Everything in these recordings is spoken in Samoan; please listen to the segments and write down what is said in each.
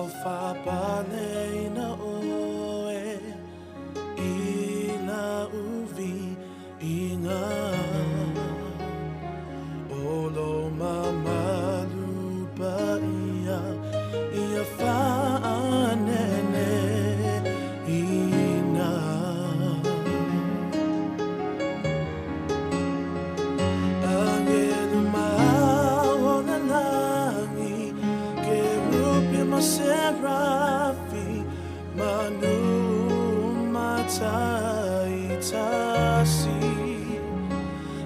Faapaleina oe i lau viiga, O lo mamalu paia ia faaneneina. Agelu ma o le lagi, Kerupi ma serafi, Manu mataitasi,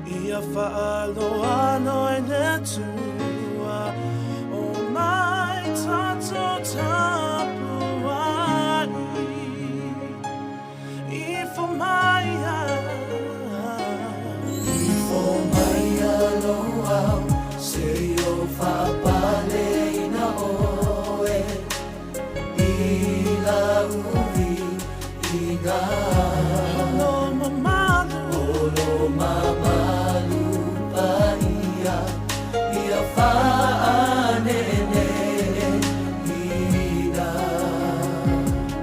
Ia faaloalo i le Atua, O mai tatou tapuai, Ifo maia. Ifo mai lou ao, seia ou faapaleina oe i lau viiga. O lo mamalu, O lo mamalu paia ia faaneneina.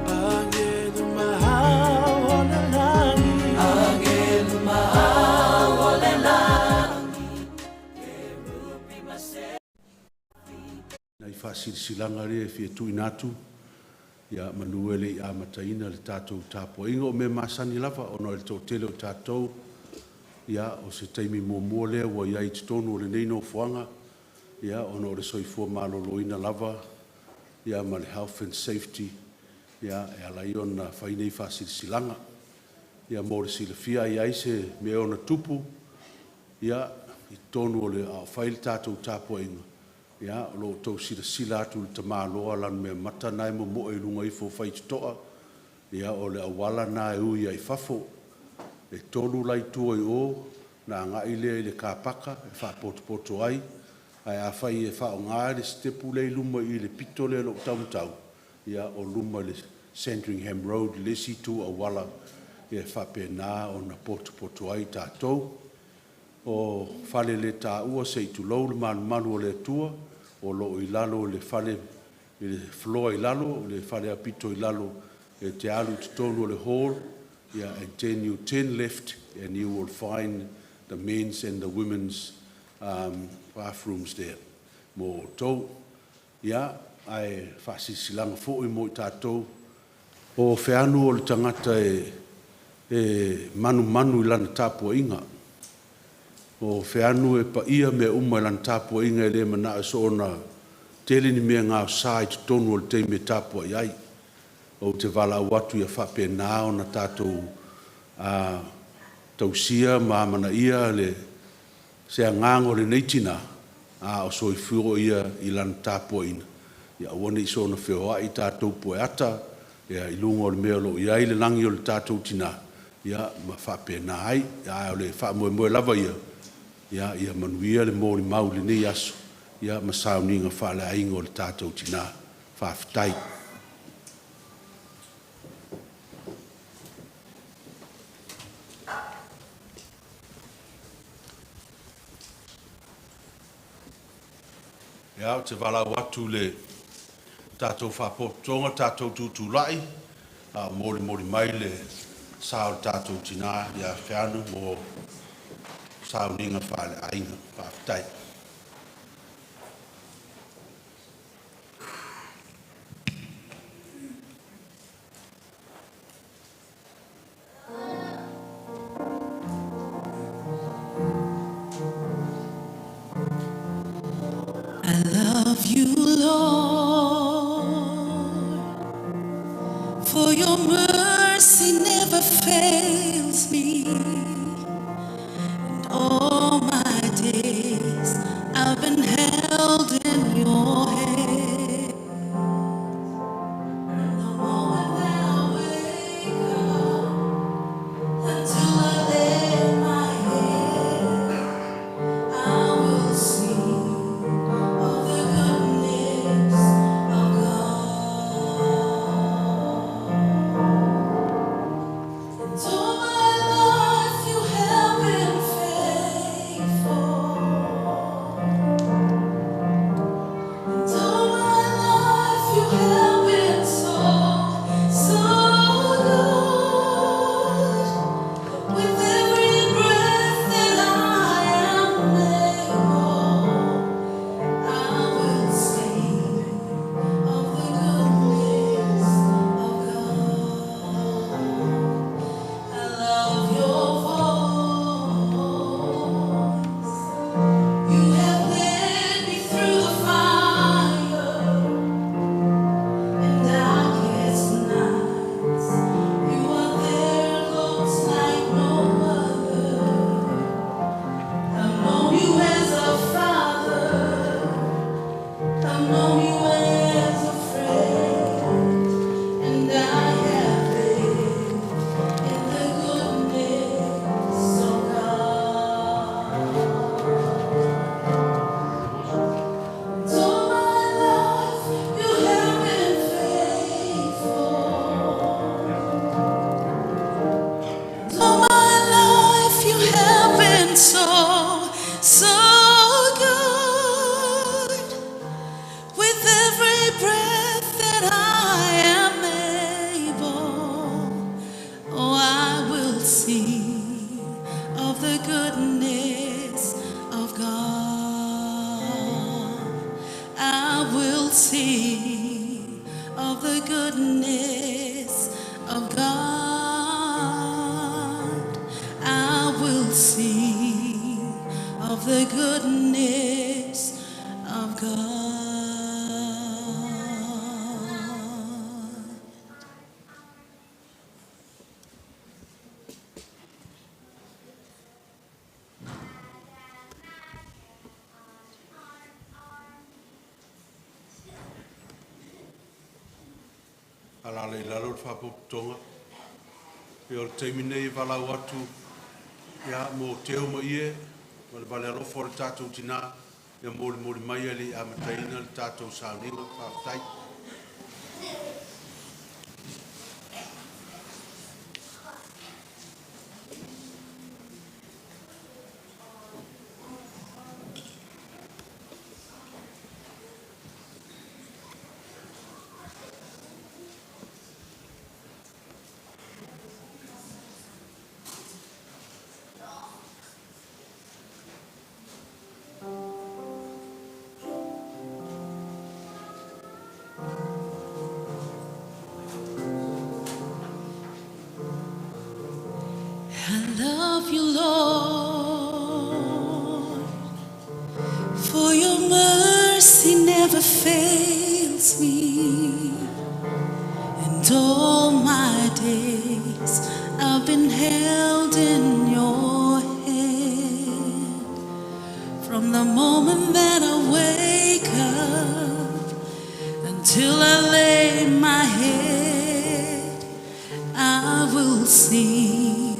Agelu ma o le lagi, Agelu ma au o le lagi, kerupi ma serafi. Nai faasilasilaga ia e fia tuuina atu, ia manu e le i amataina le tatou tapuaiga. O mea masani lava ona o le toatele o tatou, ia o se taimi muamua lea ua i ai i totonu o lenei nofoaga, ia ona o le soifua maloloina lava ia ma le health and safety e ala ai ona fai nei faasilasilaga. Ia mo le silafia a i ai se mea e ono tupu ia i totonu o le a o fai le tatou tapuaiga, ia o lo o outou silasila atu i le tamaloa lanumeamata lena e momoe i luga ifo o Faitotoa, ia o le auala lena e ui ai i fafo. E 3 la i tua i o ona agai lea i le car paka e faapotopoto ai, ae afai e faaaoga le sitepu lea e i luma i i le pito lea o lo o taumatau, ia o luma i le Sandringham Road i le isi itu auala e faapena ona potopoto ai tatou. O faleletaua se i tulou le malumalu o le Atua, o lo o i lalo i le fale i le floor i lalo, le fale pito i lalo e te alu i totonu o le hall and then you turn left and you will find the men's and the women's bathrooms there mo outou. Ia, ae faasilasilaga foi mo i tatou, o Feanu o le tagata e manumanu i lana tapuaiga. O Feanu e paia mea uma i lana tapuaiga, e le manao e soona tele ni mea gaosa i totonu o le taimi e tapuai ai. Ou te valaau atu ia faapena ona tatou tausia ma amanaia se agaga o lenei tina, a o soifua ia i lana tapuaiga, ia aua ne i soona feoai tatou pueata i luga o le mea o lo o i ai le lagi o le tatou tina, ia ma faapena ai. A o le faamoemoe lava ia, ia manuia le molimau i lenei aso ma sauniga faaleaiga o le tatou tina. Faafetai. Ia, ou te valaau atu i le tatou Faalapotopotoga tatou tutulai a o molimoli mai le sa o le tatou tina ia Feanu mo sauniga faaleaiga. Faafetai. I love you, Lord, for your mercy never fails me. And all my days I've been held in your hand. The moment that I wake up until I lay my head, I will sing of the goodness of God. And all my life that I am able, oh, I will see of the goodness of God. I will see of the goodness of God. I will see of the goodness of God. Alala i lalo le faapotopotoga. Ia o le taimi nei e valaau atu ia mo Teo ma Ie ma le vale alofa o le tatou tinā ia molimoli mai e le i amataina le tatou sauniga. Faafetai. I love you, Lord, for your mercy never fails me. And all my days I've been held in your hand. From the moment that I wake up until I lay my head, I will sing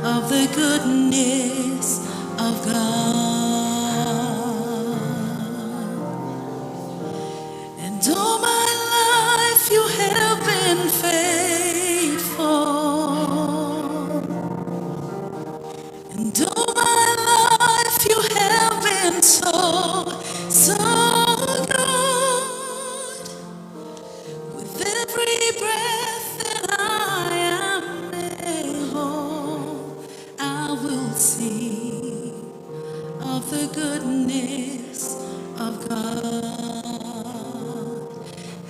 of the goodness of God. And all my life you have been faithful. And all my life you have been so, so good. With every breath that I am able, I will sing of the goodness of God.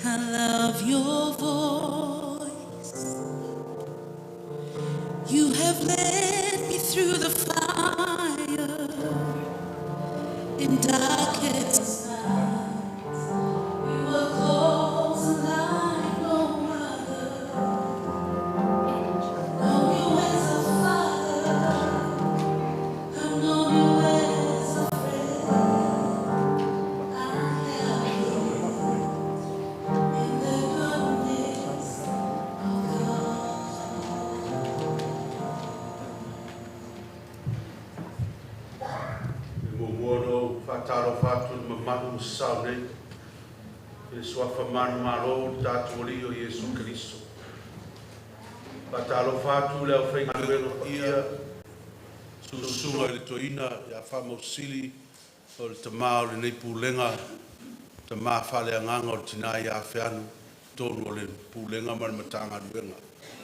I love your voice. You have led me through the fire in darkest night. You were close like no other. Know you as a father. I know you as a friend. I have lived in the goodness of God. E muamua ona ou faatalofa atu i le mamalu ma sasao nei i le suafa manumalo o le tatou Alii o Iesu Keriso. Faatalofa atu i le aufaigaluega paia, susuga i le Toeaina ia Faamausili o le tama o lenei Pulega, tama faaleagaga o le tina ia Feanu, totonu o le Pulega ma le Matagaluega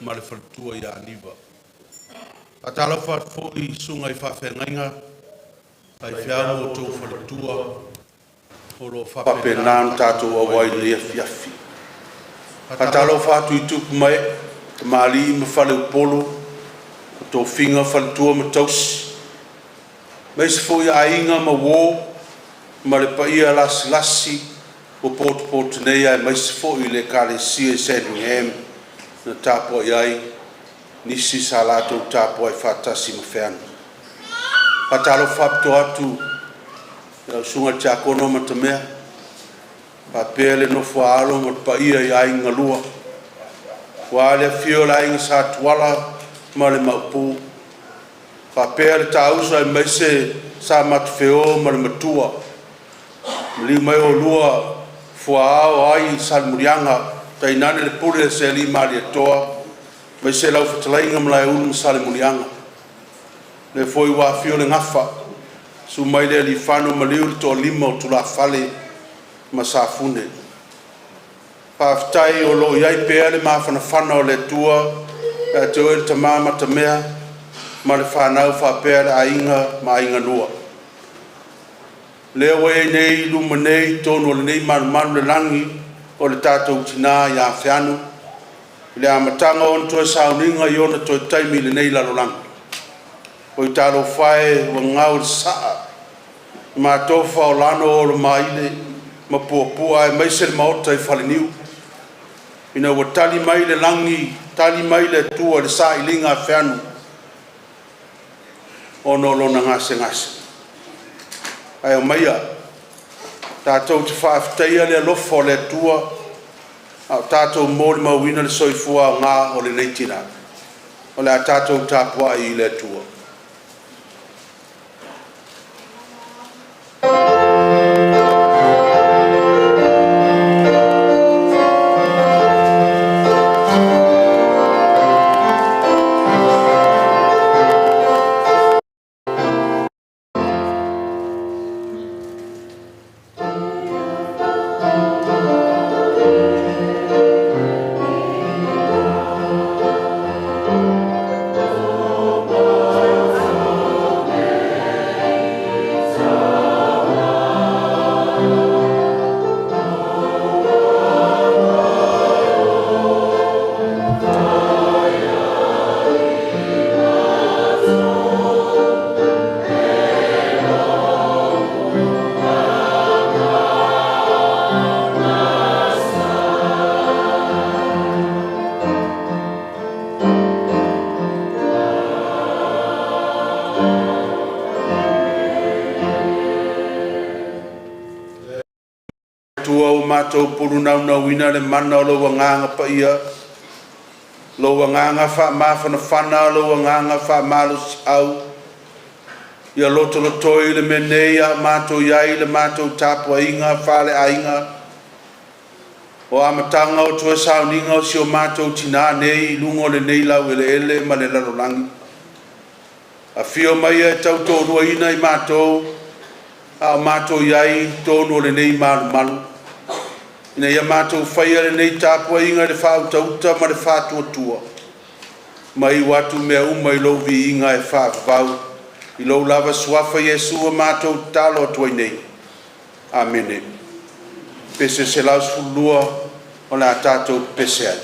ma le faletua ia Aniva. Faatalofa atu foi i susuga i faafeagaiga, faifeau ma outou faletua o lo o faapena ona tatou auai i lenei afiafi. Faatalofa atu i tupu ma ee, tamalii ma faleupolu o tofiga faletua ma tausi, aemaise foi aiga ma uo ma le paia lasilasi ua potopoto nei aemaise foi le Ekalesia i Sandringham na tapuai ai nisi sa latou tapuai faatasi ma Feanu. Faatalofa faapitoa atu i lau Susuga i le Tiakono Matamea, faapea le nofo a alo ma le paia i aiga galua, aua le afio o le Aiga Sa Tuala ma le Maopu, faapea le taauso aemaise Sa Matafeo ma le Matua, maliu mai oulua Fuaao ai Salemuliaga, tainane le pule a Sealii Malietoa, aemaise lau fetalaiga Malaeulu ma Salemuliaga. O lea foi ua afio le Gafa, susu mai le Aliifano, maliu le toalima o tulafale ma Safune. Faafetai o lo o i ai pea le mafanafana o le Atua ia te oe le tama matamea ma le fanau faapea le aiga ma aigalua. Lea ua i ai nei i luma nei i totonu o lenei malumalu le lagi o le tatou tina ia Feanu i le amataga o ona toe sauniga i ona toe taimi i lenei lalolagi. Oi talofa e ua gau i le sasaa le matofa o Lano-olo-maile ma puapua aemaise le maota i Faleniu ina ua tali mai le lagi, tali mai le Atua i le sailiga a Feanu ona o lona gasegase. Ae aumaia tatou te faafetaia le alofa o le Atua a o tatou molimauina le soifua aoga o lenei tina. O le a tatou tapuai i le Atua. Atua, ua matou pulu naunauina le mana o Lou Agaga Paia, Lou Agaga faamafanafana, Lou Agaga faamalosiau, ia lotolotoi le mea nei a o matou i ai i le matou tapuaiga faaleaiga, o amataga o toe sauniga o si o matou tina nei i luga o lenei laueleele ma le lalolagi. Afio maia e tautoaluaina i matou a o matou i ai i totonu o lenei malumalu, ina ia matou faia lenei tapuaiga i le faautauta ma le faatuatua, ma iu atu mea uma i lou viiga e faavavau. I lou lava Suafa Iesu ua matou tatalo atu ai nei. Amene. Pese 112 o le a tatou pepese ai.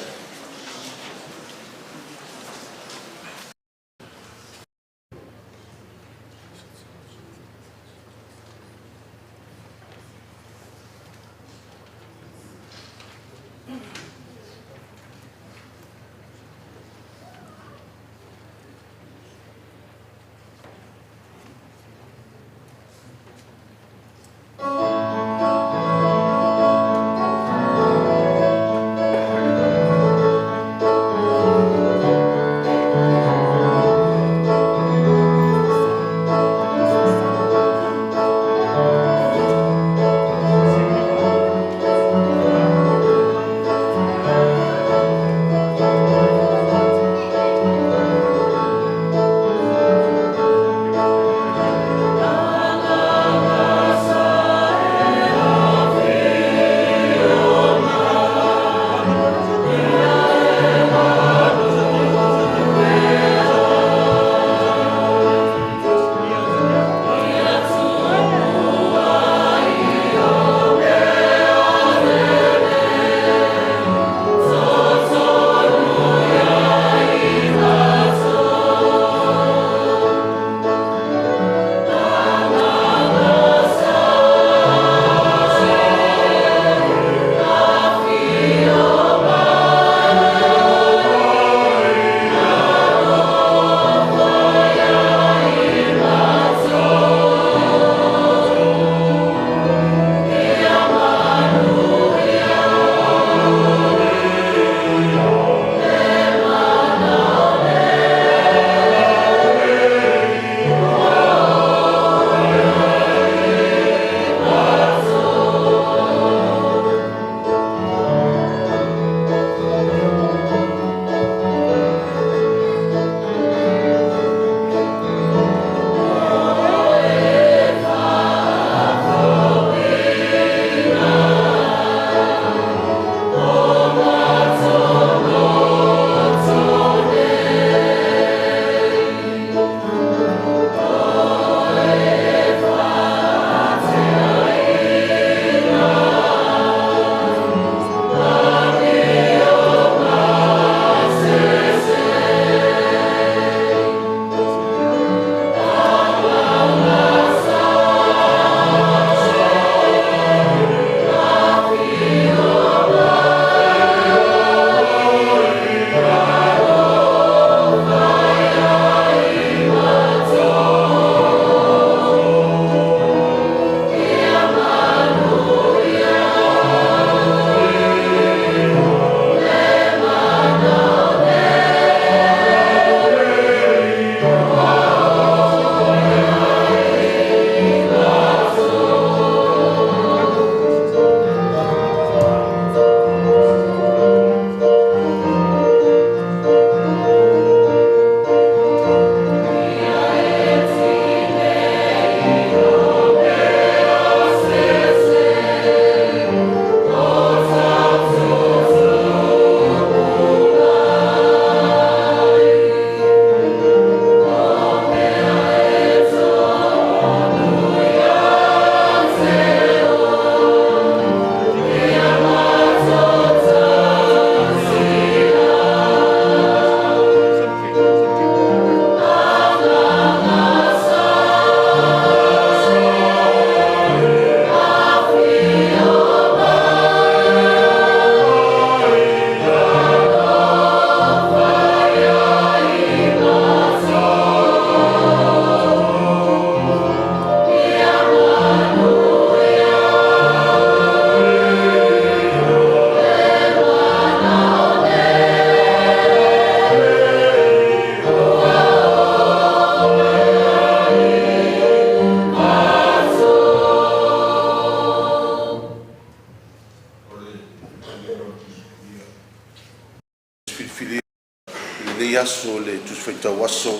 lenei aso le Tusi Faitau Aso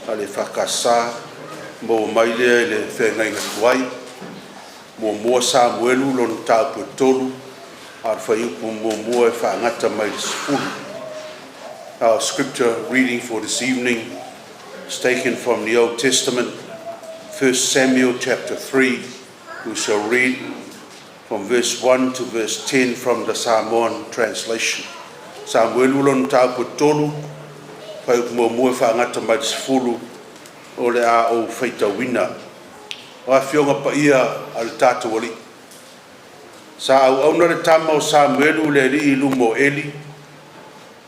a le EFKS, maua mai lea i le feagaiga tuai. 1 Samuelu lona mataupu e 3 a o le fuaiupu 1 e faagata mai le 10. Our scripture reading for this evening is taken from the Old Testament, 1 Samuel chapter 3. We shall read from verse 1 to verse 10 from the Samoan translation. Samuelu lona mataupu e 3, fuaiupu 1 e faagata mai le 10 o le a ou faitauina. O Afioga Paia a le tatou Alii, sa auauna le tama o Samuelu i le Alii i luma o Eli,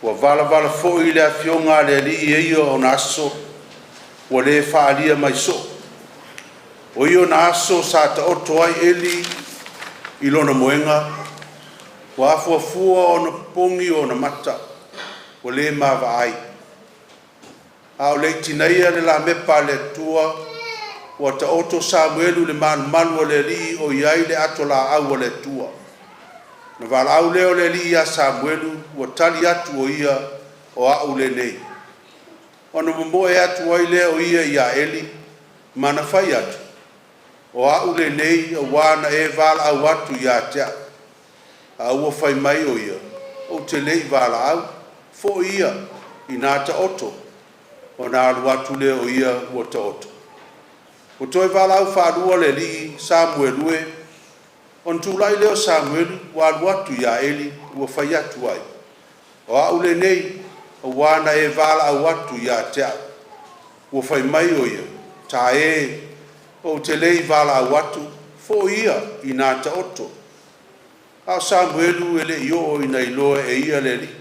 ua valavala foi le Afioga a le Alii e ia ona aso ua le faaalia mai soo. O ia ona aso sa taoto ai Eli i lona moega, ua afuafua ona popogi ona mata, ua le maavaai. A o le i tineia le lamepa a le Atua, ua taoto Samuelu i le malumalu o le Alii o i ai le ato laau a le Atua. Ona valaau lea o le Alii ia Samuelu, ua tali atu o ia, “O a'u lenei.” Ona momoe atu ai lea o ia ia Eli ma na fai atu, “O a'u lenei auā na e valaau atu ia te a'u.” A ua fai mai o ia, “Ou te le i valaau, fo'i ia, inā taoto.” Ona alu atu lea o ia ua taoto. Ua toe valaau faalua le Alii, “Samuelu e!” Ona tulai lea o Samuelu ua alu atu ia Eli ua fai atu ai, “O a'u lenei, auā na e valaau atu ia te a'u.” Ua fai mai o ia, “Tae, ou te le i valaau atu, fo'i ia, inā taoto.” A o Samuelu e le i oo ina iloa e ia le Alii.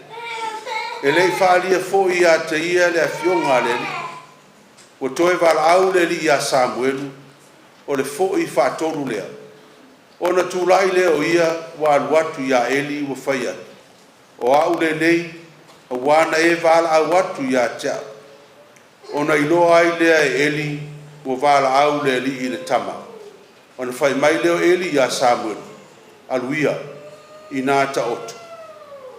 E le i faaalia foi ia te ia le Afioga a le Alii. Ua toe valaau le Alii ia Samuelu, o le fo'i faatolu lea. Ona tulai lea o ia ua alu atu ia Eli ua fai atu, “O a'u lenei, auā na e valaau atu ia te a'u.” Ona iloa ai lea e Eli ua valaau le Alii i le tama. Ona fai mai lea o Eli ia Samuelu, “Alu ia, inā taoto.”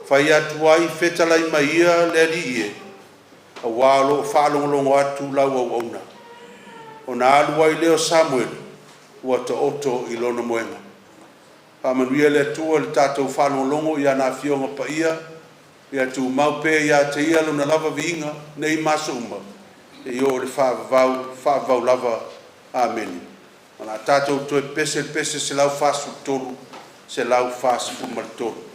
Fai atu ai, “Fetalai mai ia le Alii e, auā o lo o faalogologo atu lau auauna.” Ona alu ai lea o Samuelu ua taoto i lona moega. Faamanuia le Atua i le tatou faalogologo i ana Afioga Paia, ia tumau pea ia te Ia Lona lava viiga nei ma aso uma, seia oo i le faavavau, faavavau lava. Amene. O le a tatou toe pepese i le pese 143, 143.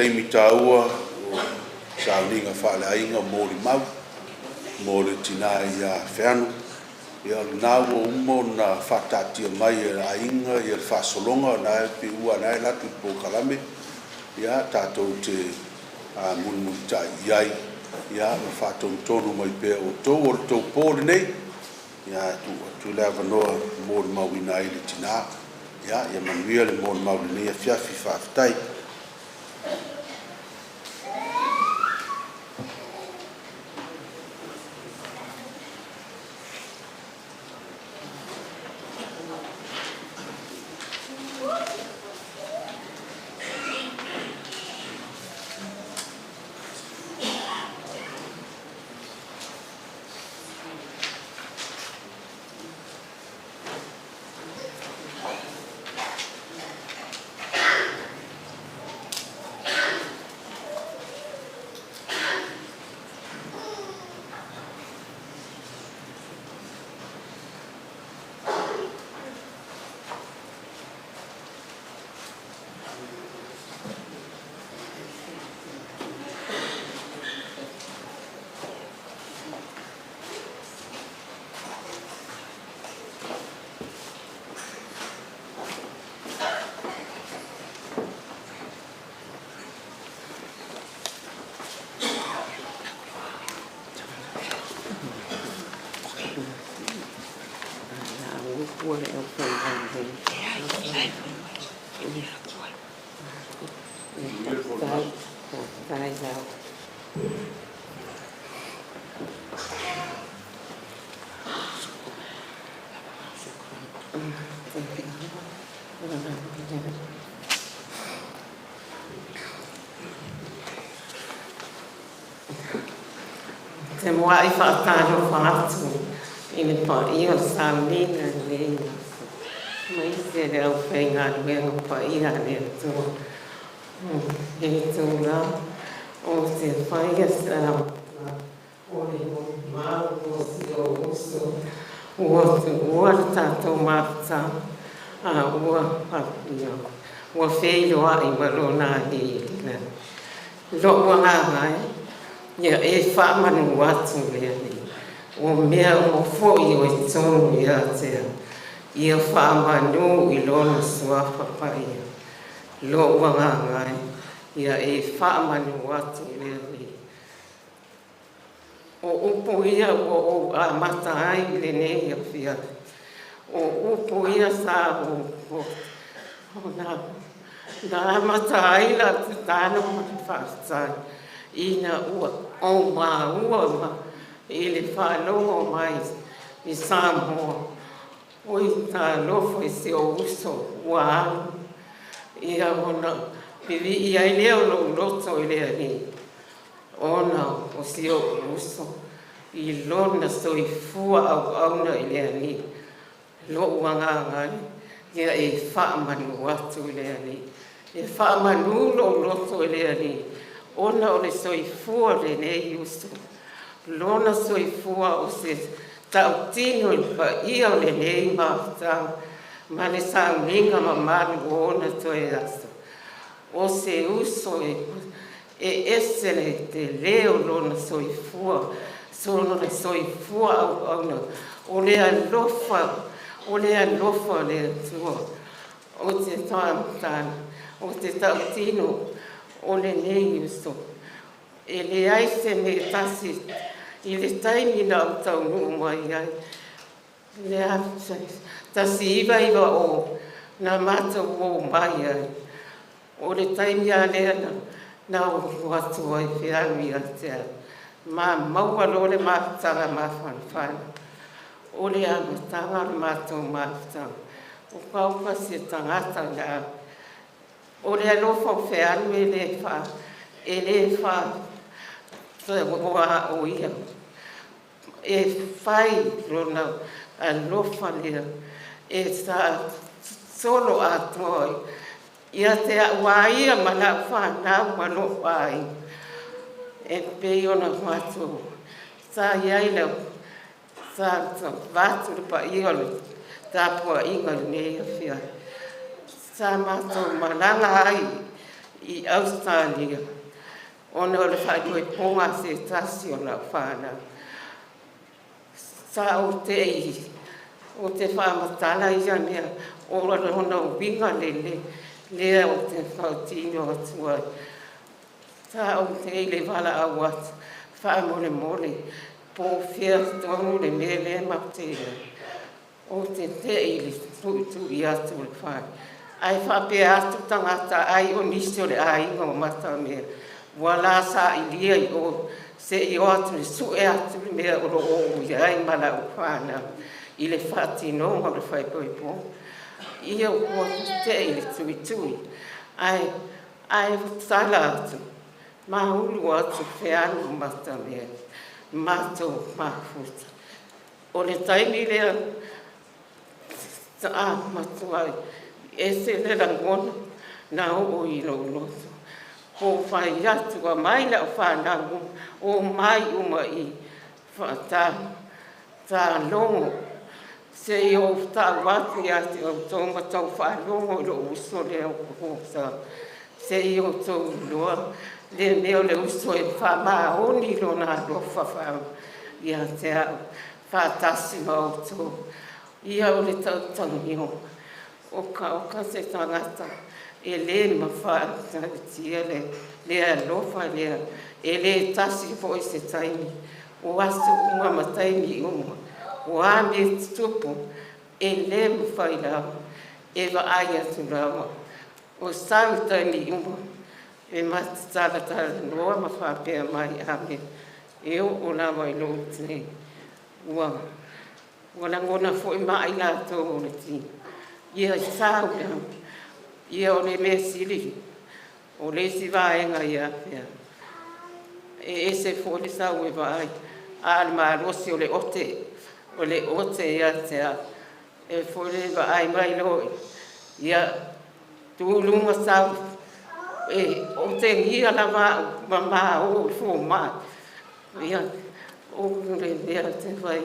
Taimi taua o sauniga faaleaiga molimau mo le tina ia Feanu. Ia o lena ua uma ona faataatia mai e le aiga le faasologa, o lena e pei ua o lena e alu atu i le polokalame, ia tatou te mulimulitai i ai ma faatonutonu mai pea e outou. O le tou po lenei, ae tuu atu le avanoa e molimauina ai le tina. Ia manuia le molimau i lenei afiafi. Faafetai. Ou te muai faatalofa atu i le paia o le sauniga i lenei aso, aemaise le aufaigaluega paia a le Atua. O lenei itula ou te faia se amataga o le molimau o si ou uso ua tuua le tatou mafutaga a ua ua feiloai ma lona Alii i le lagi. Lou agaga e, ia e faamanu atu le Alii, o mea uma foi o i totonu ia te au, ia faamanu i lona suafa paia. Lou agaga e, ia e faamanu atu le Alii. O upu ia ua ou amata ai i lenei afiafi, o upu ia sa ou na amata ai lau tatalo ma le faafetai ina ua ou maua ma i le faalogo mai i Samoa, oi talofa i si ou uso ua alu, ia ona pivii ai lea o lou loto i le Alii, ona o si ou uso i lona soifua auauna i le Alii. Lou agaga e, ia e faamanu atu i le Alii. E faamanu lou loto i le Alii, ona o le soifua o lenei uso. Lona soifua o se tautino i le paia o lenei mafutaga ma le sauniga mamalu o ona toe aso. O se uso e ese le tele o lona soifua, lona soifua auauna, o le alofa, o le alofa o le Atua. Ou te taumatala, ou te tautino o lenei uso. E leai se mea tasi i le taimi na ou taunuu mai ai, le 1990 na matou o mai ai. O le taimi lava lea na ou atu ai feau ia te au, ma maua loa le mafutaga mafanafana. O le amataga o le matou mafutaga, o pau se tagata na o le alofa o feanu e le fa e le fa o ia e fai lona alofa lea e sa solo atoa ia te au a ia ma lau fanau ma lou aiga e pei ona matou sa i ai lau sa vaeatu le paia o le tapuaiga i lenei afiafi sa matou malaga ai. i Ausetalia ona o le faaipoipoga a se tasi o lau fanau. Sa ou te'i ou te faamatala ia mea o lona uiga lelei lea ou te fautino atu ai. Sa ou te'i i le valaau atu, faamolemole, po o fea tonu le mea lea matou te i ai. Ou te te'i i le tuitui atu o le fale, ae faapea atu tagata ai o nisi o le aiga o Matamea ua la sailia i o se'i o atu e sue atu le mea o lo o ou i ai ma lau fanau i le faatinoga o le faaipoipoga. Ia ua te'i i le tuitui, ae tala atu, maulu atu Feanu ma Matamea, matou mafuta. O le taimi lea sa matuai ese le lagona na oo i lou loto. Po o fai atu, aumai lau fanau, omai uma i faatalogo se i ou tau atu ia te outou ma tou faalogo i lou uso lea o Sa, se i outou iloa le mea o le uso e faamaoni lona alofa ia te au faatasi ma outou. Ia o le tautaugia okaoka se tagata e lē mafai le alofa lea, e lē tasi foi se taimi, o aso uma ma taimi uma, o a mea e tutupu, e lē mafai lava, e vaai atu lava o sau i taimi uma e ma te talatalanoa ma faapea mai, Ame, e oo lava i lou taimi. Ua lagona foi ma'i latou o le tino, ia sau lava. Ia o le mea sili, o le isi vaega ia Feanu, e ese foi le sau e vaai, a o le malosi o le ote, o le ote ia te au. E foi le vaai mai loa, ia tu i luga sau, e otegia lava au ma ma o i le fomai. Ia, o le mea ou te fai,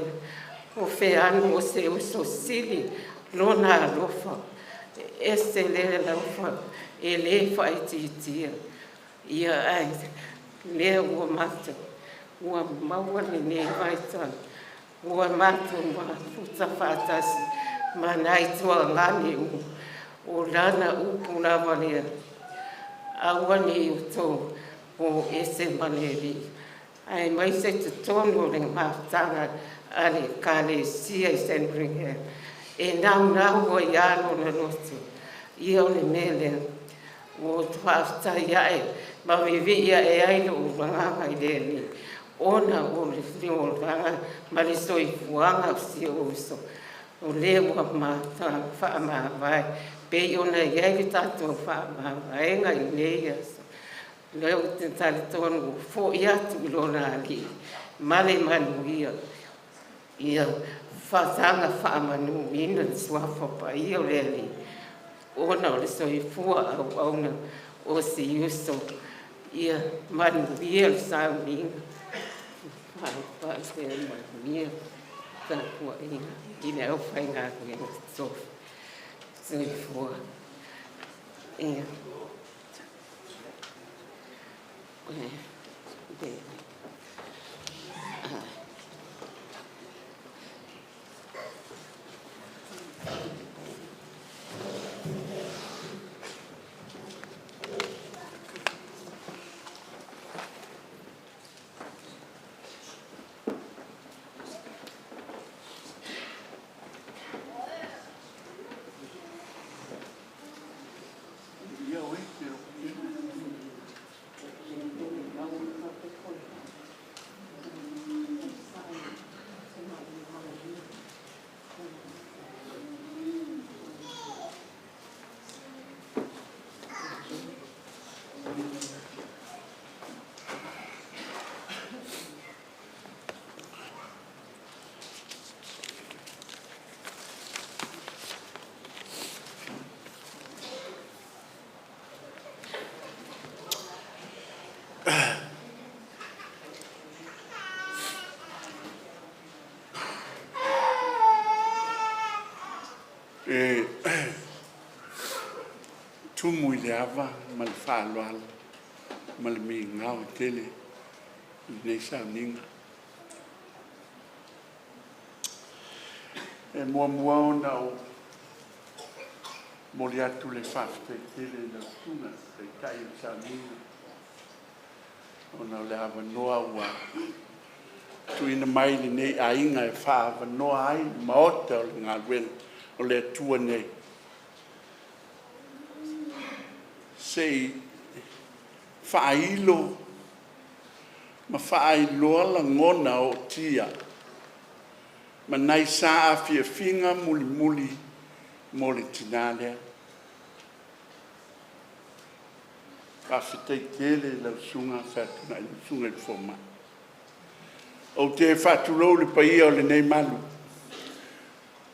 o Feanu o se uso sili lona alofa, e ese le alofa, e le faaitiitia. Ia ae lea ua matou, ua maua lenei vaitau, ua matou mafuta faatasi ma nai tuagane uma, o lana upu lava lea, aua ne i outou o ese ma le Alii, aemaise totonu o le mafutaga a le Ekalesia i Sandringham, e naunau ai lava lona loto. Ia o le mea lea, ua ou faafetai ae ma vivii ae ai lou agaga i le Alii, ona o le olaga ma le soifuaga o si ou uso, o lea ua faamavae pei ona i ai le tatou faamavaega i lenei aso. O lea ou te talitonu ua foi atu i lona Alii ma le manuia. Ia saga faamanuina le Suafa Paia o le Alii ona o le soifua auauna o si uso. Ia manuia le sauniga. Faapaipea manuia tapuaiga i le aufaigaluega totofi. Soifua. Ia. i le ava ma le faaaloalo ma le migao tele i lenei sauniga. E muamua ona ou momoli atu le faafetai tele i lau Susuga i le Taitai o le sauniga ona o le avanoa ua tuuina mai i lenei aiga e faaavanoa ai le Maota o le galuega o le Atua nei se i faailo ma faailoa lagona ootia ma nai saafiafiga mulimuli mo le tina lea. Faafetai tele i lau Susuga Featunai lau Susuga i le Fomai. Ou te faatulou i le paia o lenei malu,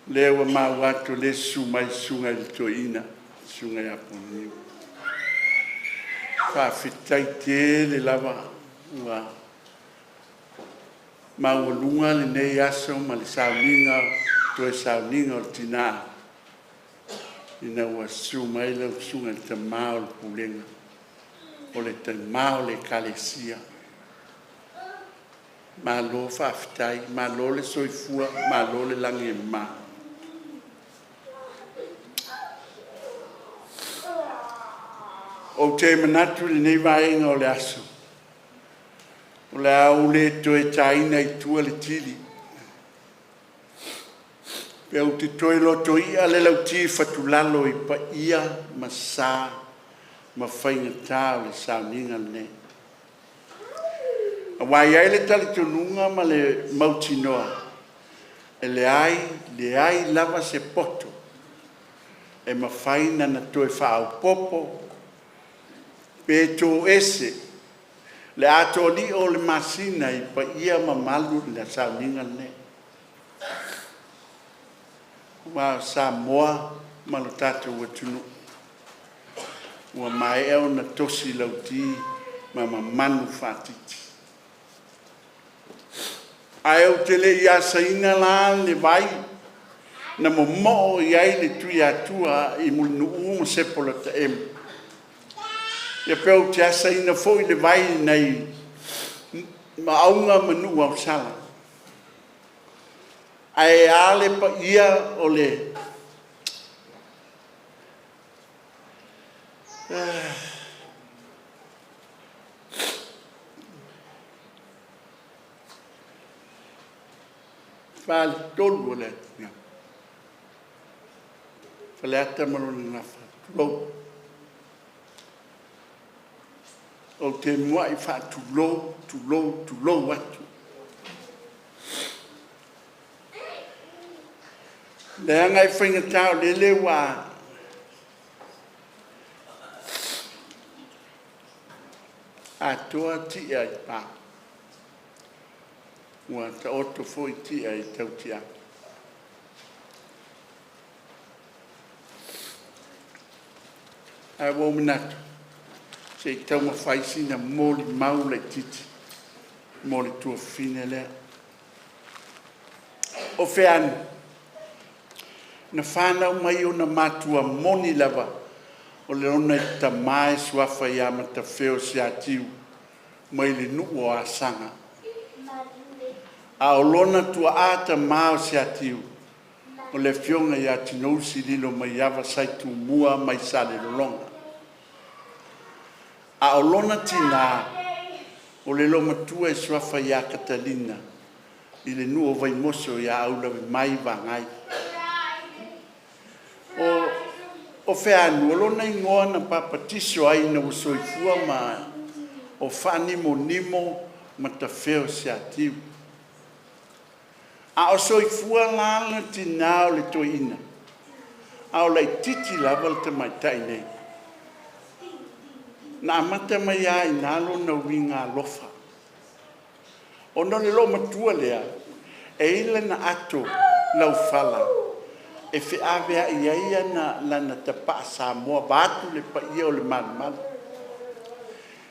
lea ua maua atu o lea e susu mai le Susuga i le Toeaina, le Susuga ia Puniu. Faafetai tele lava ua maualuga lenei aso ma le sauniga, toe sauniga o le tina ina ua susu mai lau Susuga i le Tama o le Pulega, o le Tama o le Ekalesia. Malo faafetai, malo le soifua malo le lagi e mama. Ou te manatu i lenei vaega o le aso, o le a ou le toe taina i tua le tili, pe ou te toe lotoia le lauti fatulalo i paia ma sa ma faigata o le sauniga lenei. Aua e i ai le talitonuga ma le mautinoa, e leai, leai lava se poto e mafai ona toe faaopoopo pe toese le atoa o le masina i paia ma mamalu o le sauniga lenei. Aua o Samoa ma lo tatou atunuu ua maea ona tosi lauti ma mamanu faatiti. Ae ou te le i asaina la le vai na momoo i ai le Tuiatua i Mulinuu ma Sepolataemo, ia pe ou te asaina foi le vai nai Maauga ma Nuuausala. Ae a le paia o le Faletolu o Leatinuu, Faleata ma lona gafa, tulou. Ou te muai faatulou, tulou, tulou atu. Leaga e faigata o lele ua atoa tia i pa, ua taoto foi tia i tautiaga. Ae ua ou manatu, se i taumafai sina molimau laitiiti mo le tuafafine lea. O Feani, na fanau mai i ona matua moni lava, o lona tama e suafa ia Matafeo Siatiu mai le nuu o Asaga. A o lona tuaa tama o Siatiu, o le afioga ia Tinousi Lilomaiava Sai Tumua mai Salelologa. A o lona tina, o le loomatua e suafa ia Katalina i le nuu o Vaimoso ia Aulavimai Vagai. O Feani, o lona igoa na papatiso ai ina ua soifua ma o Faanimonimo Matafeo Siatiu. A o soifua la le tina o le toeaina, a o laitiiti lava le tamaitai nei, na amata mai lava i ina lona uiga alofa, ona o le loomatua lea, e i ai lana ato laufala e feaveai ai lana tapaa Samoa vaeatu le paia o le malumalu.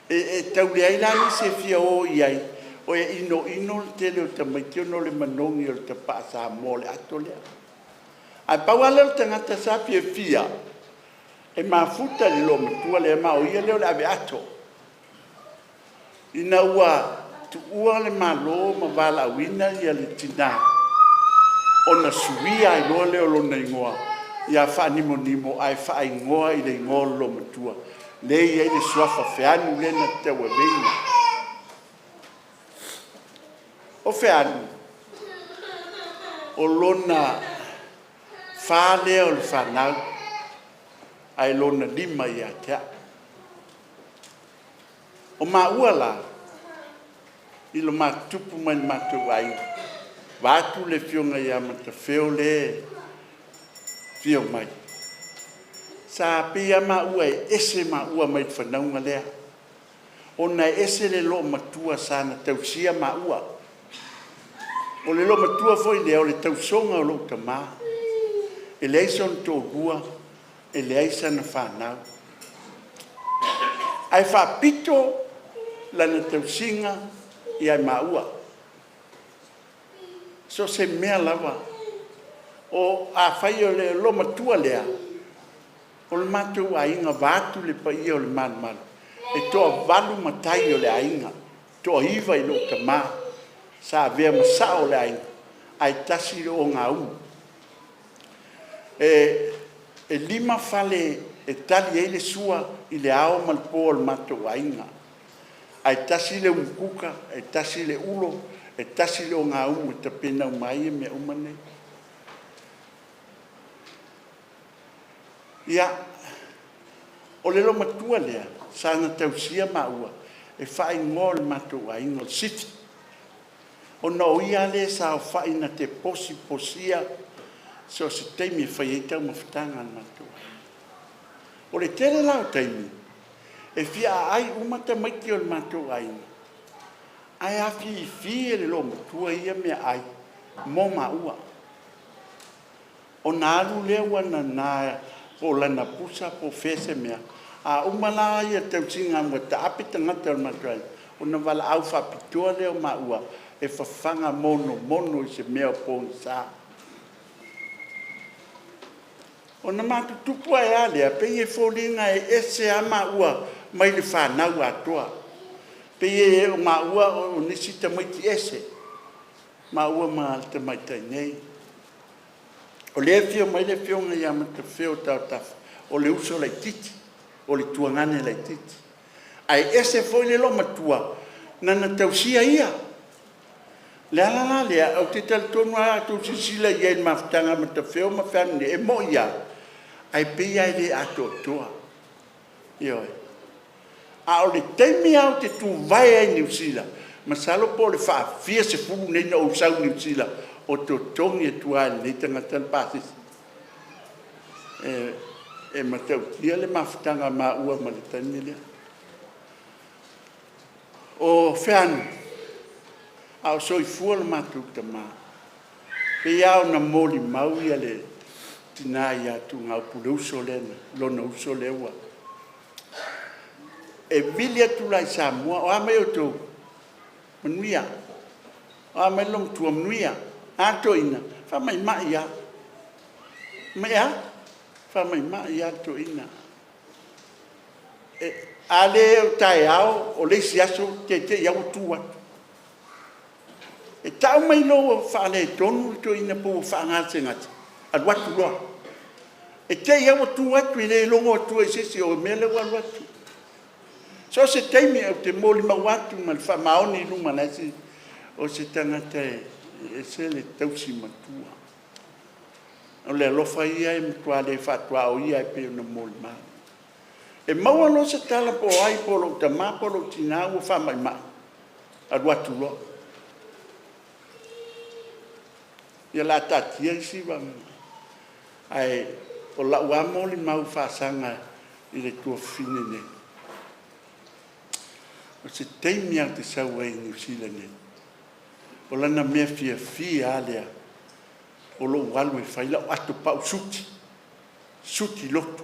E tau leai la nisi e fia o i ai, e inoino le tele o tamaiti ona o le manogi o le tapaa Samoa o le ato lea. Ae pau lava lea o le tagata sa fiafia E mafuta i le loomatua lea, ma o ia lea o le ave ato. Ina ua tuua le Malo ma valaauina le tina, ona suia ai loa lea o lona igoa ia Faanimonimo ae faaigoa i le igoa o le loomatua, lea e i ai le suafa Feanu lea na te tauaveina. O Feanu, o lona fa lea o le fanau, ae lona 5 ia te au. O maua la i le ma tutupu mai le matou aiga, vaeatu le afioga ia Matafeo lea e afio mai, sa pei lava maua e ese maua mai le fanauga lea, ona e ese le loomatua sa na tausia maua. O le loomatua foi lea o le tausoga o lou tama. E leai sona toalua, e leai sana fanau, ae faapito lana tausiga ia maua. So o se mea lava. Afai o le loomatua lea, o le matou aiga vaeatu le paia o le malumalu, e toavalu matai o le aiga, e toaiva i lou tama sa avea ma sao o le aiga, ae tasi le ogaumu. E 5 fale e tali ai le sua i le ao ma le po a le matou aiga, ae tasi le umukuka, e tasi le ulo, e tasi le ogaumu e tapena uma ai mea uma nei. Ia, o le loomatua lea sa na tausia maua, e faaigoa o le matou aiga o le Sifi, ona o ia lea sa saofai na te posiposia so o se taimi e fai ai taumafataga a le matou aiga. O le tele la o taimi, e fia aai uma tamaiti o le matou aiga, ae afifi e le loomatua ia meaai mo maua. Ona alu lea ua nana po o lana pusa po o fea se mea, a uma la tausiga ua taape tagata o le matou aiga, ona valaau faapitoa lea o maua e fafaga monomono i se mea o pogisa. Ona matou tupu ae lava lea, pei e foliga e ese lava maua mai le fanau atoa, pei o maua o nisi tamaiti ese maua ma le tamaitai nei. O lea e afio mai le afioga ia Matafeo Tautafa, o le uso laitiiti, o le tuagane laitiiti. Ae ese foi le loomatua na na tausia ia. O le ala la lea, ou te talitonu lava a outou silasila i ai i le mafutaga a Matafeo ma Feanu nei, e moni lava, ae pei lava e le atoatoa. Ioe. A o le taimi lava ou te tuvae ai i Niu Sila, masalo po o le faafia sefulu nei ona ou sau i Niu Sila o totogi atu lava e lenei tagata le pasese. E matautia le mafutaga a maua ma le taimi lea. O Feanu, a o soifua lo matou tama, e pei lava ona molimau le tina ia Tuugaupule lona uso lea ua... E vili atu la i Samoa, o a mai outou? Manuia. O a mai le loomatua? Manuia. A le toeaina? Faamaimai lava. Fai mai e a? Faamaimai lava le toeaina. A le o taeao, o le isi aso te i lava ua tu atu. E tau mai loa ua faaletonu le toeaina pe ua faagasegase, alu atu loa. E te i lava ua tu atu, e le logo atua i se isi, o le mea lea ua alu atu. So o se taimi, ou te molimau atu ma le faamaoni i luma o la e... o se tagata e ese le tausi matua. O le alofa ia e matua le faatuaoia e pei ona molimau. E maua loa se tala po o ai po o lou tama po o lou tina ua faamaimai, alu atu loa. Ia o le a taatia isi ae o lau lava molimau faasaga i le tuafafine nei, o se taimi lava ou te sau ai i Niu Sila nei, o lana mea fiafia lava lea, o lou alu e fai lau atopau suti, suti lotu.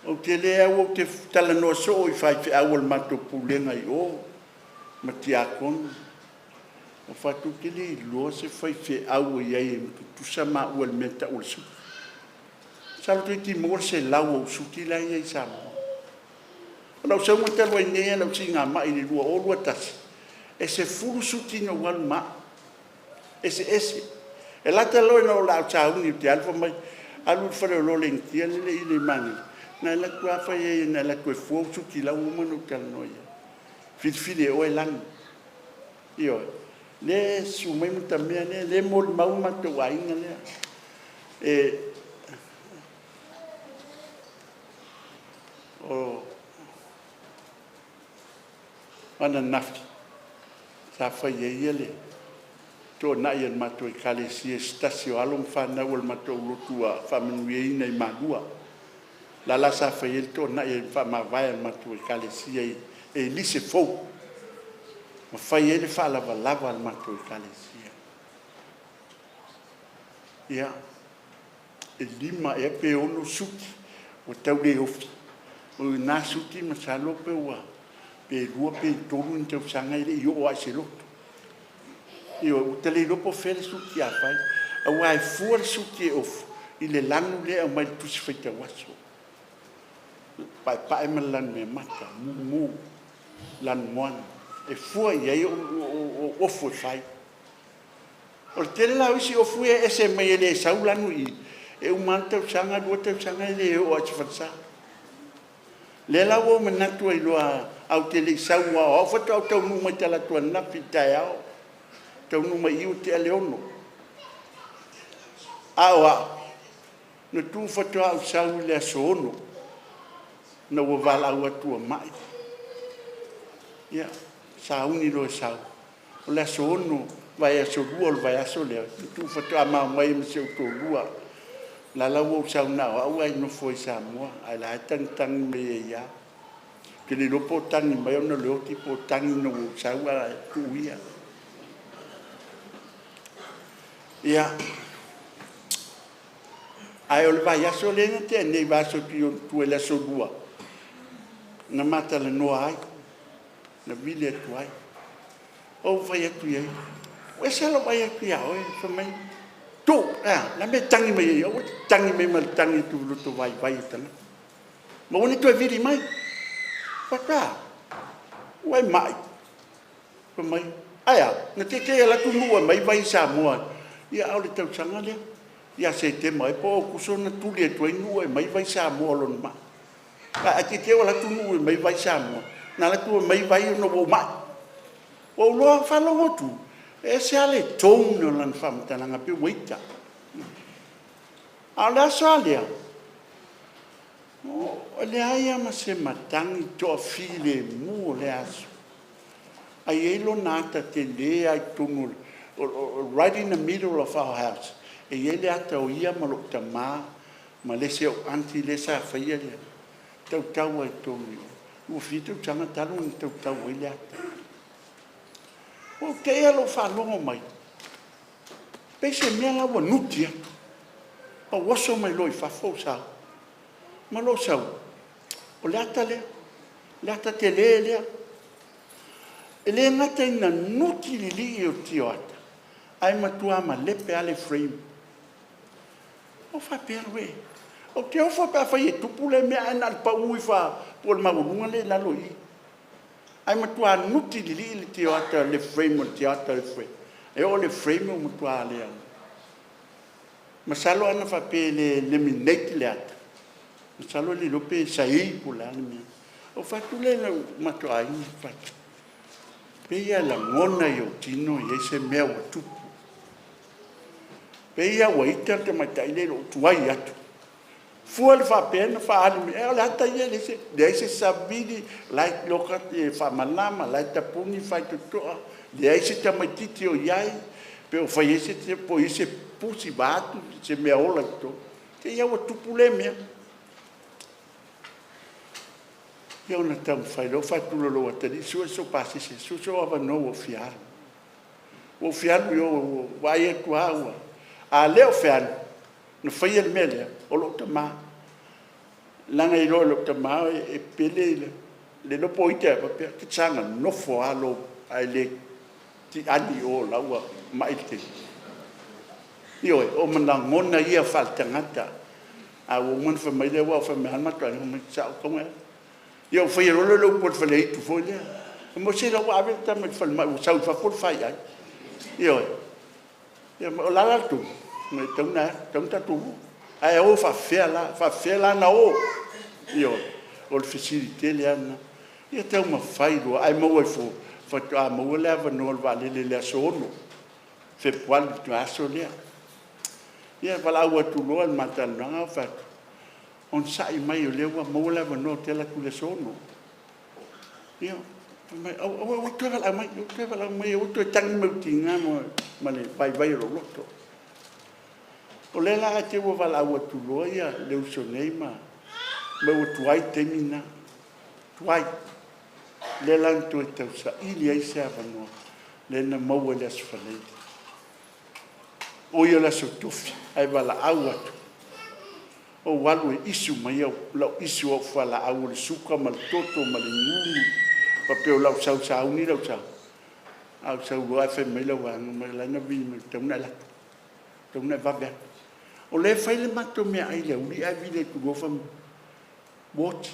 Ou te le au, ou te talanoa soo i faifeau o le matou pulega i o ma tiakono. Ou fai atu, ou te le iloa se faifeau o i ai e tutusa maua i le mea e tau o le suti. Masalo toeitiiti maua le 100 o ou suti la e i ai i Samoa. O lau sauga talu ai nei lava i lau siigamai i le 2021, e 10 suti na ou alu ma au, eseese. E lata loa ina o le a ou sauni ou te alu fai mai, alu i le faleoloa o le Initia lele e i Magele, ona e alu atu lava fai ai na e alu atu e fua ou suti o la ua uma ona ou talanoa i ai. Filifili e oe lanu. Ioe. Lea e susu mai Matamea lea e molimau le matou aiga lea. O ananafi sa fai ai le toonai a le matou Ekalesia i se tasi o alo ma fanau o le matou lotu ua faamanuiaina i Malua. O la la sa fai ai le toonai faamavae a le matou Ekalesia i Elise fou ma fai ai le faalavalava a le matou Ekalesia. Ia, e 5 ea pe 6 suti ua tau le ofi. O lena suti masalo pe ua 2 pe 3 ni tausaga e le i oo lava i se lotu. Ioe, ua ta le iloa po o fea le suti a fai, aua e fua le suti e ofu i le lanu lea e aumai i le tusi faitau aso, paepae ma le lanumeamata, mumu, lanumoana. E fua i ai ou ofu e fai. O le tele la o isi ofu ia e ese mai e le sau lanu i i, e uma lava le tausaga, lua tausaga e le oo lava i se falesa. O lea la ua ou manatu ai loa ae ou te le i sau aua o au faatoa ou taunuu mai talaatu ananafi i le taeao, taunuu mai i i ua tea le 6:00. A o au, na tu faatoa ou sau i le aso 6 ina ua valaau atu ua mai. Ia, sauni loa e sau. O le aso 6, vaiaso lua o le vaiaso lea, na tu faatoa ma omai ai ma si ou toalua. O la e la ua ou sau na o au ae nofo ai i Samoa, a o la e tagitagi mai ai lava. Ou te le iloa po o tagi mai ona o le oti po o tagi ina ua ou sau ae tuu ia. Ia, ae o le vaiaso lea na tea nei le vaiaso atu i ona tua i le aso Lua, na ma talanoa ai, na vili atu ai. Ou fai atu i ai, ua ese lou vaai atu ia oe. Fai mai, Tuuu, e a? O le a le mea e tagi mai ai? Aua e te tagi mai ma le tagi lotovaivai o le tagata. Ma aua ne i toe vili mai. Ou fai atu, e a? Ua e mai? Fai mai, ae a? Na te'i te i e alu atu Nu'u e aumai vai i Samoa. Ia a o le tausaga lea ia Setema ea po o Aokuso na tuli atu ai Nu'u e aumai vai Samoa o lona mai. Ae te i te i ua alu atu Nu'u e aumai vai Samoa? Na alu atu e aumai vai ona ua ou mai. Ua ou iloa, faalogo atu, e ese lava le tone o lana faamatalaga pei ua ita. A o le aso lava lea, e leai lava ma se matagi toafilemu o lea aso. Ae i ai lona ata tele lava i totonu o le… right in the middle of our house, e i ai le ata o ia ma lou tama ma le isi ou aunty lea sa faia le… tautau lava i totonu i o. Ua fia tausaga talu ona tautau ai le ata. Ua ou te'i lava i lou faalogo mai, pei se mea la ua nuti atu. Ou oso mai loa i fafo ou sau, ma lou sau, o le ata lea, le ata tele lea. E le gata ina nuti lilii o le tioata, ae matua malepe lava le frame. Ou faapea, auē, ou te ofo pe afai e tupu lea mea ae na o le pau ifo lava po o le maualuga lea e i lalo i i. Ae matua nuti lilii le tioata, le frame o le tioata. E oo i le frame ua matua leaga. Masalo ana faapea e le laminate le ata, masalo e le iloa pe saei po o le a le mea. Ou fai atu lea i le matou aiga, ou fai atu, pei lava e lagona i ou tino e i ai se mea ua tupu. Pei lava ua ita le tamaitai lea i lou tuai atu. Fua i le faapea na faaali mai ai, a o le ata ia e leai se savili, o la e loka le faamalama, o la e tapuni le faitotoa, leai se tamaitiiti o i ai, pe o fai ai se pusi vaeatu se meaola i totonu. Te i lava ua tupu lea mea. Ia ona taumafai loa lea fai atu loa i lou atalii, sue sou pasese, sue sou avanoa ua ou fia alu. Ua ou fia alu i o ua ou vaai atu lava ua… A le o Feanu na faia le mea lea, o lou tama, leaga e iloa e lou tama e pele, le iloa po o ita ea, faapea e te saga nofo lava ae le alu i o o la e ua mai le teine. Ioe, o lagona ia faaletagata. Ae ua uma ona fai mai le aua fai mai lava le matou aiga, fai mai, sao e tatau ona e alu. Ia ou faia loa lea o le upu a le faleaitu foi lea, fai mai, se la ua ave le tama i le falemai ua sau i fafo le faiai. Ioe. Ia o le a la le tonu? Fai mai e tatau ona e alu, e tatau ona tatou o. Ae o faapefea la? E faapefea la ona o? Ioe. O le fesili tele lava lena. Ia taumafai loa, ae maua ifo faatoa maua le avanoa o le vaalele i le aso 6 Fepuari, le vaiaso lea. Ia valaau atu loa i le ma talanoaga ou fai atu, onosai mai o lea ua maua le avanoa ou te alu atu i le aso 6. Ia, fai mai, aua aua le toe valaau mai, aua le toe valaau mai, aua le toe tagi mai i lou tiga ma le vaivai o lou loto. O lea la ae te i ua valaau atu loa le uso nei ma ua tuai le taimi lena, tuai. Lea la na toe tausaili ai se avanoa lea na maua i le Aso Faraile, oi o le Aso Tofi ae valaau atu, ou alu e issue mai lau issue o au fualaau o le suka ma le toto ma le gugu faapea o le a ou sau e sauni lau sau, ae ou sau loa ae fai mai lau vaega, fai mai o la e na vili mai e tatau ona e alu atu, e tatau ona e vave alu. O lea e fai le matou meaai i le aoauli ae vili atu loa fai mai, ua oti,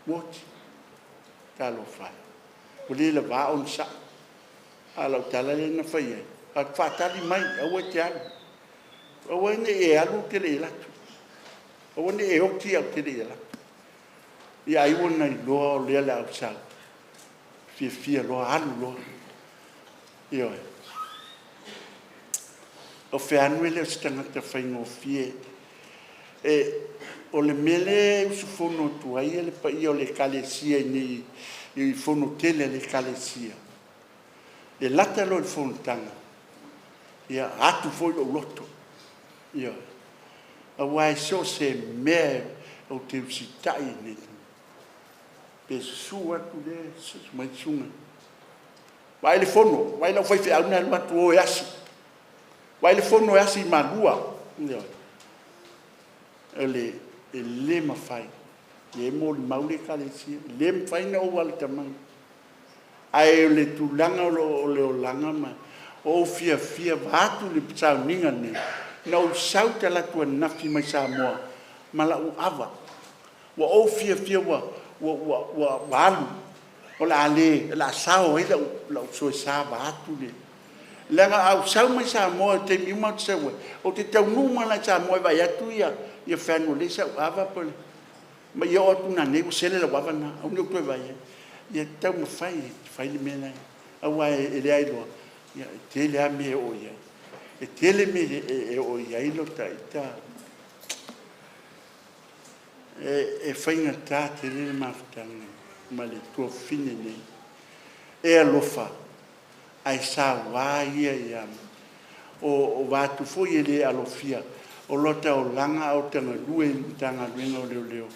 ua oti. Talofa e, ua le lava onosai. A o lau tala lea na fai i ai, ou fai atu, faatali mai aua e te alu, aua ne i e alu ou te le i alu atu, aua ne i e oti ae ou te le i alu atu. Ia ai ua na iloa o lea o le a ou sau, fiafia loa alu loa. Ioe. O Feanu e le o se tagata faigofie. O le mea lea e usufono atu ai le paia o le Ekalesia i inei i fono tele a le Ekalesia, e lata loa i le fonotaga, ia atu foi lou loto, ioe. Aua e so o se mea ou te usitai i le Pe susu atu lea susu mai le susuga, vaai le fono, vaai lau faifeau na e alu atu o e asi, vaai le fono e asi i Malua. Ioe. E le mafai, o lea e molimau le Ekalesia, e le mafai ona ou alatamaga. Ae o le tulaga o le olaga ma… ua ou fiafia vaeatu le sauniga lenei, na ou sau talaatu ananafi mai Samoa ma lau ava. Ua ou fiafia ua alu o le a sao ai lau soesa vaeatu le… Leaga a ou sau mai Samoa i taimi uma lava ou te sau ai, ou te taunuu mai lava i Samoa e vaai atu Feanu o lea e i ai sau ava ma ia oo atu nanei ua sele lau ava lena, aua ne i ou toe vaai i ai. Ia taumafai e fai le mea lena, aua e le ailoa e tele lava mea e oo i ai. E tele mea e oo i ai lota ita. E faigata tele le mafutaga ma le tuafafine nei. E alofa ae saua ia ia vaeatu foi e le alofia o lota olaga a o ota galue i le Matagaluega o Leoleo,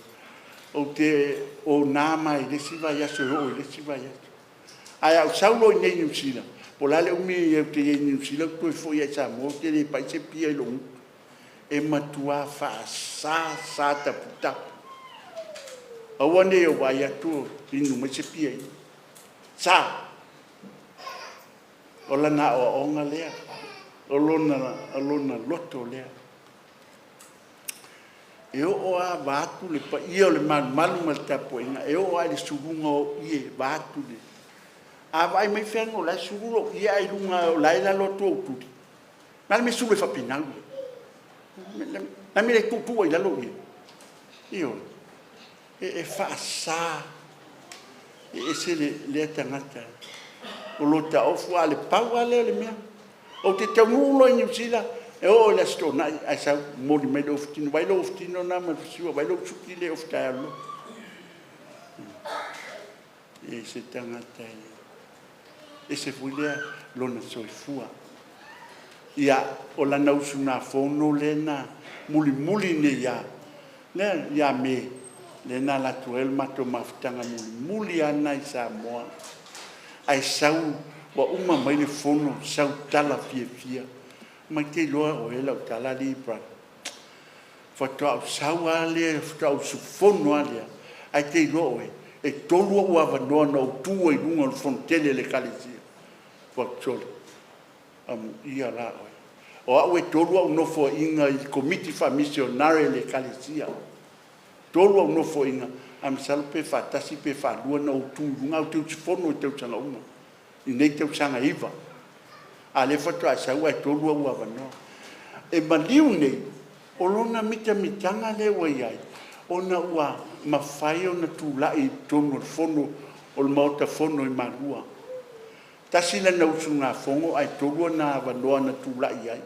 ou te ona mai le isi vaiaso e oo i le isi vaiaso. Ae a ou sau loa iinei i Niu Sila, po o le a le umi ou te i ai i Niu Sila ou te toe foi lava i Samoa ou te le pai se pia i lou gutu. E matua faasa sa taputapu. Aua ne i ou vaai atu o inu mai se pia i i. E sa. O lana aoaoga lea, o lona loto lea. E oo lava vaeatu le paia o le malumalu ma le tapuaiga, e oo lava i le suluga o ou ie vaeatu le… A vaai mai Feanu o la e sulu lou ie ae o la e i lalo atu ou tuli, o le a le mea e sulu ai faapena ou ie? O le a le mea e le tuu tuu ai i lalo ou ie? Ioe. E faasa, e ese lea tagata, o lota ofu. Ae pau lava lea o le mea, ou te taunuu loa i Niu Sila, e oo i le Aso Toonai ae sau momoli mai le ofu tino, vaai lou ofu tino lena ma le fusiua, vaai lou suki lea e ofu taeao i le lotu. E se tagata e ese foi lona soifua. Ia, o lana usugafono lea na mulimuli nei lava ia Me, lea na alu atu ai le matou mafutaga mulimuli lava lena i Samoa, ae sau ua uma mai le fono sau tala fiafia, fai mai, e te iloa oe lau tala alii brother, faatoa ou sau lava lea faatoa ou usufono lava lea, ae te iloa ʻoe, e tolu ou avanoa na ou tu ai i luga o le fonotele a le Ekalesia. Ou fai atu, sole, amuia la oe. O a'u e tolu a'u nofoaiga i le Komiti Faamisionare a le Ekalesia, tolu au nofoaiga, ae masalo pe faatasi pe faalua ona ou tu i luga ae ou te usufono i tausaga uma i nei tausaga e 9, a o lea faatoa e sau ae tolu ou avanoa. E maliu nei o lona mitamitaga lea ua i ai ona ua mafai ona tulai i totonu o le Fono o le Maota Fono i Malua. Tasi lana usugafono ae tolu ona avanoa na tulai ai e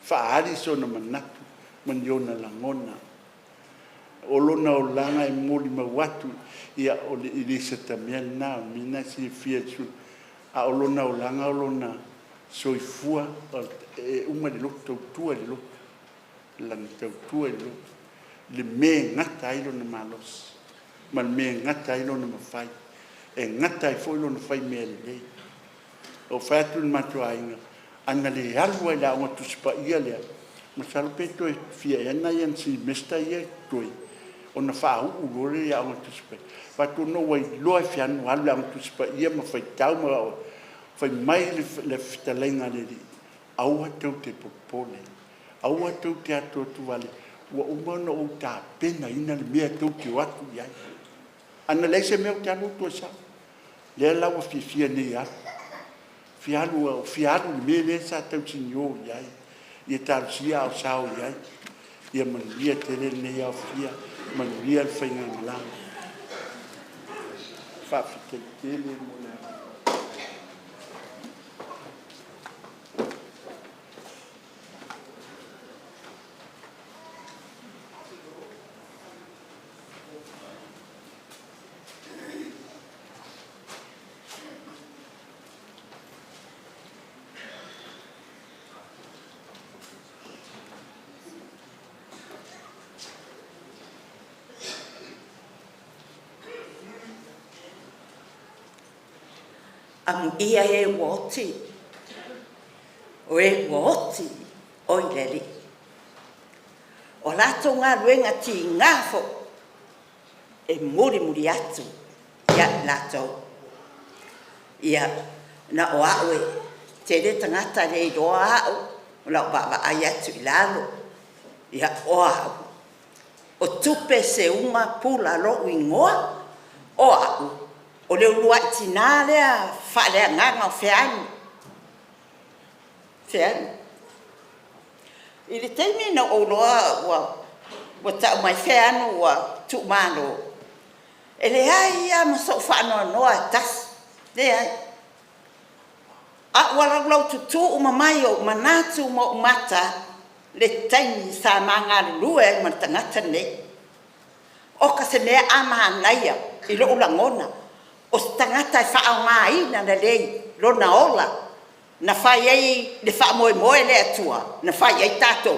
faaali sona manatu ma ni ona lagona. O lona olaga e molimau atu, ia e le o se mea lena, o le mea lena e silafia e le sui usufono, a o lona olaga o lona soifua e uma i le lotu, tautua i le lotu, lana tautua i le lotu, le mea e gata ai lona malosi ma le mea e gata ai lona mafai, e gata ai foi lona fai mea lelei. Na ou fai atu i le matou aiga, ana le alu lava i le Aoga Tusi Paia lea, masalo pe toe fia ea nai ana Semester ia e totoe ona faauu loa lea i le Aoga Tusi Paia. Ou fai atu, ona ua iloa e Feanu na alu i le Aoga Tusi Paia ma faitau ma fai mai le fetalaiga a le Alii, aua tou te popole, aua tou te atuatuvale, ua uma ona ou tapenaina le mea tou te o atu i ai. Ana leai se mea ou te alu ou toe sau. Lea la ua fiafia nei e alu, fia alu i le mea lea sa tausinio i ai. Ia talosia a o sao i ai. Ia manuia tele lenei aofia, manuia le faigamalaga. Faafetai tele mo le avanoa. Amuia e ua oti, o e ua oti, oi le Alii. O a latou galuega tiga foi e mulimuli atu ia i latou. Ia, na o au e tele tagata e le iloa au, o lau vaavaai atu i lalo, ia o au? O Tupe Seuga Pula lou igoa. O au o le uluai tina lea faaleagaga o Feanu. Feanu. I le taimi na ou iloa ua tau mai Feanu ua tuumalo, e leai lava ma sou faanoanoa e tasi, leai. Ae ua laulaututu uma mai ou manatu ma ou mata le taimi sa ma galulue ai ma le tagata lenei. Oka se mea a manaia i lou lagona, o se tagata e faaaogaina lelei lona ola na fai ai le faamoemoe i le Atua na fai ai tatou,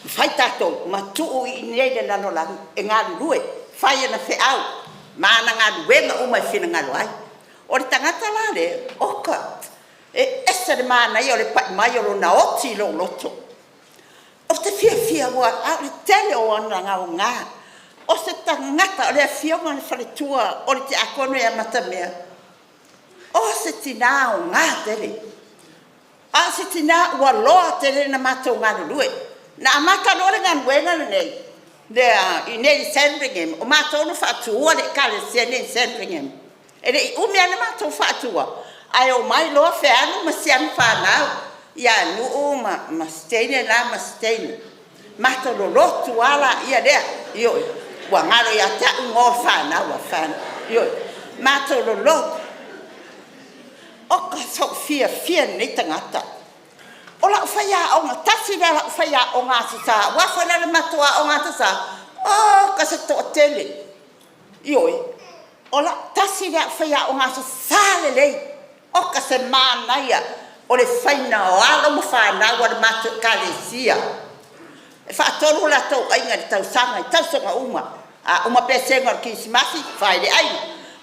fai tatou ma tuu i inei i le lalolagi e galulue, fai ana feau ma ana galuega uma e finagalo ai. O le tagata la lea, oka, e ese le manaia o le pai mai o lona oti i lou loto. Ou te fiafia aua o le tele o ona aoga. O se tagata, o le afioga i le faletua o le tiakono ia Matamea, o se tina aoga tele, a o se tina ua loa tele ona matou galulue. Na amata loa le galuega lenei i inei i Sandringham, o matou na faatuina le ekalesia lenei i Sandringham. E le i umi lava ona matou faatua ae omai loa Feanu ma si ana fanau ia Nuu ma si teine le la ma si teine, matou lolotu lava lea, ioe, ua galo ia te au igoa o fanau a Feanu. Ioe, matou lolotu. Oka sou fiafia i lenei tagata. O lau faiaoga, tasi lea o au faiaoga Aso Sa, aua foi la o le matou aoga Aso Sa, oka se toatele. Ioe, o lau tasi lea au faiaoga Aso Sa lelei. Oka se manaia o le faiga o alo ma fanau a le matou ekalesia. E faatolu o latou aiga i le tausaga i tausaga uma. A uma Pesega o le Kerisimasi, fai le aiga,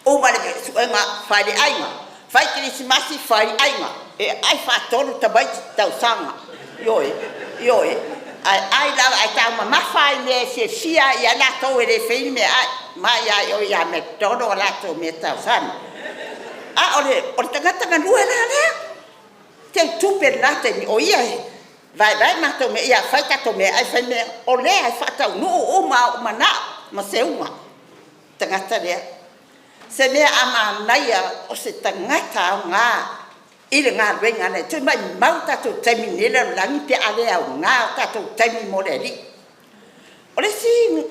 uma le suega fai le aiga, fai kerisimasi fai le aiga. E ai faatolu tamaiti i le tausaga. Ioe, ioe, ae ai lava ae taumamafa lava i mea e fiafia ai i ai latou e le faia ni meaai, mai lava i o ia McDonald a latou meatausaga. A o le tagata galue la lea, teutupe i lena taimi, o ia e Vaevae matou mea, ia fai tatou meaai fai mea. O lea e faataunuu uma ou manao ma Seuga, tagata lea. Se mea a manaia o se tagata aoga i le galuega a le Atua. Maumau tatou taimi i lenei lalolagi pe a le aoga o tatou taimi mo le Alii. O le isi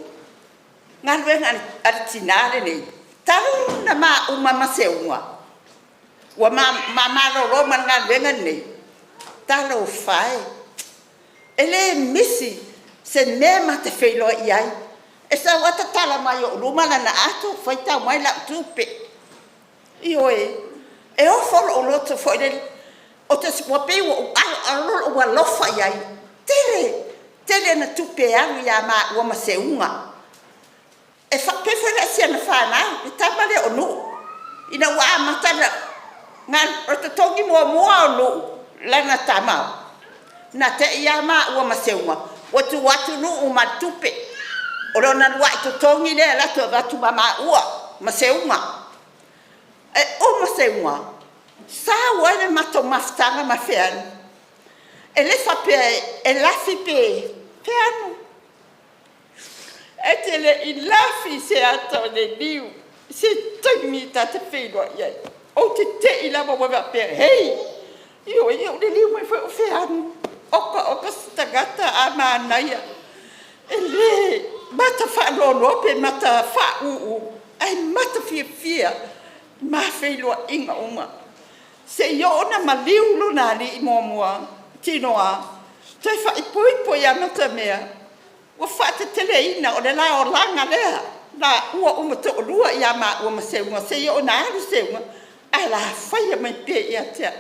galuega a le tina lenei, talu ona maua ma Seuga ua ma malolo ma le galuega lenei, talofa e, e le misi se mea ma te feiloai ai. E sau lava tatala mai i ou luma lana ato, faitau mai lau tupe. Ioe, e ofo lou loto foi lele, ua pei ua ou aloalo lou alofa i ai. Tele tele ana tupe e alu ia maua ma Seuga. E faapea foi la i si ana fanau, le tama lea o Nuu, ina ua amata ona o le totogi muamua o Nuu lana tama, na te i lava maua ma Seuga ua tuu atu Nuu ma le tupe. O lona uluai totogi lea e alu atu e avatu ma maua ma Seuga. E uma Seuga, sau ai le matou mafutaga ma Fealuai. E le faapea e lafi pe Fealuai, e te le i lafi se ata o le niu i se taimi ta te feiloai ai. Ou te te i lava ua e faapea, hei, ioe, ia ua liliu mai foi o Fealuai. Oka oka se tagata a manaia, e le mata faanoanoa pe mata faauu ae mata fiafia i ma feiloaiga uma. Se i oo ina maliu lona alii muamua Tinoa, toe faaipoipo ia Matamea, ua faateteleina o le la olaga lea laua uma toalua ia maua ma Seuga seia oo ina alu Seuga ae alafaia mai pea ia te au.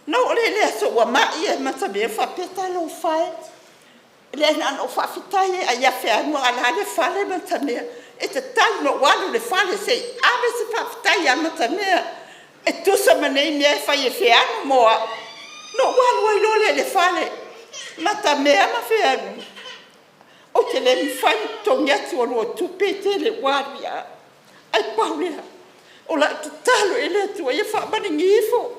Ona oo lea i le aso ua mai Matamea, ou faapea, talofa e, leai na ona ou faafetai lava ia Fealuai a o le a le fale Matamea. E tatau ona ou alu i le fale se i ave se faafetai ia Matamea e tusa ma nei mea e fai e Fealuai mo au. Ona ou alu ai loa lea i le fale, Matamea ma Fealuai, ou te le mafai ona totogi atu a oulua tupe e tele ua alu ia au, ae pau lea o lau tatalo i le Atua ia faamaligi ifo,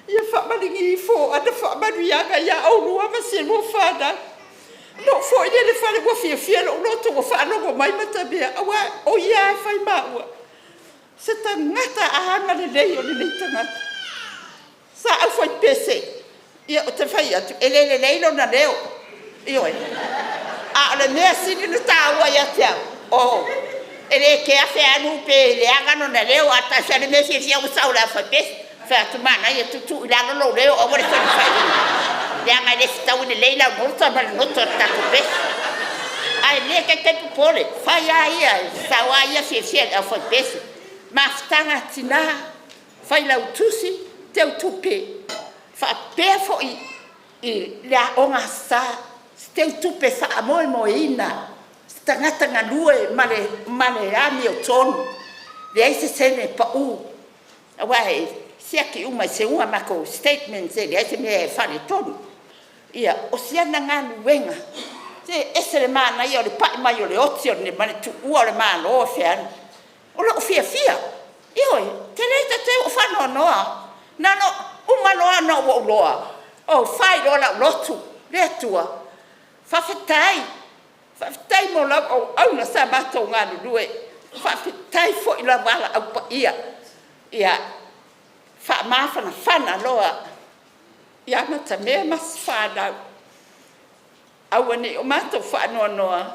ia faamaligi ifo ana faamanuiaga ia oulua ma si a lua fanau. Ona ou foi lea i le fale ua fiafia lou loto ua faalogo mai Matamea, aua o ia lava e fai ma au, se tagata agalelei o lenei tagata. Sa aufaipese, ia ou te fai atu e le lelei lona leo, ioe, a o le mea sili ona taua ia te au, e le kea Fealuai pe leaga lona leo ae tasi lava le mea e fiafia ai ua sau e le aufaipese. Fai atu, manaia, tuutuu i lalo lou leo aua le fai leaga e le fetaui lelei lau nota ma le nota o le tatou pese. Ae le taitai popole, fai lava ia, e sau lava ia fiafia i le aufaipese. Mafutaga a tina, failautusi, teutupe, faapea foi i le Aoga Aso Sa, se teutupe e faamoemoeina, se tagata galue ma le amiotonu, leai se sene pau, aua e siaki uma e Seuga matou statements e leai se mea e faaletonu. Ia, o si ana galuega, se e ese le manaia o le pai mai o le oti ma le tuua o le Malo e Fealuai. O lou fiafia, ioe, ou te le tau o faanoanoa. Na ona uma loa ona ou iloa, ou fai loa lau lotu, le Atua, faafetai, faafetai mo lau auauna sa matou galulue, faafetai foi i lau valaau paia. Ia faamafanafana loa ia Matamea ma si fanau, aua ne i o matou faanoanoa,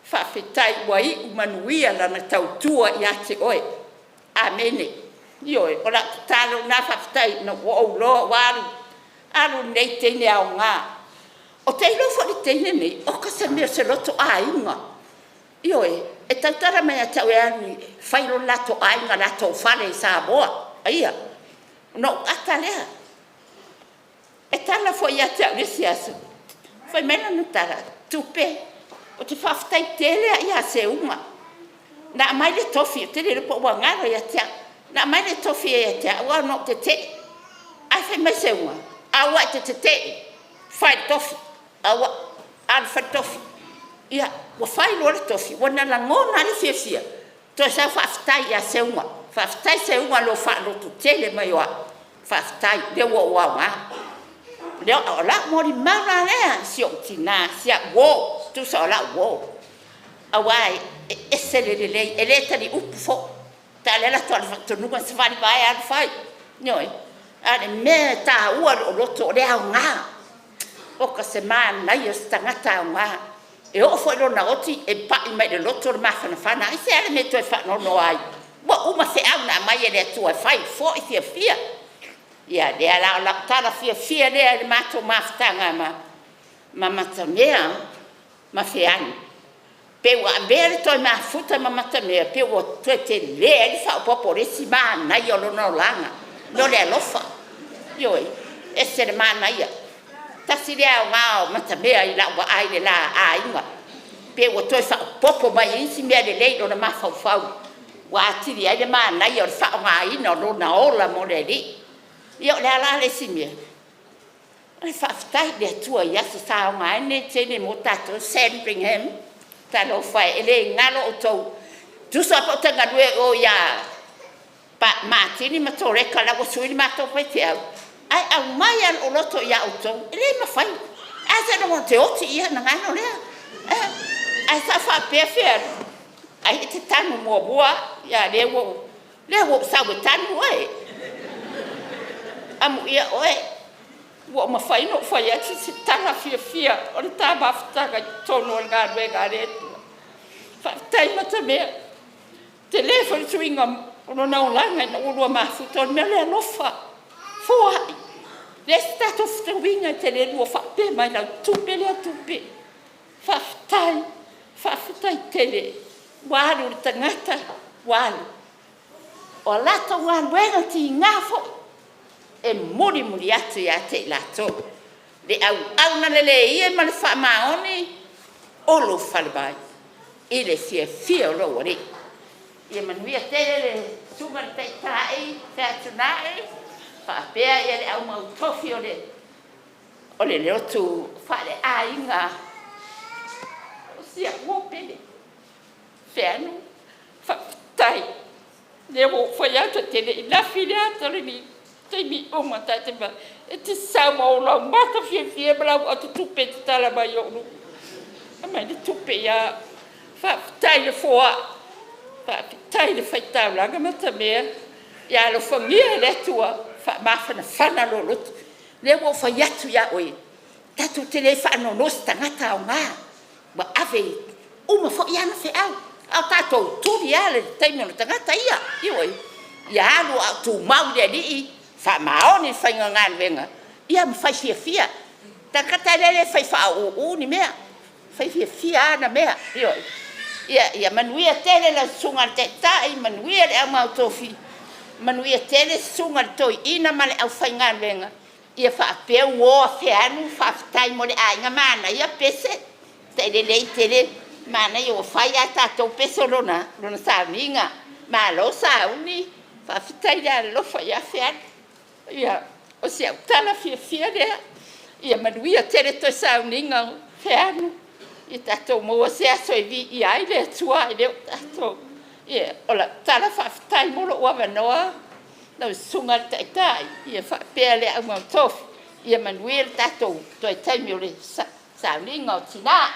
faafetai ua iu manuia lana tautua ia te oe. Amene. Ioe, o lau tatalo lena, faafetai ina ua ou iloa ua alu, alu lenei teine aoga. Ou te iloa foi le teine lenei, oka se mea o se loto aiga. Ioe, e tautala mai ia te au e alu e fai lo latou aiga i latou fale i Samoa. Ia, ona ou ata lea. E tala foi ia te au i le isi aso, fai mai lana tala, tupe, ou te faafetai tele lava ia Seuga. Na aumai le tofi, ou te le iloa po ua galo ia te au. Na aumai le tofi ia te au ona ou tetee. Ae fai mai Seuga, aua e te tetee, fai le tofi, aua, alu e fai le tofi. Ia, ua fai loa le tofi, ua na lagona lava le fiafia, toe sau faafetai ia Seuga. Faafetai Seuga i lou faalototele mai o au, faafetai o lea ua ou aoga. Lea, o lau molimau la lea, si ou tinā, si au uō, tusa o lau uō. Auā e ese le lelei, e le taliupu foi. Ta o le alu atu lava o le faatonuga, savali vae alu fai. Ioe. A o le mea e taua i lou loto o le aoga. Oka se manaia o se tagata aoga. E oo foi i lona oti e pai mai le loto le mafanafana. Aisea le mea e toe faanoanoa ai? Ua uma feau na aumai e le Atua e fai, foi fiafia. Ia lea la o lau tala fiafia lea i le matou mafutaga ma Matamea ma Feani. Pe ua avea le toe mafuta ma Matamea, pe ua toe tele ai le faaopoopo o le isi manaia o lona olaga. O le alofa. Ioe, ese le manaia. Tasi lea aoga o Matamea i lau vaai i le la aiga. Pe ua toe faaopoopo mai ai isi mea lelei i lona mafaufau ua atili ai le manaia o le faaaogaina o lona ola mo le Alii. Ia o le a la le isi mea? O le faafetai i le Atua i aso sa aoga ai lenei teine mo tatou. Sandringham, talofa e, e le galo outou. Tusa pe ou te galue i o ia Matini ma Toreka la ua sui le matou faifeau, ae aumai lava lou loto ia outou. E le mafai. Ae seiloga ou te oti ia ona galo lea. Ae sa faapea Fealu, ai e te tanu muamua au. Ia lea ua ou sau e tanu oe. Amuia oe, ua mafai ona ou fai atu se tala fiafia o le ta mafutaga i totonu o le galuega a le Atua. Faafetai Matamea, tele foi le suiga o lona olaga ina ua oulua mafuta, o le mea o le alofa, foai. Leai se tatou fesuiaiga e te le lua faapea mai lau tupe lea tupe. Faafetai, faafetai tele. Ua alu le tagata, ua alu. O a latou galuega tiga foi e mulimuli atu ia te i latou. Le auauna lelei e ma le faamaoni, ulufale mai i le fiafia o lou Alii. Ia manuia tele le susuga i le Taitai Featunai, faapea le au mautofi o le lotu faaleaiga o si au uo pele. Feanu, faafetai. Lea ua ou fai atu e te le i lafi i le ata o le taimi uma ta te e te sau ma ou laumata fiafia ma lau ato tupe e tatala mai i ou luma. Aumai le tupe ia au. Faafetai le foai, faafetai le faitaulaga Matamea. Ia alofagia e le Atua faamafanafana lou loto. Lea ua ou fai atu ia oe, tatou te le faanoanoa se tagata aoga ua ave uma foi ana feau, a o tatou tuli lava le taimi o le tagata ia. Ioe, ia alu a o tumau i le Alii, faamaoni i le faiga galuega, ia ma fai fiafia. Tagata lea e le fai faauu ni mea, fai fiafia ana mea. Ioe. Ia, ia manuia tele lau susuga i le Taitai, manuia le au mautofi, manuia tele susuga i le toeaina ma le aufaigaluega. Ia faapea uo a Feanu, faafetai mo le aiga manaia pese. Tai lelei tele manaia ua fai lava tatou pese o lona sauniga. Malo sauni, faafetai le alolofa ia Feanu. Ia, o si au tala fiafia lea. Ia manuia tele toe sauniga o Feanu. Ia tatou maua se aso e viia ai le Atua e le o tatou. Ia, o lau tala faafetai mo lou avanoa, lau susuga i le Taitai, ia faapea le au mautofi. Ia manuia le tatou toe taimi o le sauniga o tina.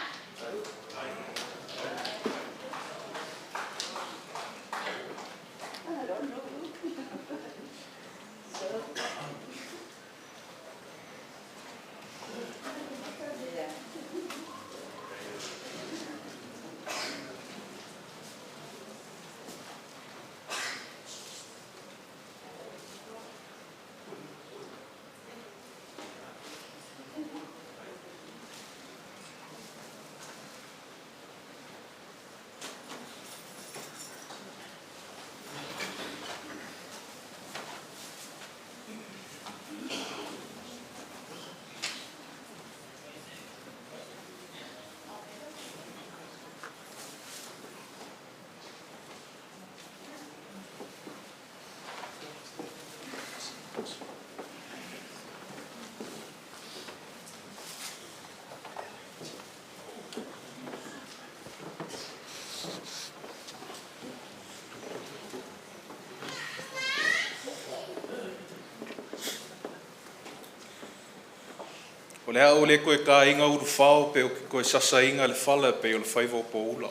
O le a ou le toe taina ulufao pe ou te toe sasaina le fala pei o le faiva o poula.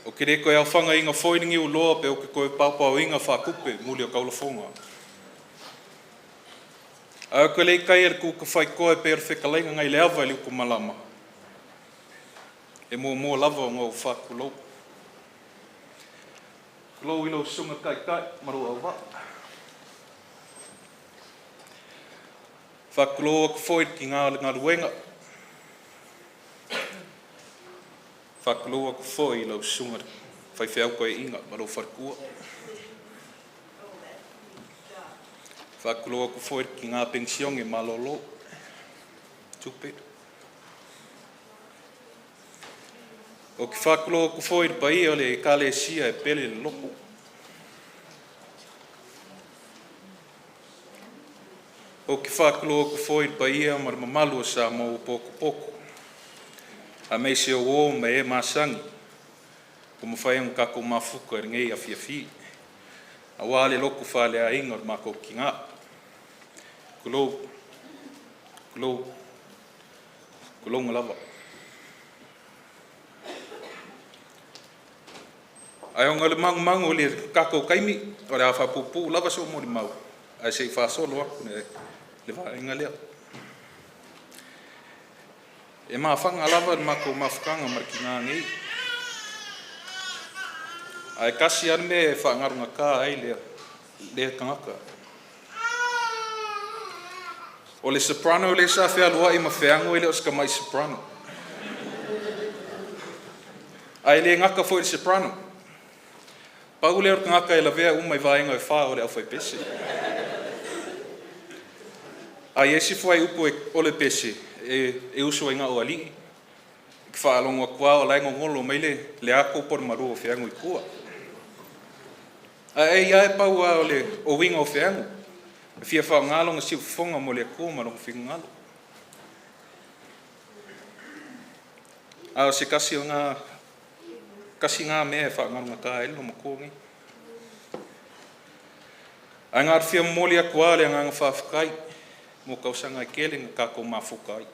Ou te le toe aofagaina foi le niuloa pe ou te toe paopaoina faatupe muli o taulafoga. Ae ou te le i taia le tutafaitoa e pei o le fetalaiga nai le ava i le utamalama, e muamua lava ona ou faatulou. Tulou i lau Susuga i le Taitai ma lou auvaa. Faatulou atu foi i le tina o le galuega. Faatulou atu foi i lau susuga i le faifeau toeaina ma lou faletua. Faatulou atu foi i le tina penisione malolo Tupe. Ou te faatulou atu foi i le paia o le Ekalesia e pele i le loto. Ou te faatulou atu foi i le paia ma le mamalu o Samoa ua potopoto aemaise o uo ma e masani ua mafai ona tatou mafuta i lenei afiafi aua le loto faaleaiga o le matou tina. Tulou, tulou, tulouna lava. Ae ona o le manumanu i le tatou taimi, o le a faapuupuu lava sou molimau ae se i faasolo atu le vaega lea. E mafaga lava le matou mafutaga ma le tina nei, ae tasi lava le mea e faagalugata ai lea tagata. O le soprano lea sa fealuai ma feago e le o se tamai soprano. Ae le gata foi i le soprano, pau lea o le tagata e lavea uma i vaega e fa o le aufaipese. A i ai se fuaiupu o le pese e usu ai na o alii, e te faalogo atu lava o la e gogolo mai le ato po o le malu o feago i tua. Ae ai lava e pau lava o le uiga o feago, e fia faaaoga lona siufofoga mo le Atua ma lona finagalo. A o se tasi o na, tasi na mea e faagalugata ai le loomatua lenei. Ae na o le fia momoli atu lava o le agaga faafetai mo tausaga e tele na tatou mafuta ai.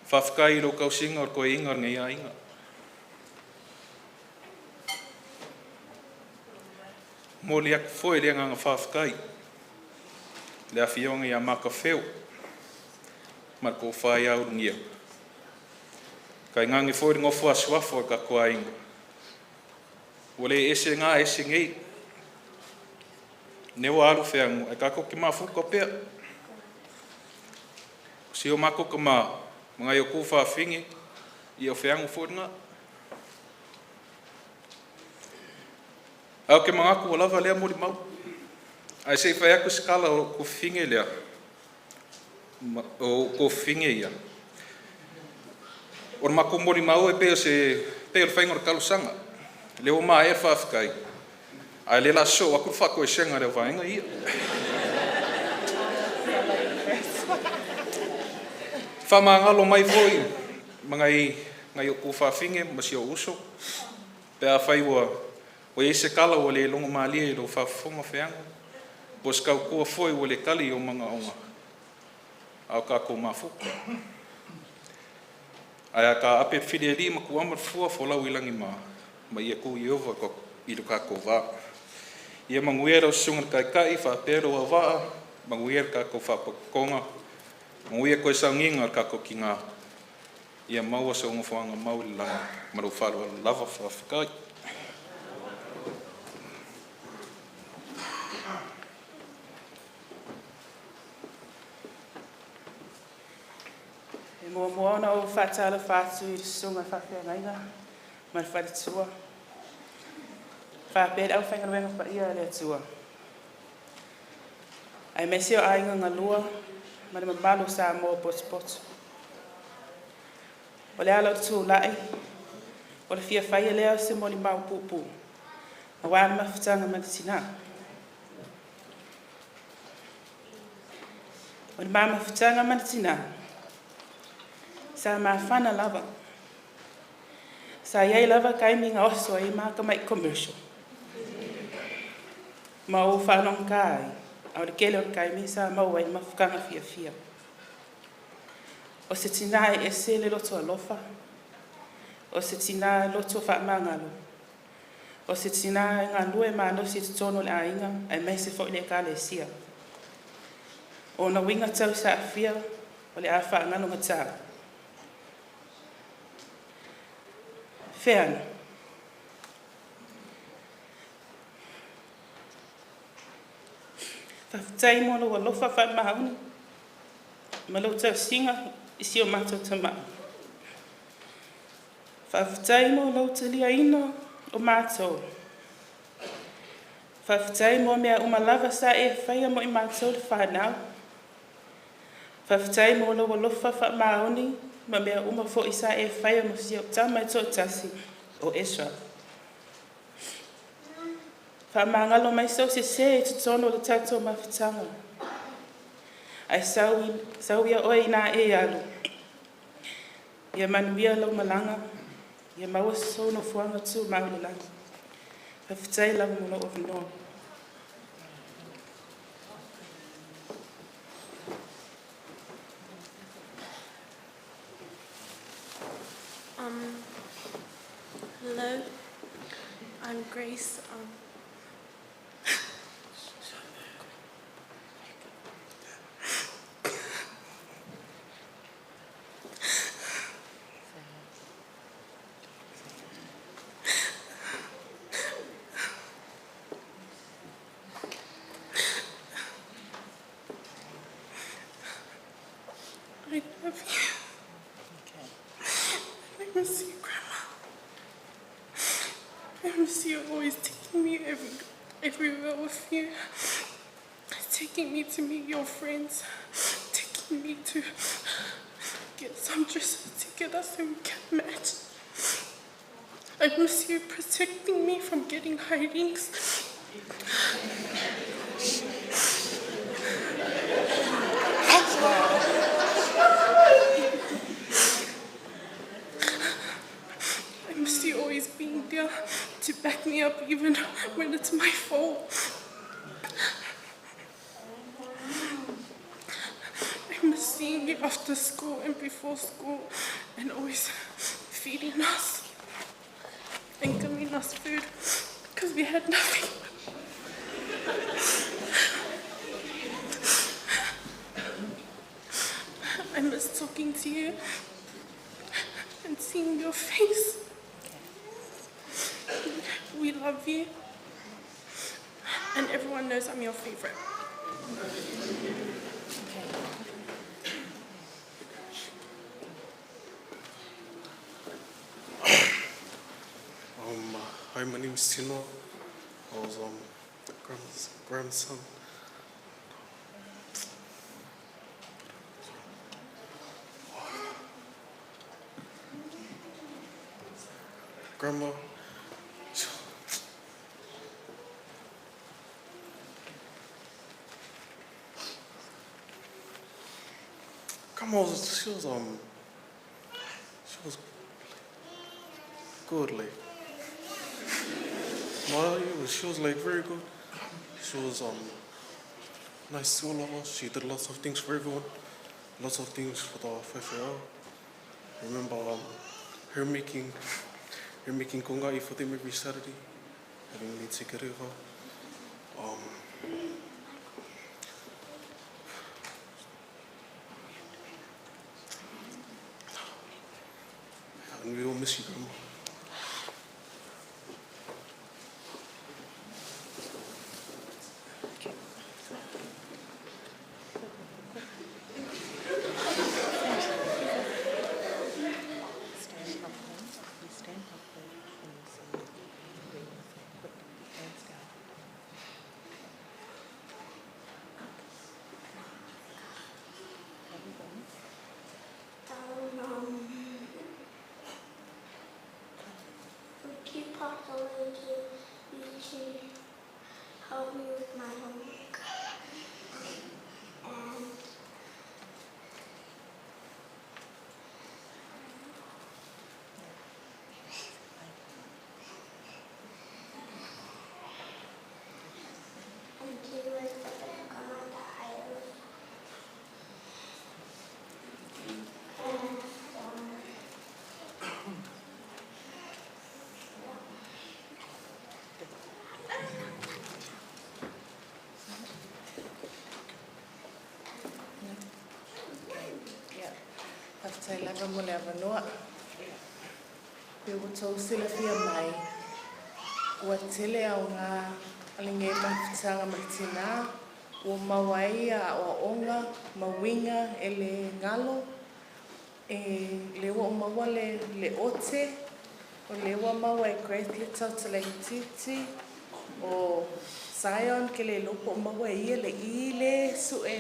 Faafetai i lou tausiga o le toeaina o lenei aiga. Momoli atu foi le agaga faafetai i le afioga ia Matafeo ma le tofa ia Ulugia, tainane foi le nofo a suafa o le tatou aiga, ua le ese na ese nei. O lea ua alu feago ae tatou te mafuta pea. O si o matou tama ma nai o tuafafine, ia o feago foi lena. Ae ou te manatu ua lava lea molimau, ae se i fai atu se tala o lou tuafafine lea, o ou tuafafine ia, o le matou molimau e pei o se pei o le faiga o le talosaga. O lea ua maea le faafetai, a o lea o le a sosoo atu le faatoesega a le vaega ia. Faamagalo mai foi ma nai ou tuafafine ma si ou uso, pe afai ua i ai se tala ua le logomalie i lou faafofoga Feago, po o se tautua foi ua le tali i ou manaoga, a o tatou mafuta. Ae a taape le filialii ma tuuama le fua, folau i lagima ma ia tuu Ieova i lo tatou va. Ia manuia lau susuga i le Taitai faapea lou auvaa, manuia le tatou faalapotopotoga, manuia toe sauniga o le tatou tina, ia maua sou nofoaga mau i le lagi. Ma lou faaaloalo lava. Faafetai. E muamua ona ou faatalofa atu i le susuga i le faafeagaiga ma le faletua faapea le aufaigaluega paia a le Atua, aemaise o aiga galua ma le mamalu o Samoa ua potopoto. O le ala o le tulai, o le fia faia lea o se molimau puupuu aua le mafutaga ma le tina. O le ma mafutaga ma le tina, sa mafana lava. Sa i ai lava taimi na oso ai ma tamai commercial ma ou faalogogata ai. A o le tele o le taimi sa maua ai le mafutaga fiafia. O se tinā e ese le loto alofa, o se tinā loto faamagalo, o se tinā e galue malosi i totonu o le aiga aemaise foi le Ekalesia. O ona uiga tausaafia o le a faagalogatā. Feanu, faafetai mo lou alofa faamaoni ma lou tausiga i si o matou tama. Faafetai mo lou taliaina o matou. Faafetai mo mea uma lava sa e faia mo i matou le fanau. Faafetai mo lou alofa faamaoni ma mea uma foi sa e faia mo si ou tama e toatasi o Ezra. Faamagalo mai sou sesē i totonu o le tatou mafutaga, ae sau ia oe ina e alu, ia manuia lau malaga, ia maua sou nofoaga tumau i le lagi. Faafetai lava mo lou avanoa. Hello, I'm Grace. I love you. I miss you, Grandma. I miss you always taking me everywhere with you. Taking me to meet your friends. Taking me to get some dresses together so we can match. I miss you protecting me from getting hidings. I miss you always being there to back me up even when it's my fault. I miss seeing you after school and before school and always feeding us and giving us food because we had nothing. I miss talking to you and seeing your face. We love you. And everyone knows I'm your favorite. Hi, my name is Tino. I was grandma's grandson. Grandma, Grandma was she was good, like. No, she was like very good. She was nice to all of us. She did lots of things for everyone, lots of things for the faifeau. I remember her making her making kongai for them every Saturday, having me take it over. And we all miss you, Grandma. Stand properly. You stand properly and you say, put your hands down. Down, would you possibly you to help me with my homework? And and to write the book. lava mo le avanoa. Pe ua tou silafia mai, ua tele aoga o lenei mafutaga ma le tinā, ua maua ai aoaoga ma uiga e le galo, e lea ua ou maua le le ote, o lea ua maua e Grace le tautala laitiiti, o Zion ke le iloa po o maua e ia le i lea e sue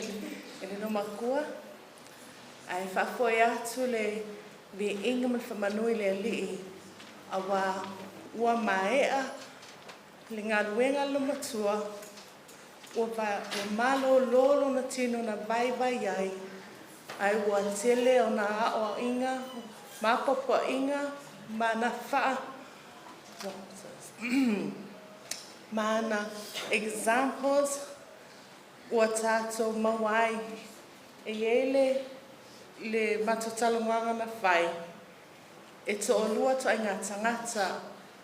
e le loomatua. Ae faafoe atu le viiga ma le faamanu i le Alii auā ua maea le galuega a le loomatua ua malōlō lona tino na vaivai ai ae ua tele ona aoaiga ma apoapoaiga ma ana faa ma ana examples ua tatou maua ai. E i ai le le matou talanoaga na fai, e toalua ituaiga tagata,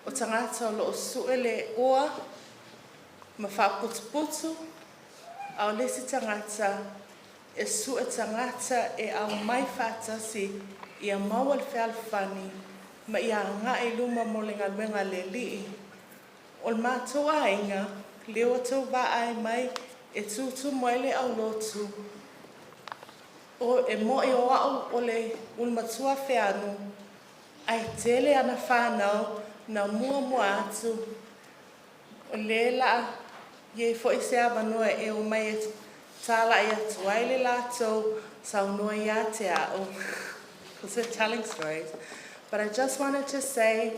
o tagata o lo o sue le oa ma faaputuputu, a o le isi tagata e sue tagata e aumai faatasi ia maua le fealofani ma ia agai i luma mo le galuega a le Alii. O le matou aiga, lea ua outou vaai mai e tutumu ai le aulotu, o e moni o au o le ulumatua Feanu, ae tele ana fanau na muamua atu, o lea o le a i ai foi se avanoa e omai e talai atu ai le latou saunoa ia te au. Because they're telling stories. But I just wanted to say,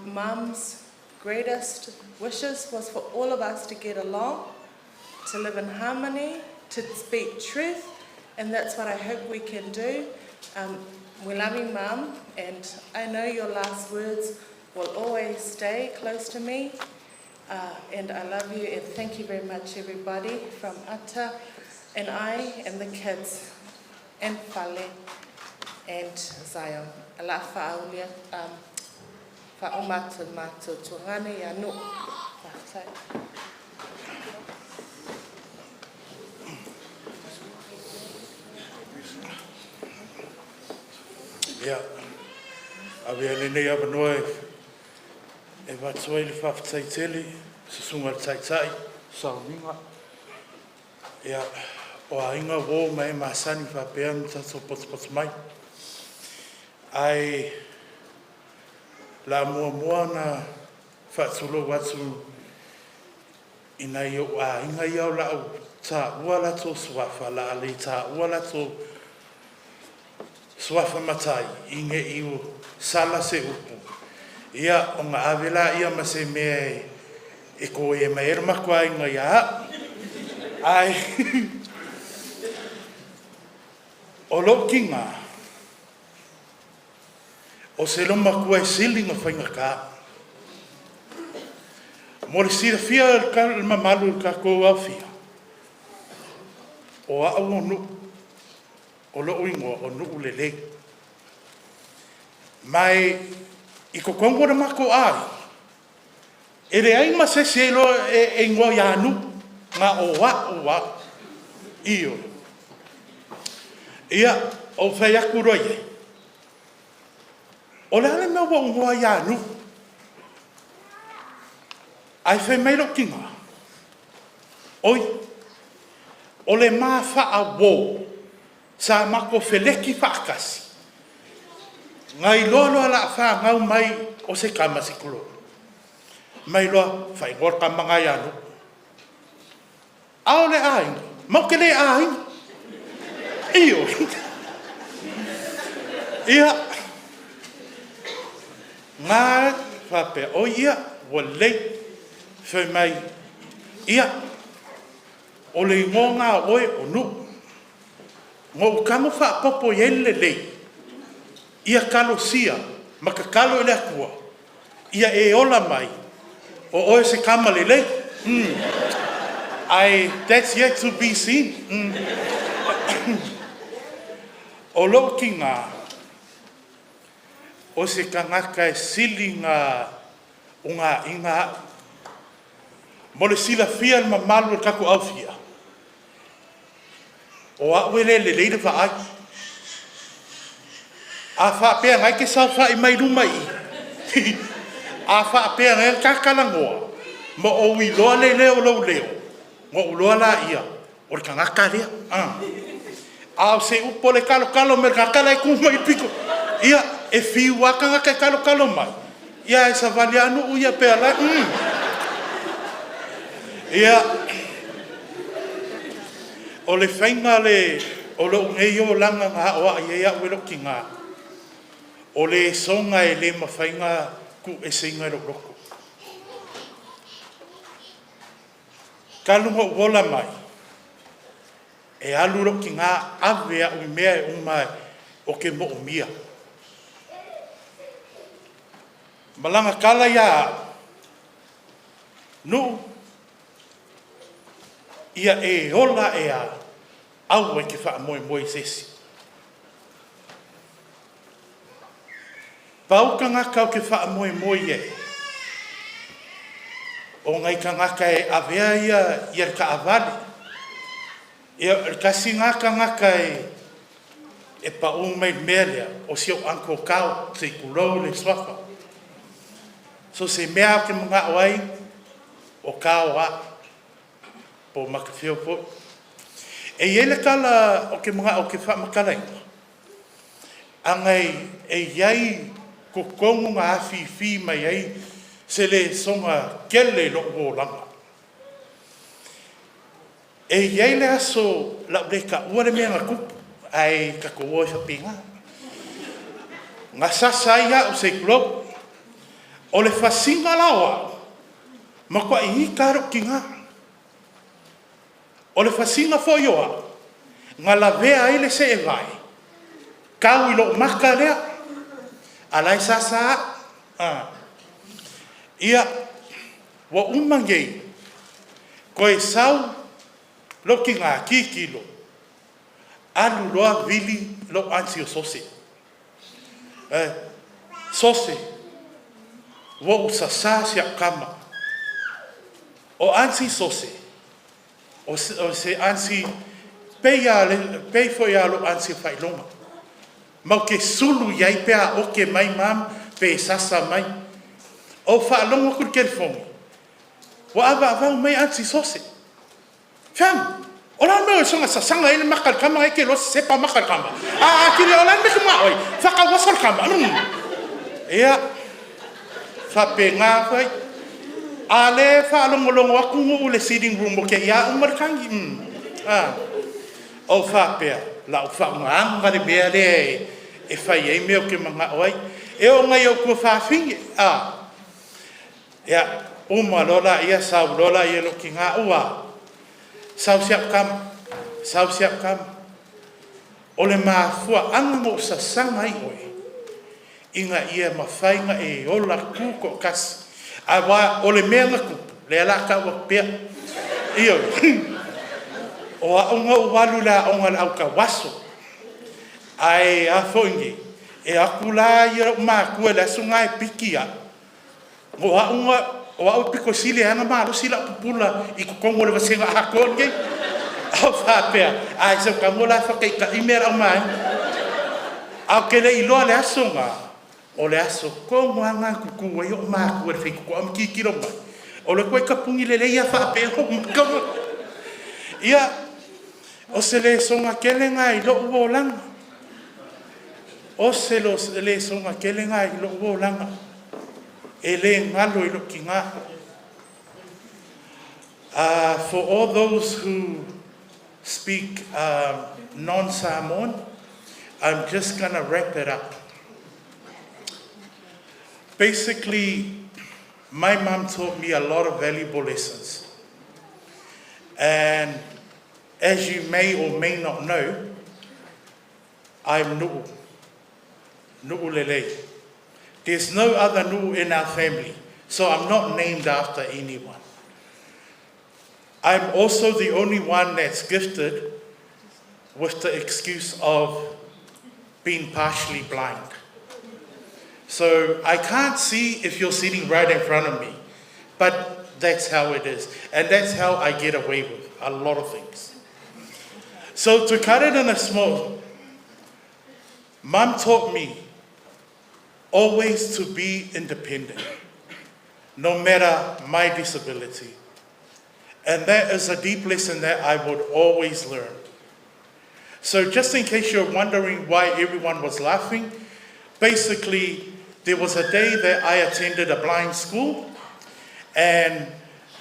Mum's greatest wishes was for all of us to get along, to live in harmony, to speak truth, and that's what I hope we can do. We love you, Mum, and I know your last words will always stay close to me. And I love you, and thank you very much, everybody, from Atta and I and the kids and Fale and Zion. O le a faaaulia um, faauma atu le matou tuagane ia Nu'u. Faafetai. Ia, avea lenei avanoa e e avatu ai le faafetai tele i Susuga i le Taitai, sauniga, ia, o aiga, uo ma e masani faapea ona tatou potopoto mai. Ae o le a muamua ona faatulou atu i nai ou aiga ia o le a ou taua latou suafa, o le a le taua latou suafa matai i ne i sala se upu, ia ona ave laia ma se mea e toē mai ai le matou aiga ia au. Ae o lou tiga, o se loomatua e sili ona faigata. Mo le silafia e le mamalu o le tatou aofia, o au o Nuu, o lou igoa o Nuulelei. Ma e i totonu o le matou aiga, e leai ma se isi e iloa e igoa ia Nuu, na o au lava. Ioe. Ia, ou fai atu loa i ai, o le a le mea ua ou igoa ai ia Nuu? Ae fai mai lou tina, oi, o le ma faauo sa matou feleki faatasi, na iloa loa o le a fanau mai o se tama se i tulou, fai mai loa, faaigoa le tama lena ia Nuu. A o le aiga, matou te le aiga. Ioe. Ia, na faapea, oi ia, ua lelei. Fai mai, ia, o le igoa lena o oe o Nuu. Na ou tago faaopoopo i ai le lelei, ia talosia ma tatalo i le Atua ia e ola mai o oe o se tama lelei. Ae that's yet to be seen. O lou tina, o se tagata e sili ona unaina au. Mo le silafia e le mamalu o le tatou aofia, o au e le lelei le vaai. A faapea na e te saofai mai luma i i, a faapea na ta talanoa ma ou iloa le leo o lou leo, ona ou iloa lea o le tagata lea. A o se upu o le talotalo mai o le tagata la e tu mai le pito, ia e fiu lava tagata e talotalo mai, ae savali lava Nu'u ia pei o la e… Ia, o le faiga o lou nei olaga na aoai ai au e lou tina, o le lesona e le mafai ona tuueseina i lou loto. Talu ona ou ola mai, e alu lou tina ave au i mea uma ou te moomia. Ma lana tala ia au, “Nu'u, ia e ola ae a, aua e te faamoemoe i se isi.” Pau tagata ou te faamoemoe i ai, o nai tagata e avea le taavale. Ia o le tasi lena tagata e pau mai i le mea lea, o si ou uncle Tao, se i tulou le suafa. So o se mea lava ou te manao ai, o Tao lava, po o Matafeo foi. E i ai le tala ou te manao ou te faamatalaina, ana e i ai totonu na afifi mai ai se lesona tele i lou olaga. E i ai le aso, o le a ou le taua le mea na tupu, ae tatou o ai faapena. Na sasa ai au se i tulou. O le fasiga la o au, matuai ita lava lou tina. O le fasiga foi o au, na lavea ai le seevae, tau i lou mata lea, a o la e sasa au. Ia, ua uma nei, toe sau lou tina tilotilo, alu loa vili lou aunty o Sose. Sose, ua ou sasā si au tama. O aunty Sose, o se aunty pei foi lava o lou aunty o Faailoga. Matou te sulu i ai pe a oke mai mum pe sasa mai. Ou faalogo atu i le telefoni ua avaavau mai aunty Sose. Feaga? O le a le mea o e soona sasaga ai le mata o le tama lena e te iloa e sesepa maka o le tama? A atili o le a le mea e te manao ai? Faatauoso le tama? Ia, faapena foi. A o lea e faalogologo atu Nu'u i le sitting room o te i a uma le tagi. Ou faapea, o le a ou faaaogaina le mea lea e fai ai mea ou te manao ai. E oo mai i ou tuafafine, ia, uma loa lea sau loa lou tina, ua a? Sau si au tama, sau si au tama. O le mafuaaga na ou sasaga ai oe, ina ia mafai ona e ola tutoatasi. Aua o le mea na tupu, lea o le a tau atu pea. Ioe. O au na ou alu i le aoga a le au tauaso, ae a foi nei? E o atu la ou matua i le aso lena e piki au, o au e aupito sili ona malosi lau pupula i totonu o le vasega atoa lenei. Ou faapea, ai se i ou tago la e faataitai mea a le aumaiga. Ae ou te le i iloa i le aso lena, o le aso tonu lava lena na tutu ai ou matua i le faitotoa ma tilotilo mai, o le toe tapuni lelei lava faapea ou maka. Ia, o se lesona tele lena i lou olaga. O se lesona tele lena i lou olaga, e le galo i lou tina. For all those who speak non-Samoan, I'm just gonna wrap it up. Basically, my mom taught me a lot of valuable lessons. And as you may or may not know, I'm Nu'u, Nu'u Lelei. There's no other Nu'u in our family, so I'm not named after anyone. I'm also the only one that's gifted with the excuse of being partially blind. So I can't see if you're sitting right in front of me, but that's how it is. And that's how I get away with a lot of things. So to cut it in a small, Mum taught me Always to be independent, no matter my disability. And that is a deep lesson that I would always learn. So, just in case you're wondering why everyone was laughing, basically, there was a day that I attended a blind school, and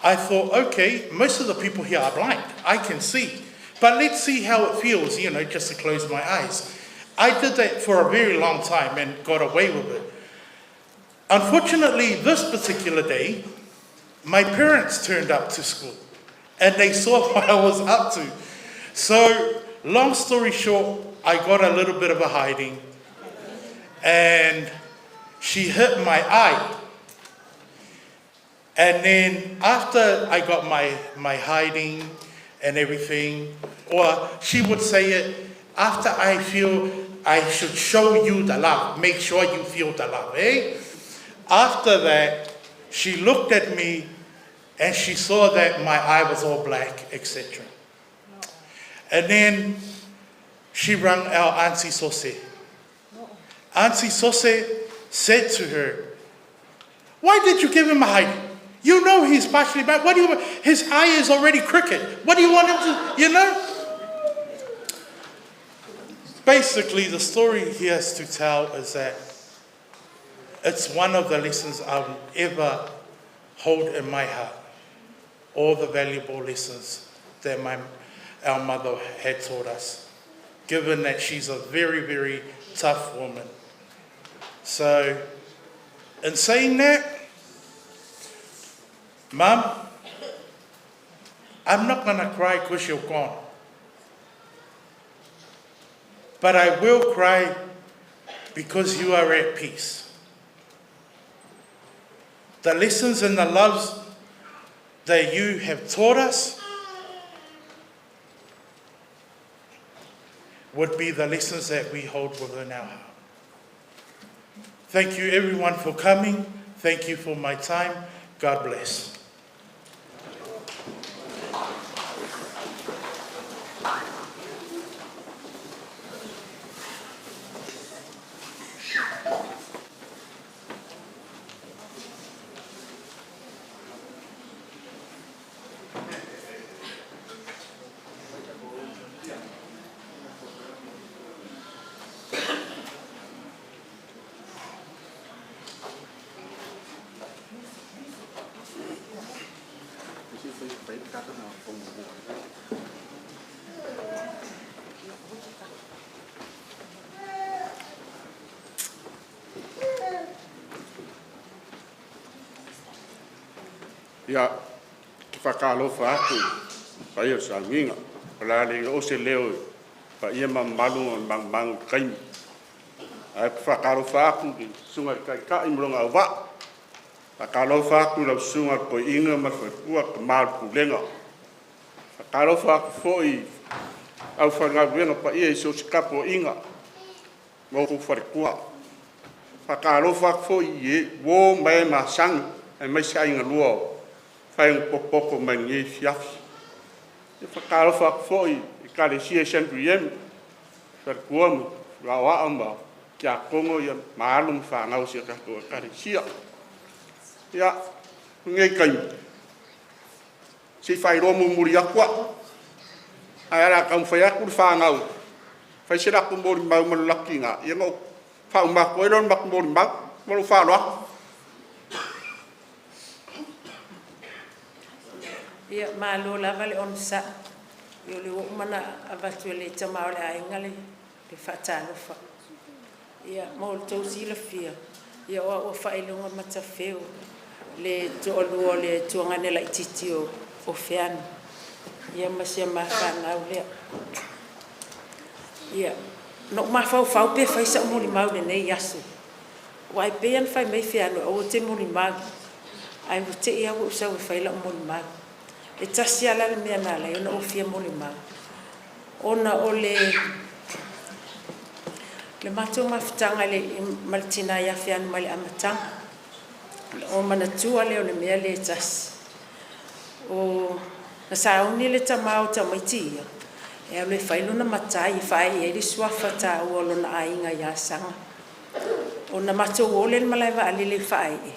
I thought, okay, most of the people here are blind. I can see. But let's see how it feels, you know, just to close my eyes. I did that for a very long time and got away with it. Unfortunately, this particular day, my parents turned up to school and they saw what I was up to. So, long story short, I got a little bit of a hiding and she hit my eye. And then after I got my, my hiding and everything, or she would say it, after I feel I should show you the love, make sure you feel the love, eh? After that, she looked at me and she saw that my eye was all black, etc. And then she rang our Auntie Sose. Auntie Sose said to her, Why did you give him a hiding? You know he's partially blind. What do you his eye is already crooked. What do you want him to, you know? Basically, the story he has to tell is that it's one of the lessons I will ever hold in my heart. All the valuable lessons that my, our mother had taught us, given that she's a very, very tough woman. So, in saying that, Mum, I'm not going to cry because you're gone. But I will cry because you are at peace. The lessons and the loves that you have taught us would be the lessons that we hold within our heart. Thank you, everyone, for coming. Thank you for my time. God bless. Ia, te whakaalofa atu i paia o Sagiga, o le a le oo se leo i paia ma mamalu o le magumagu i le taimi. Ae ou te faatalofa atu i le Susuga i le Taitai ma lona auvaa, faatalofa atu i lau Susuga i le Toeaina ma le faletua, le tama o le Pulega. Faatalofa atu foi i le aufaigaluega paia i so o se tapuaiga ma outou faletua. Faatalofa atu foi i uo ma e masani aemaise aiga lua o fai ona potopoto mai lenei afiafi. E faatalofa atu foi i Ekalesia SNBM, faletua ma Faleaoao ma Tiakono ia ma alo ma fanau o si a tatou Ekalesia. Ia, lenei taimi, se i faailoa mulimuli atu au, ae o le a taumafai atu le fanau fai se latou molimau ma le latou tina, ia ona faauma atu ai lea o le matou molimau. Ma lou faaaloalo. Ia, malo lava le onosai. Ia o lea ua uma ona avatu e le tama o le aiga le faatalofa. Ia, mo le tou silafia, ia o au o Faailoga Matafeo, le toalua o le tuagane laitiiti o Feanu, ia ma si a ma fanau lea. Ia, na ou mafaufau pe fai sau molimau i lenei aso, aua e pei lava ona fai mai Feanu aua e te molimau, ae ua te i lava ua ou sau e fai lau molimau. E tasi lava la le mea na ala ai ona ou fia molimau, ona o le matou mafutaga ma le tina ia Feanu mai le amataga. Ona ou manatua lea o le mea lea e tasi. Na sauni le tama o tamaiti ia e alu e fai lona matai e faaee ai le suafa taua o lona aiga ia Saga. Ona matou o lea i le malaevaalele i Faaee,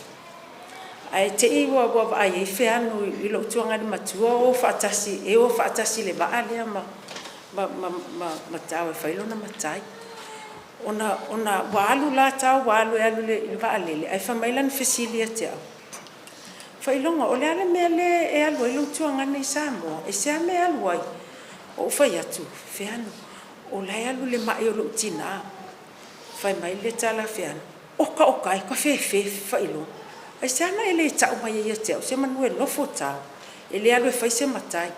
ae tei ua vaai i ai Feanu i lou tuagane matua o faatasi, e o faatasi i le vaa lea ma Tao e fai lona matai. Ona ua alu la Tao ua alu i le vaalele, ae fai mai lana fesili ia te au, Faailoga o le a le mea lea e alu ai lou tuagane i Samoa? Aisea le mea e alu ai? Ou fai atu, Feanu o la e alu i le mai o lou tina. Fai mai le tala a Feanu, oka oka e, tafefe Faailoga. Aisea na e le tau mai ai ia te au semeamanu e nofo Tao e le alu e fai se matai.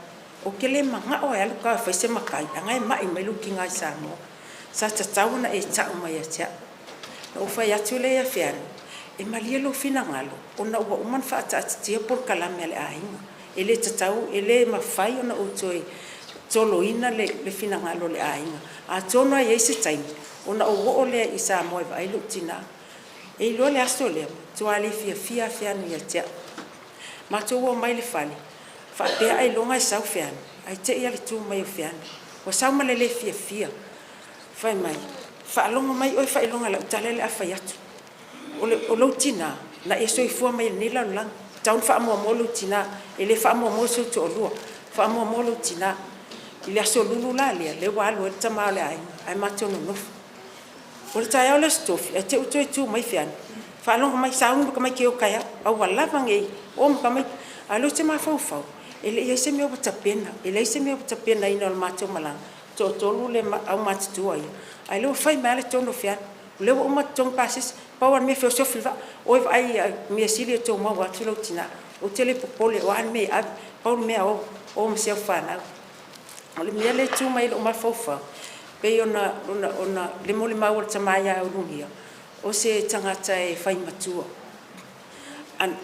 Ou te le manao lava e alu Tao e fai se matai leaga e mai mai lou tina i Samoa. Sa tatau ona e tau mai ia te au. Ona ou fai atu lea ia Feanu, e malie lou finagalo ona ua uma ona faataatitia polokalame a le aiga. E le tatau, e le mafai ona ou toe toloina le finagalo o le aiga. Atonu lava e i ai se taimi ona ou oo lea i Samoa e vaai lou tina. E iloa le aso lea, ua matua le fiafia lava Feanu ia te au. Matou omai i le fale, faapea ailoga e sau Feanu, ae te i lava le tu mai o Feanu. Ua sau ma le le fiafia, fai mai, faalogo mai oe Faailoga i lau tala lea o le a fai atu. O lou tina na e soifua mai ai i lenei lalolagi, e tatau ona faamuamua lou tina, e le faamuamua sou toalua, faamuamua lou tina. I le Aso Lulu la lea, lea ua alu ai le tama o le aiga ae matou nonofo. O le taeao le Aso Tofi, ae te i ua toe tu mai Feanu, faalogo mai, sauni ma tamaiti e o taeao, aua lava ne i o ma tamaiti. A o lea ou te mafaufau, e le i i ai se mea ua tapena, e leai se mea ua tapenaina o le matou malaga, e toatolu le aumatutua ia, a o lea ua fai mai lava le tonu a Feanu, o lea ua uma ona totogi pasese, pau lava le mea e feosofi le vaa, o e vaai, mea sili ia outou maua atu lou tina. Ou te le popole o a ni mea e ave, pau le mea o, o ma si au fanau. O le mea lea e tu mai ai i lou mafaufau, pei o le molimau a le tama ia Ulugia, o se tagata e fai matua.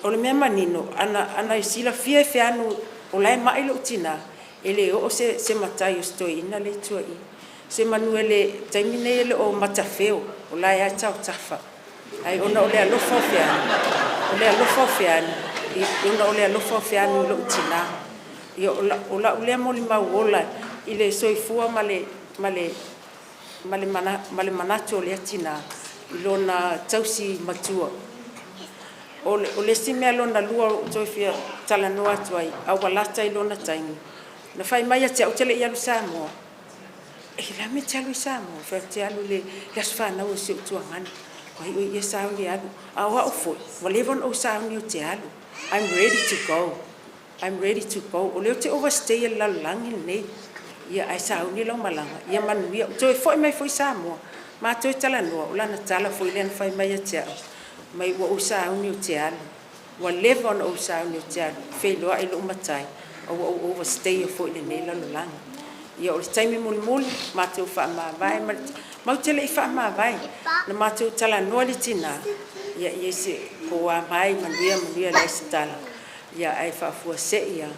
O le mea manino, ana silafia e Feanu o la e mai lou tina, e le oo se matai o si toeaina lea i tua i i. Semeamanu i le taimi lenei e le o matafeo, o la e lava e tautafa. Ae ona o le alofa o Feanu, ona o le alofa o Feanu i lou tina. Ia o lau lea molimau ola i le soifua ma le manatu o lea tina i lona tausi matua. O le isi mea lona lua ua ou toe fia talanoa atu ai, a ua lata i lona taimi, na fai mai ia te au ou te le i alu i Samoa, o le a le mea e te alu ai i Samoa? Ou fai atu, ou te alu i le aso fanau o si ou tuagane. Fai mai oi ia sauni e alu. A o au foi, ua leva ona ou sauni ou te alu. I'm ready to go, I'm ready to go. O lea ou te overstay i le lalolagi lenei, ae sauni lau malaga ia manuia. Ua toe foi mai foi i Samoa ma toe talanoa, o lana tala foi lea na fai mai ia te au, fai mai ua ou sauni ou te alu, ua leva ona ou sauni ou te alu, feiloai lou matai ae ua ou overstay foi i lenei lalolagi. Ia o le taimi mulimuli, matou faamavae, matou te le i faamavae, na matou talanoa i le tina, ia se i poa mai, manuia manuia, leai se tala, ae faafuasei lava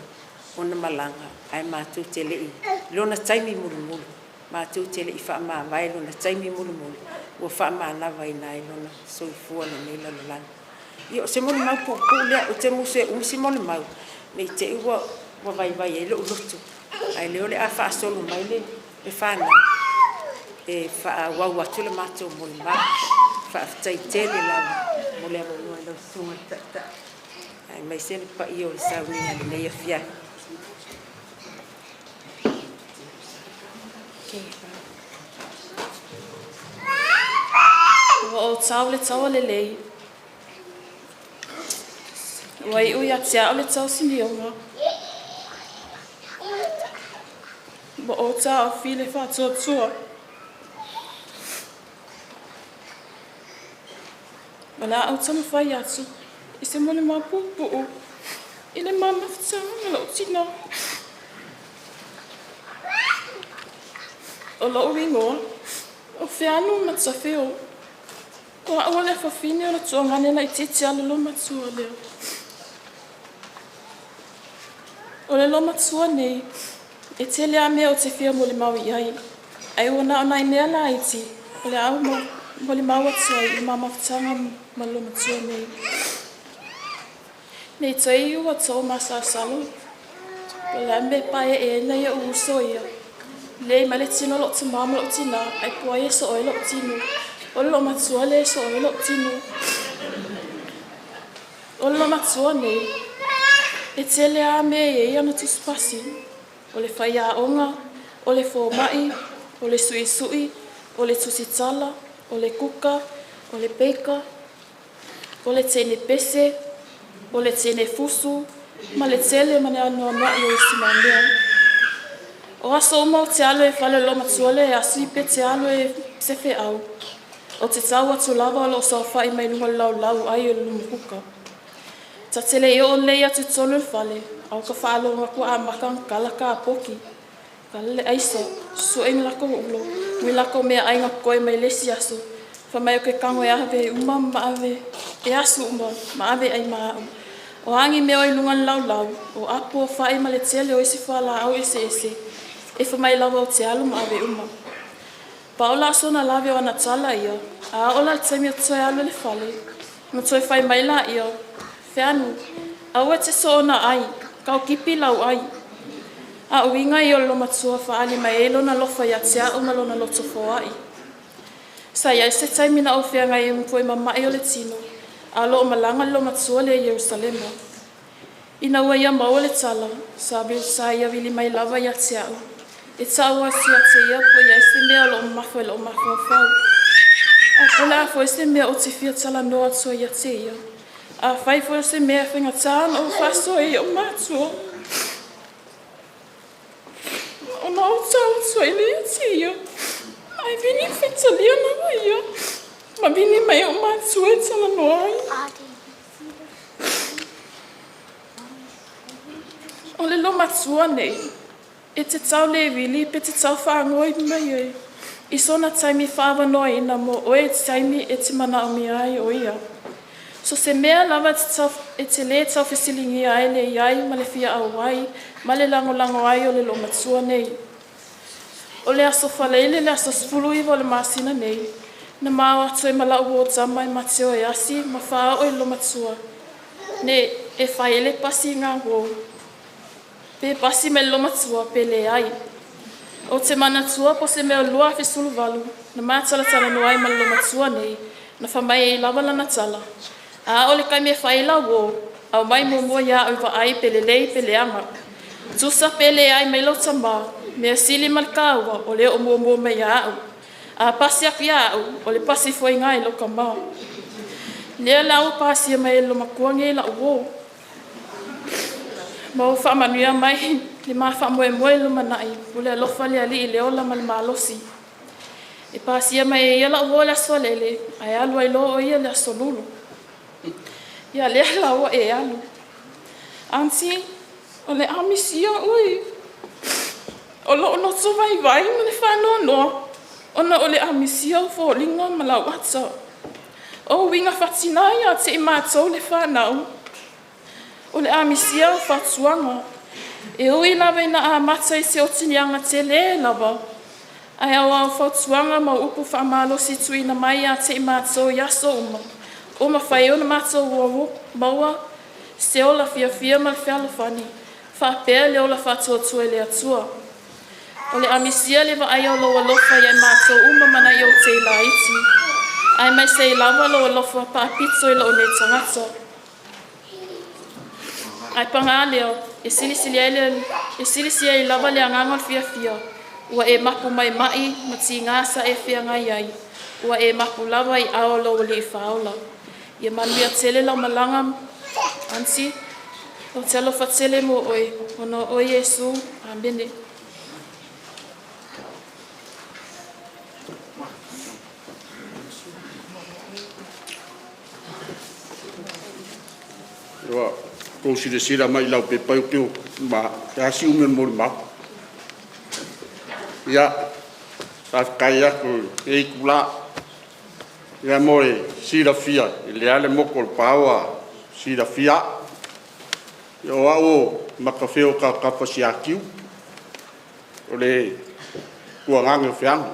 ona malaga ae matou te le i, lona taimi mulimuli, matou te le i faamavae i lona taimi mulimuli ua faamanavaina ai lona soifua i lenei lalolagi. Ia o se molimau puupuu lea, ou te musu e umi se molimau ne i te i ua vaivai ai lou loto, ae o lea o le a faasolo mai le fanau e faaauau atu le matou molimau. Faafetai tele lava mo le avanoa i lau Susuga i le Taitai aemaise le paia o le sauniga i lenei afiafi. Ua ou tau le taua lelei, ua iu ia te au le tausinioga, ua ou taofi le faatuatua. O le a ou taumafai atu i se molimau puupuu i le ma mafutaga ma lou tina. O lou igoa o Feanu Matafeo. O au o le afafine o le tuagane laitiiti a le olomatua lea. O le olomatua nei, e tele lava mea ou te fia molimau i ai, ae ua na o nai mea laiti o le a ou molimau atu ai i le ma mafutaga ma le olomatua nei. Nei tai ua tou masalosalo, po o le a le mea e paeee ai nai ou uso ia. Lelei mai le tino o lou tama ma lou tina, ae po o ai e soo ai lou tino. O le loomatua lea e soo ai lou tino. O le loomatua nei, e tele lava mea e i ai ana tusipasi. O le faiaoga, o le fomai, o le suisui, o le tusitala, o le kuka, o le peika, o le teine pese, o le teine fusu, ma le tele ma le anoanoai o isi mau mea. O aso uma ou te alu ai i le fale o le loomatua lea e asi pe te alu ai i se feau, ou te tau atu lava o lo o saofai mai luga o le laulau ai o le luma kuka. Ta te le i oo lelei atu i totonu o le fale, a ua ta faalogo atu ua amata ona tala kapoki, tala le aisa, sue ni latou ulo ma ni latou meaai na totoe mai le isi aso. Fai mai ou te tago e ave uma ma ave e asu uma ma ave ai ma au. O a ni mea o i luga o le laulau, o apo, o fai ma le tele o isi fualaau eseese, e fai mai lava ou te alu ma ave uma. Pau la o sona lave o ana tala ia, a oo la i le taimi ou te toe alu i le fale, ona toe fai mai lea, Feanu, aua e te soona ai, tau kipi lau ai. A o uiga ia o le loomatua e faaali mai ai lona alofa ia te au ma lona loto foai. Sa i ai se taimi na ou feagai ai foi ma ma'i o le tino, a o lo o malaga le loomatua lea i Ierusalema. Ina ua ia maua le tala, sa ia vili mai lava ia te au, e tau atu ia te ia po o i ai se mea o lo o mamafa i lou mafaufau. Ae po o le a foi se mea ou te fia talanoa atu ai ia te ia. Afai foi o se mea e faigata ona ou faasoa i ou matua, ona ou tau atu ai lea ia te ia, ae vili faitalia lava ia, ma vili mai ou matua e talanoa ai. O le loomatua nei, e te tau le vili pe te tau faagoi mai ai i sona taimi faaavanoaina mo oe i te taimi e te manaomia ai o ia. So se mea lava e te lē taufesiligia ai le i ai ma le fia auai ma le lagolago ai o le loomatua nei. O le aso Faraile le aso 19 o le masina nei, na ma o atu ai ma la'u uo tama e ma te o e asi ma faaoo i le loomatua nei e fai ai le pasi i ngā uo, pe pasi mai le loomatua pe leai. Ou te manatua po o se mea o le 2018 na ma talatalanoa ai ma le loomatua nei, na fai mai ai lava lana tala, a oo i le taimi e fai ai lau uo, aumai muamua ia au e vaai pe lelei pe leaga. Tusa pe leai mai lou tamā, mea sili ma le taua o le oo muamua mai ia au. A pasi atu ia au, o le pasi foi lena i lou tamā. Lea la ua pasia mai e le loomatua nei la'u uo. Ma ua faamanuia mai le ma faamoemoe i le lumanai, pule alofa le Alii i le ola ma le malosi. E pasia mai e ia la'u uo i le aso Faraile, ae alu ai loa o ia i le aso Lulu. Ia lea la ua e alu. Aunty, o le a misia oe. O lou loto vaivai ma le faanoanoa, ona o le a misia ou foliga ma lau ata. O uiga faatina ia te i matou le fanau. O le a misia ou fautuaga. E ui lava ina amata i se otiniaga telē lava, ae o au fautuaga ma upu faamalosi tuuina mai ia te i matou i aso uma, ua mafai ona matou maua se ola fiafia ma le fealofani, faapea le ola faatuatua i le Atua. O le a misia le vaaia o lou alofa ia i matou uma ma nai ou tei laiti, aemaise ai lava lou alofa faapito i lou nei tagata. Ae paga lea, e silisili ai lava le agaga o le fiafia, ua e mapu mai ma'i ma tigā sa e feagai ai, ua e mapu lava i ao o lou Alii Faaola. Ia manuia tele lau malaga, Aunty, ou te alofa tele mo oe, ona o oe Iesu. Amene. Ua outou silasila mai i laupepa ia ou te o ma…e a si umi o le molimau. Ia, faafetai atu i lenei itula. Ia mo le silafia, e lelei lava le motu o le paoa silafia au. Ia o au o Matafeo Tafatafo Siatiu, o le tuagane o Feanu.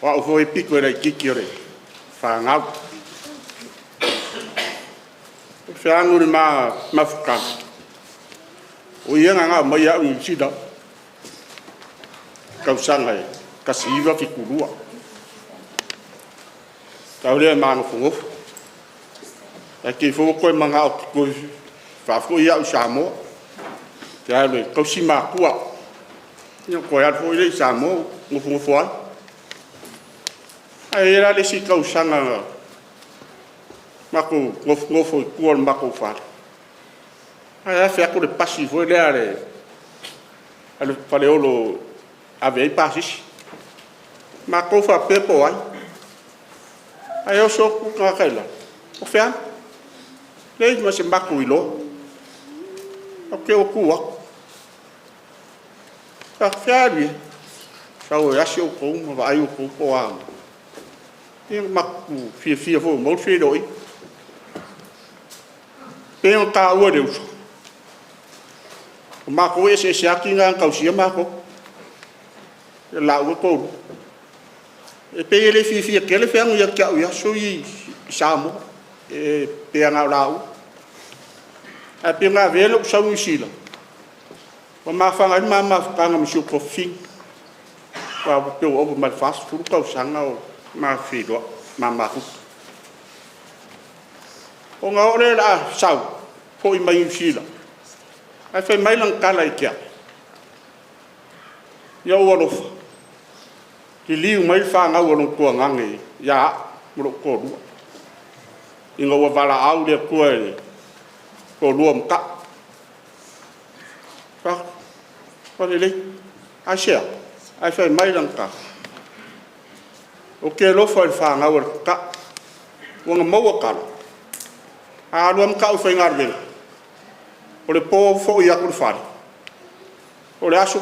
O au foi e pito laitiiti o le fanau. O Feanu i le ma mafutaga, o ia na anau mai au i Niu Sila i le tausaga e 1972. Tau lea magofogofu. Ae te i foi ua toe manao e toe faafoi au i Samoa, ou te alu e tausi matua, ia ona toe alu foi lea i Samoa nofonofo ai. Ae i ai la le isi tausaga na matou nofonofo i tua o le matou fale, ae afe atu le pasi foi lea a le Faleolo e ave ai pasisi. Matou faapea po o ai, ae oso atu le tagata i lalo, o Feanu. Leai ma se matou iloa, te i ua tu atu. Ou fai atu, Feanu e, sau e asi outou ma vaai outou po o a ma. Ia na matou fiafia foi ua maua le feiloaiga. E pei ona taua e le uso, o matou e eseese lava tina na tausia matou, o laua e toalua. E pei e le fiafia tele Feanu ia te au i aso ia i Samoa, pe ana o laua. Ae pei na avea lou sau i Niu Sila ma mafana ai le ma mafutaga ma si ou toafafine, aua pei ua ova ma le 40 tausaga o ma feiloai ma mafuta. Ona oo lea o le a sau, foi mai Niu Sila, ae fai mai lana tala ia te au, “Ia ou alofa, liliu mai le fanau a lou tuagane ia au ma lou toalua, ina ua valaau le Atua i le toalua o mata'u.” Ou fai atu, ua lelei. Aisea? Ae fai mai lana tala, “Ou te alofa i le fanau a le tata'i, ua na maua tala, a alu lava mata'u e faigaluega, o le po foi atu i le fale, o le aso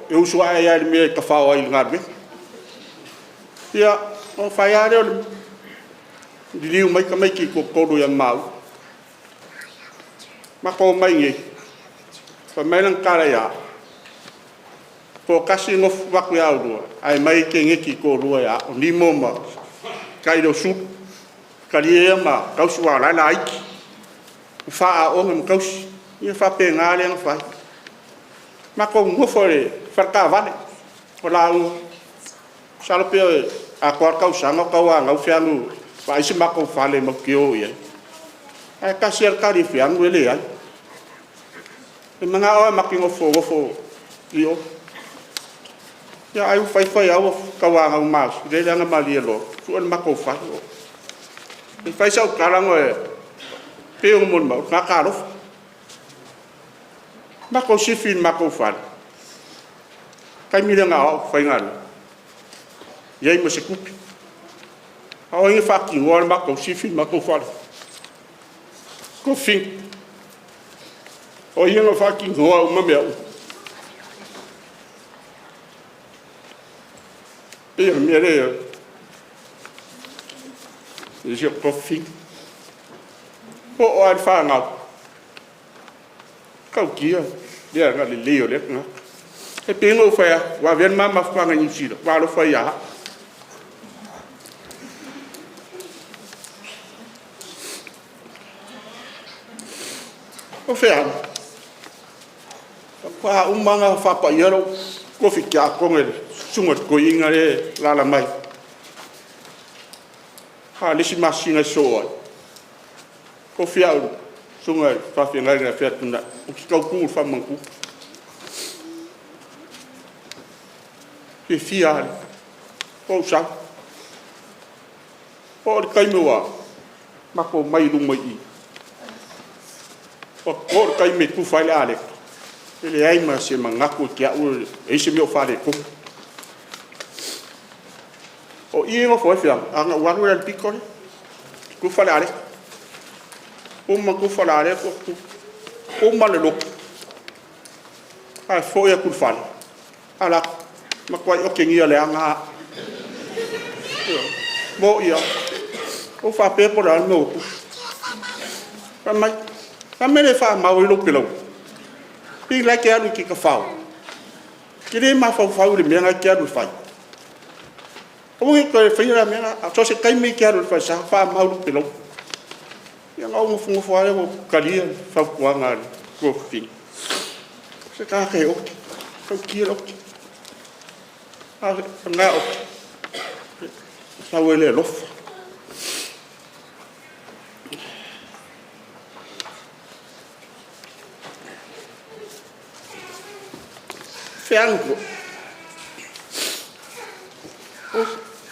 e usu a'e ai lava i le mea e tafao ai i le galuega.” Ia, ona fai lava lea o le liliu mai tamaiti e toatolu ia maua. Matou omai i inei, fai mai lana tala ia au, “Toatasi e nofo atu ia oulua, ae omai e te neti toalua ia au, o Nimo ma Taeleosulu, talia ia ma tausi aua o la e laiti, ma faaaooga ma tausi.” Ia faapena lea ona fai. Matou nonofo i le faletaavale o lauga, masalo pe atoa lava le tausaga o tauanau Feanu e vaai se matou fale matou te o i ai. Ae tasi lava le tali a Feanu e leai. E manao lava matou te nofonofo i o. Ia ai ua fai fai lava ua tauanau malosi, lele lava na malie loa sue le matou fale. E fai sau tala e pei ona molimau, o le tagata alofa. Matou sifi i le matou fale, taimi lea na o au faigaluega, leai ma se tupe. A o ai na faatinoa le matou sifi i le matou fale? Tofina. O ia na faatinoa uma mea uma. E pei o le mea lea, i si ou toafafine. Oo lava i le fanau, e matautia le agalelei o lea tagata. E pei ona ou fai atu, ua avea le ma mafutaga i Niu Sila, ua alofa ia au. O Feanu, faatoa uma lava ona faapaia lou tofi tiakono e le susuga i le toeaina lea e alaala mai, a o le isi masina e sosoo ai, tofi au e le susuga i le faafeagaiga ia Featunai ou te tautu i le faalemanatuga. Fiafia lava, ou sau. Oo i le taimi ua matou omai i luma i i, ua oo i le taimi e tufa ai le aleka, e leai ma se manatu ia te au e i ai se mea o faaletonu. O i e nofo ai Feanu, ae na ou alu lea i le pito lea, tufa le aleka. Uma ona tufa le aleka uma le lotu, ae foi atu i le fale, alu atu, matuai otegia leaga lava au. Ioe, e moni lava. Ou faapea po o le a le mea ua tupu. Fai mai, o le a le mea e le faamau ai lou pelauma? Pei o la e te alu e te tafao, e te le mafaufau i le mea la e te alu e fai. Aua ne i toe faia la mea lena, so o se taimi lava e te alu ai i le falesa, faamau lou pelauma. Ia ona ou nofonofo lava lea ou talia le fautuaga a le tuafafine. O se tagata e ote, e matautia le ote. A o lena ote, e sau ai le alofa. Feaga foi. Ua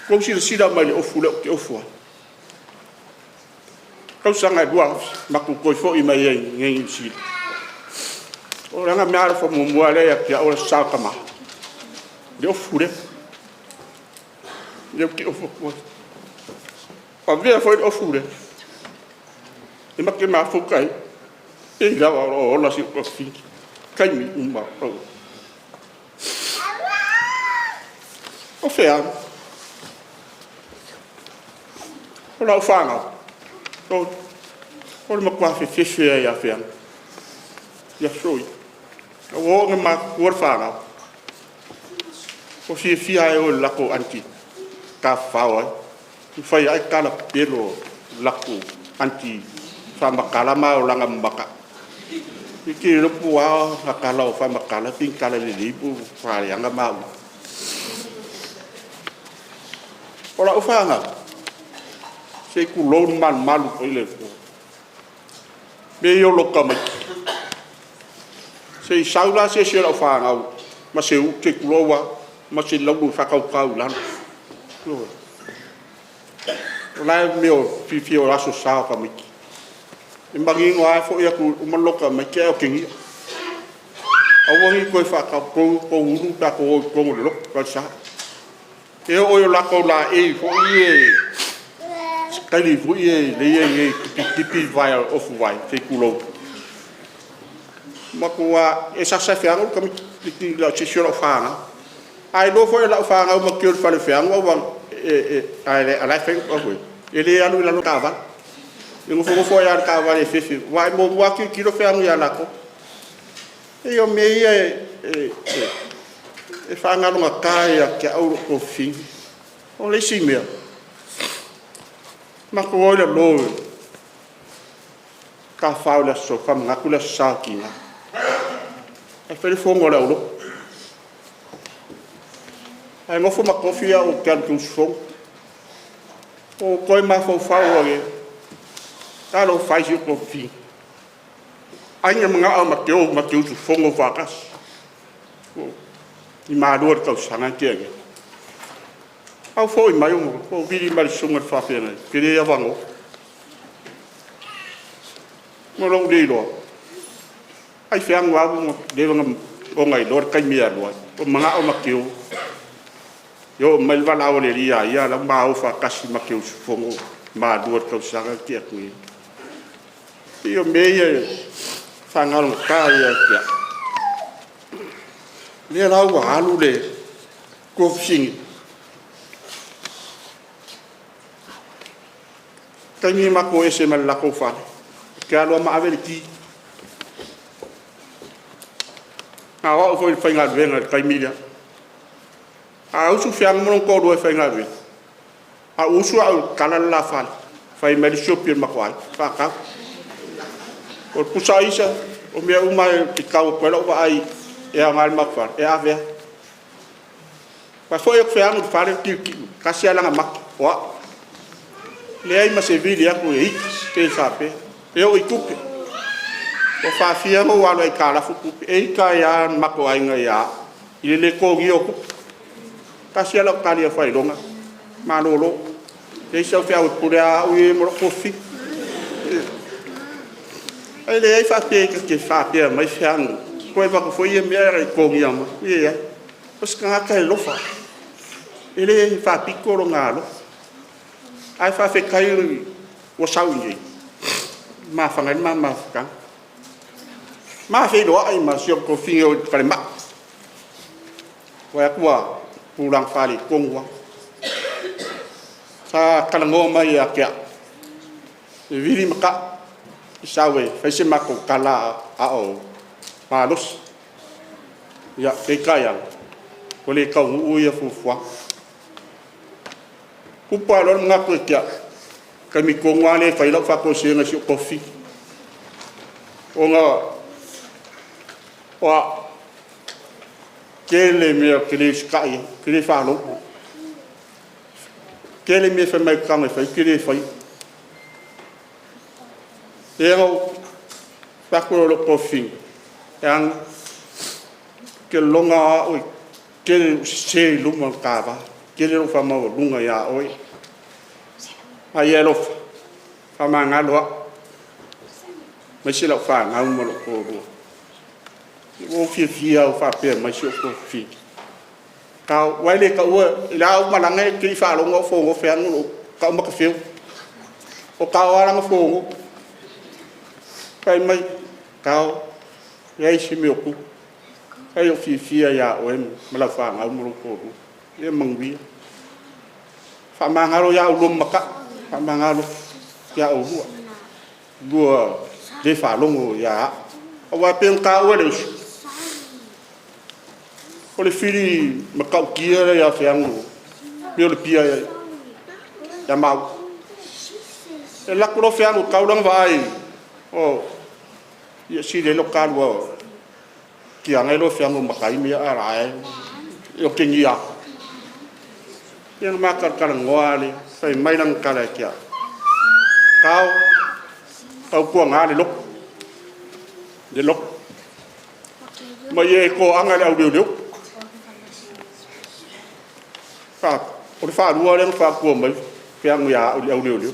outou silasila mai i le ofu lea ou te ofo ai. Tausaga e 2000, matou toe foi mai ai i Niu Sila. O lana meaalofa muamua lava lea ia te au o le Aso Sa o Tama, le ofu lea. Lea ou te ofo atu ai. Ua avea foi le ofu lea e ma te mafuta ai, e pei lava o lo o ola si ou tuafafine i taimi uma. O Feaga? O lau fanau, o le matua fefefe lava ia Feaga i aso ia. Ina ua oo ina matutua le fanau, ua fiafia lava e o i le latou aunty e tafafao ai, ma fai ae tala pepelo i le latou aunty faamatala ma olaga ma mata'u. E te le iloa po o a ana tala o faamatala pe ni tala lelei po o faaleaga maua. O lau fanau, se i tulou le malumalu o paia o le atunuu, mea ia o lotu tamaiti. Se i sau la se isi o lau fanau ma se ulu, se i tulou lava, ma se laulu e faatautau i lalo, ioe. O le a le mea o fiafia o Aso Sa o tamaiti. E manino lava e foi atu, uma le lotu tamaiti ae otegia. Aua ne i toe faatau tou ulu pe a tou o i totonu o le lotu falesa. E oo i o latou laei foi ia, sitaili foi ia lea e i ai nei e tipitipi vae, ofu vae se i tulou, matua, e sasa e Feagu le tamaitiiti se isi o lau fanau. A iloa foi e lau fanau matou te o i le fale o Feagu, a o la e fai e le alu i lalo le taavale. E nofonofo ai lava i le taavale e fefe aua e muamua lava tilotilo Feagu ia latou. E pei o mea ia e faagalogata ai ia te au lou tofafine. O le isi mea, matou o i lalo i tafafao i le aso faamanatu le Aso Sa o Tina, ae fai le fono a le aulotu. Ae nofo ma tofi au ou te alu ou te usufono. Ou toe mafaufau ane, talofa e i si ou tuafafine, ai na manao ma te o matou te usufono faatasi i Malua i le tausaga na tea nei. Ae ou foi mai ou vili mai i le susuga i le faafeagaiga, ou te le avanoa. Ma lou le iloa, ai Feagu lava ua leva ona ona iloa le taimi e alu ai. Ua manao ma te o, e oo mai le valaau a le Alii ia ia, o la ua ma o faatasi ma te usufono i Malua i le tausaga na tea atu nei. E pei o mea ia e faagalogata ai ia te au. O lea la ua alu le tuafafine, taimi na matou o ese mai le latou fale, ou te alu lava ma ave le ki. Na o au foi i le faigaluega i le taimi lea. A usu Feagu ma lona toalua e faigaluega, ae ou usu au e tatala le la fale, fai mai le sioki o le matou aiga, faatau. O le pusa aisa, o mea uma lava e tau atu ai lau vaai e aoga ai le matou fale, e ave lava. Aua foi atu Feagu i le fale tilotilo, e tasi lava lana mata, o au. Leai ma se vili atu e ita pe faapea, e oo i tupe. Ua faafia ona ou alu e aitalafu tupe, e ita ai lava le matou aiga ia au i le le totogia o tupe. Tasi lava lau tali ia Failonga, malolo, leai sau feau e pule lava au ia ma lou tuafafine. E leai faapea ta te faapea mai Feagu, toe avatu foi ia mea ae totogia mai, leai. O se tagata e alofa, e le faapito lona alofa. Ae faafetai ua sau i inei, mafaga ai le ma mafutaga. Ma feiloai ma si ou tuafafine o i le falemai, vaai atu ua tulaga faaletonu lava. Sa talanoa mai ia te au, e vili ma tau, sau e fai se matou tala a o malosi. Ia, peitai ane, ua le taunuu ia fuafuaga. Tupu ae loa le manatu ia te au, o le taimi tonu lava lea e fai ai lau faatoesega i si ou tuafafine, ona o au, tele mea ou te le usitai i ai, ou te le faalogo. Tele mea e fai mai ou te tago e fai, ou te le faia. Lea na ou fai atu i lou tuafafine, Leaga, Te lagona o au e tele lou sese i luma o le ta va, tele lou faamaualuga ia oe. A ia e alofa, faamagalo au, aemaise lau fanau ma lou toalua. Ua ou fiafia lava ua faapea mai si ou tuafafine, aua e le taua, o le a ou malaga e te le i faalogo lava o fono Feagu tau Matafeo. O Tao lava lana fono. Fai mai, Tao, leai se mea o tupu, e matuai ou fiafia ia oe ma lau fanau ma lou toalua. Ia manuia. Faamagalo ia oulua ma Mata'u, faamagalo ia oulua, oulua le faalogo ia au. Aua e pei ona taua e le uso, o le fili matautia lea ia Feagu pei o le pia ia maua. E alu atu loa Feagu e tau lana vaai, ia sili ai le ta alu tiaga iloa e Feagu o mataimi a o la e otegia atu. Ia ona ma talatalanoa lava lea, fai mai lana tala ia te au, Tao, tautuana le loto, le loto, ma ia e toaga e le auleoleo. O le faalua lea ona fautua mai Feagu ia au i le auleoleo.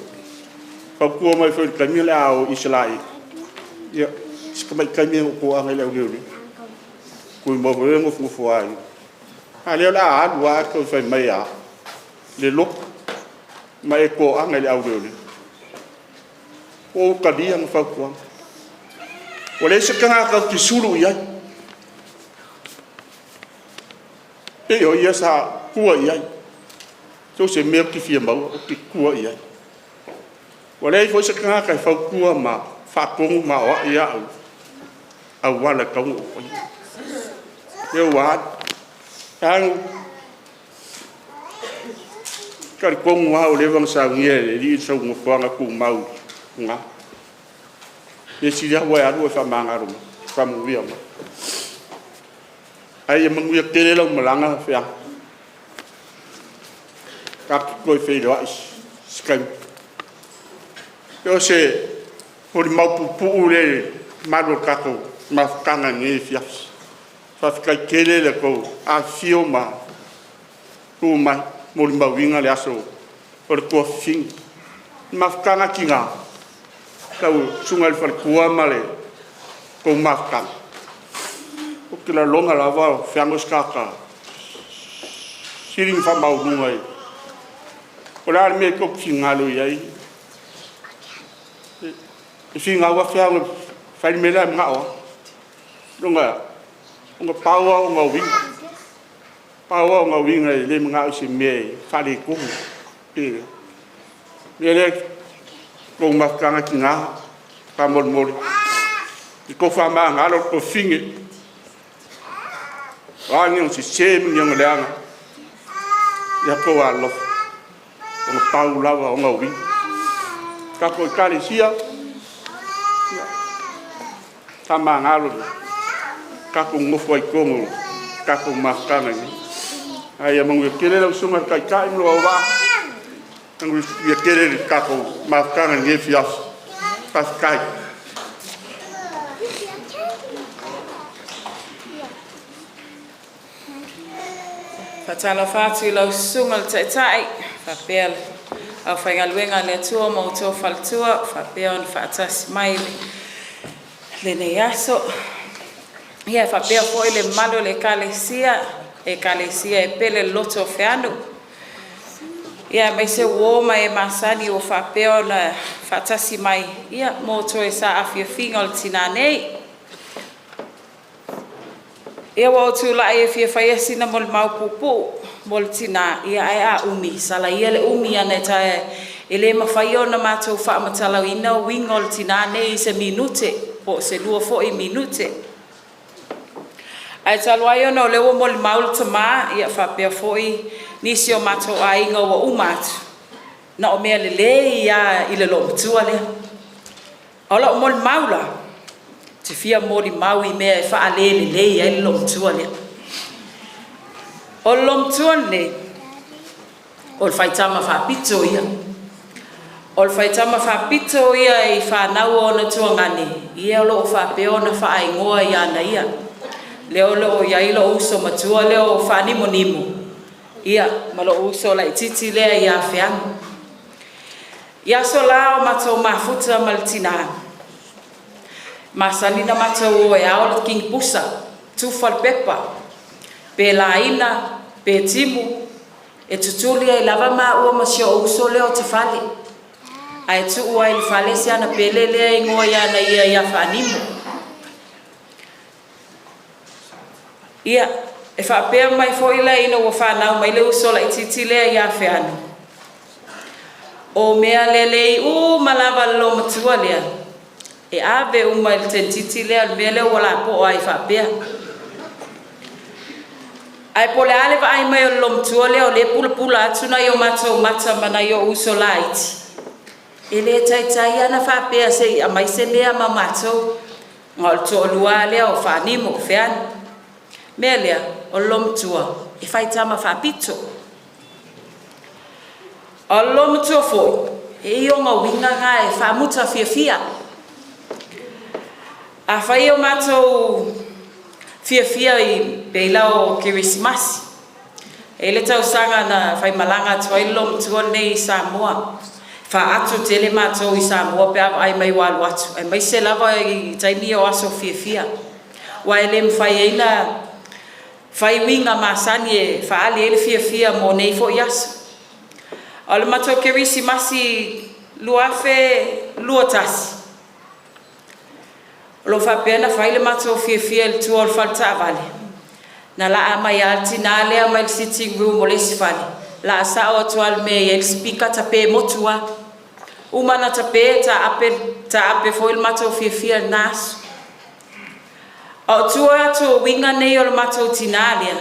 Fautua mai foi i le taimi o le a o i Isaraelu, ia, si tamai taimi lava na ou toaga ai i le auleoleo. Tuimau foi lea nofonofo lava i i. A o lea o le a alu lava ae toe fai mai ia au, le loto, ma e toaga i le auleoleo. Ua ou talia lana fautuaga. Ua leai se tagata ou te sulu i ai, pei o ia sa ou tua i ai. So o se mea ou te fia maua ou te tua i ai. Ua leai foi se tagata e fautua ma faatonu ma aoai au i auala e tatau ona ou faia. Lea ua alu. Feagu, e talitonu lava ua leva ona saunia e le Alii sou nofoaga tumau i ina. Mea sili lava ua e alu ua e faamagalo mai, faamanuia mai. Ae ia manuia tele lau malaga Feagu, tatou te toe feiloai se taimi. Ia o se molimau puupuu lea i le mamalu o le tatou mafutaga i lenei afiafi. Faafetai tele le tou afifio ma tu mai e molimauina le aso o le tuafafine. Le mafutaga a tina, lau susuga i le faletua ma le tou mafutaga, ou te lagona lava o Feago o se tagata e sili ona faamaualuga i… O le a le mea tou te finagalo i ai, e finau lava Feago e fai le mea la e manao ai. Ona pau lava o ona uiga, pau lava o ona uiga e le manao i se mea e faaletonu. O le mea lea le tou mafutaga tina, faamolemole, ia outou faamagalo le tuafafine, o a ni ona sese ma ni ona leaga, ia outou alolofa, ona pau lava o ona uiga. Le tatou Ekalesia, ia faamagalo le tatou nonofo ai i totonu o le tatou mafutaga nei. Ae ia manuia tele lau Susuga i le Taitai ma lou auvaa, manuia tele le tatou mafutaga i lenei afiafi. Faafetai. Faatalofa atu i lau Susuga i le Taitai faapea le aufaigaluega a le Atua ma outou faletua ua faapea ona faatasi mai i lenei aso. Ia, e faapea foi le mamalu o le Ekalesia, Ekalesia e pele i le loto o Feanu, ia aemaise uo ma e masani ua faapea ona faatasi mai mo toe saafiafiga o le tina nei. Ia ua ou tulai e fia faia sina molimau puupuu mo le tina, ia ae a umi, sala ia le umi ana e le mafai ona matou faamatalaina uiga o le tina nei i se minute po o se lua foi minute. Ae talu ai ona o lea ua molimau le tama, ia faapea foi nisi o matou aiga ua uma atu, na o mea lelei lava i le loomatua lea. O lau molimau la, ou te fia molimau i mea e faalelelei ai le loomatua lea. O le loomatua lenei, o le faitama faapito ia. O le faitama faapito ia i fanau a ona tuagane, ia o lo o faapea ona faaigoa ia na ia. Lea o lo o i ai lou uso matua lea o Faanimonimo, ia, ma lou uso laitiiti lea ia Feanu. I aso la o matou mafuta ma le tinā, masani na matou o e ao le kinipusa, tufa le pepa, pe laina, pe timu, e tutuli ai lava maua ma si ou uso lea o Tafale, ae tuu ai i le fale si ana pele lea e igoa ia na ia ia Faanimo. Ia, e faapea mai foi la ina ua fanau mai le uso laitiiti lea ia Feanu, o mea lelei uma lava a le loomatua lea, e ave uma i le tenititi lea o le mea lea ua lapoa ai faapea. Ae po o le a le vaai mai o le loomatua lea o lea e pulapula atu nai o matou mata ma nai ou uso laiti, e le taitai lava ona faapea se i aumai se mea ma matou. Ma o le toalua lava lea o Faanimo o Feanu. Mea lea, o le loomatua, e faitama faapito. A o le loomatua foi, e i ai ona uiga na e faamuta fiafia. Afai o matou fiafia i pei la o Kerisimasi, E i ai le tausaga na faimalaga atu ai le loomatua lenei i Samoa. E faatu tele matou i Samoa pe a vaai mai ua alu atu, aemaise lava i taimi ia o aso fiafia, aua e le mafai ai ona fai uiga masani e faaali ai le fiafia mo nei foi aso. A o le matou Kerisimasi 2021, O lo o faapea ona fai le matou fiafia i le tua o le fale taavale. Na laa mai lava le tinā lea mai le sitting room o le isi fale, laa sao atu lava i le mea e i ai le sipika, tape motu lava. Uma ona tape, taape, taape foi le matou fiafia i lena aso. A o tua atu o uiga nei o le matou tinā lea,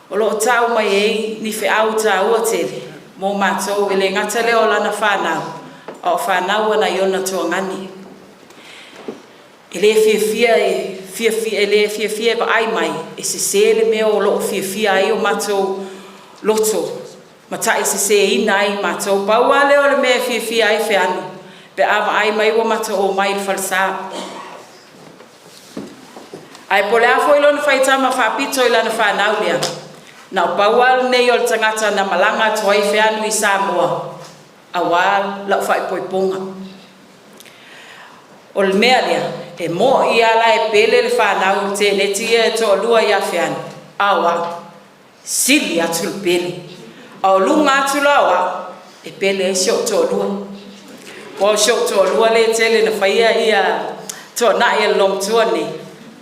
O lo o tau mai ai ni feau taua tele mo matou, e le gata lea o lana fanau, a o fanau a nai ona tuagane. E le fiafia e fiafia, e le fiafia e vaai mai e sese le mea o lo o fiafia ai o matou loto ma taiseseina ai matou. Pau lava lea o le mea e fiafia ai Feanu pe a vaai mai ua matou omai i le falesa. Ae po o le a foi lona faitama faapito i lana fanau lea, na o pau lava lenei o le tagata na malaga atu ai Feanu i Samoa aua lau faaipoipoga. O le mea lea, e mo'i lava la e pele le fanau i le teneti ia e toalua ia Feanu, a o au, Sili atu le pele. A o luga atu la o au, e pele ai si ou toalua. Aua o si ou toalua lea e tele ina faia ia tuanai a le loomatua lenei,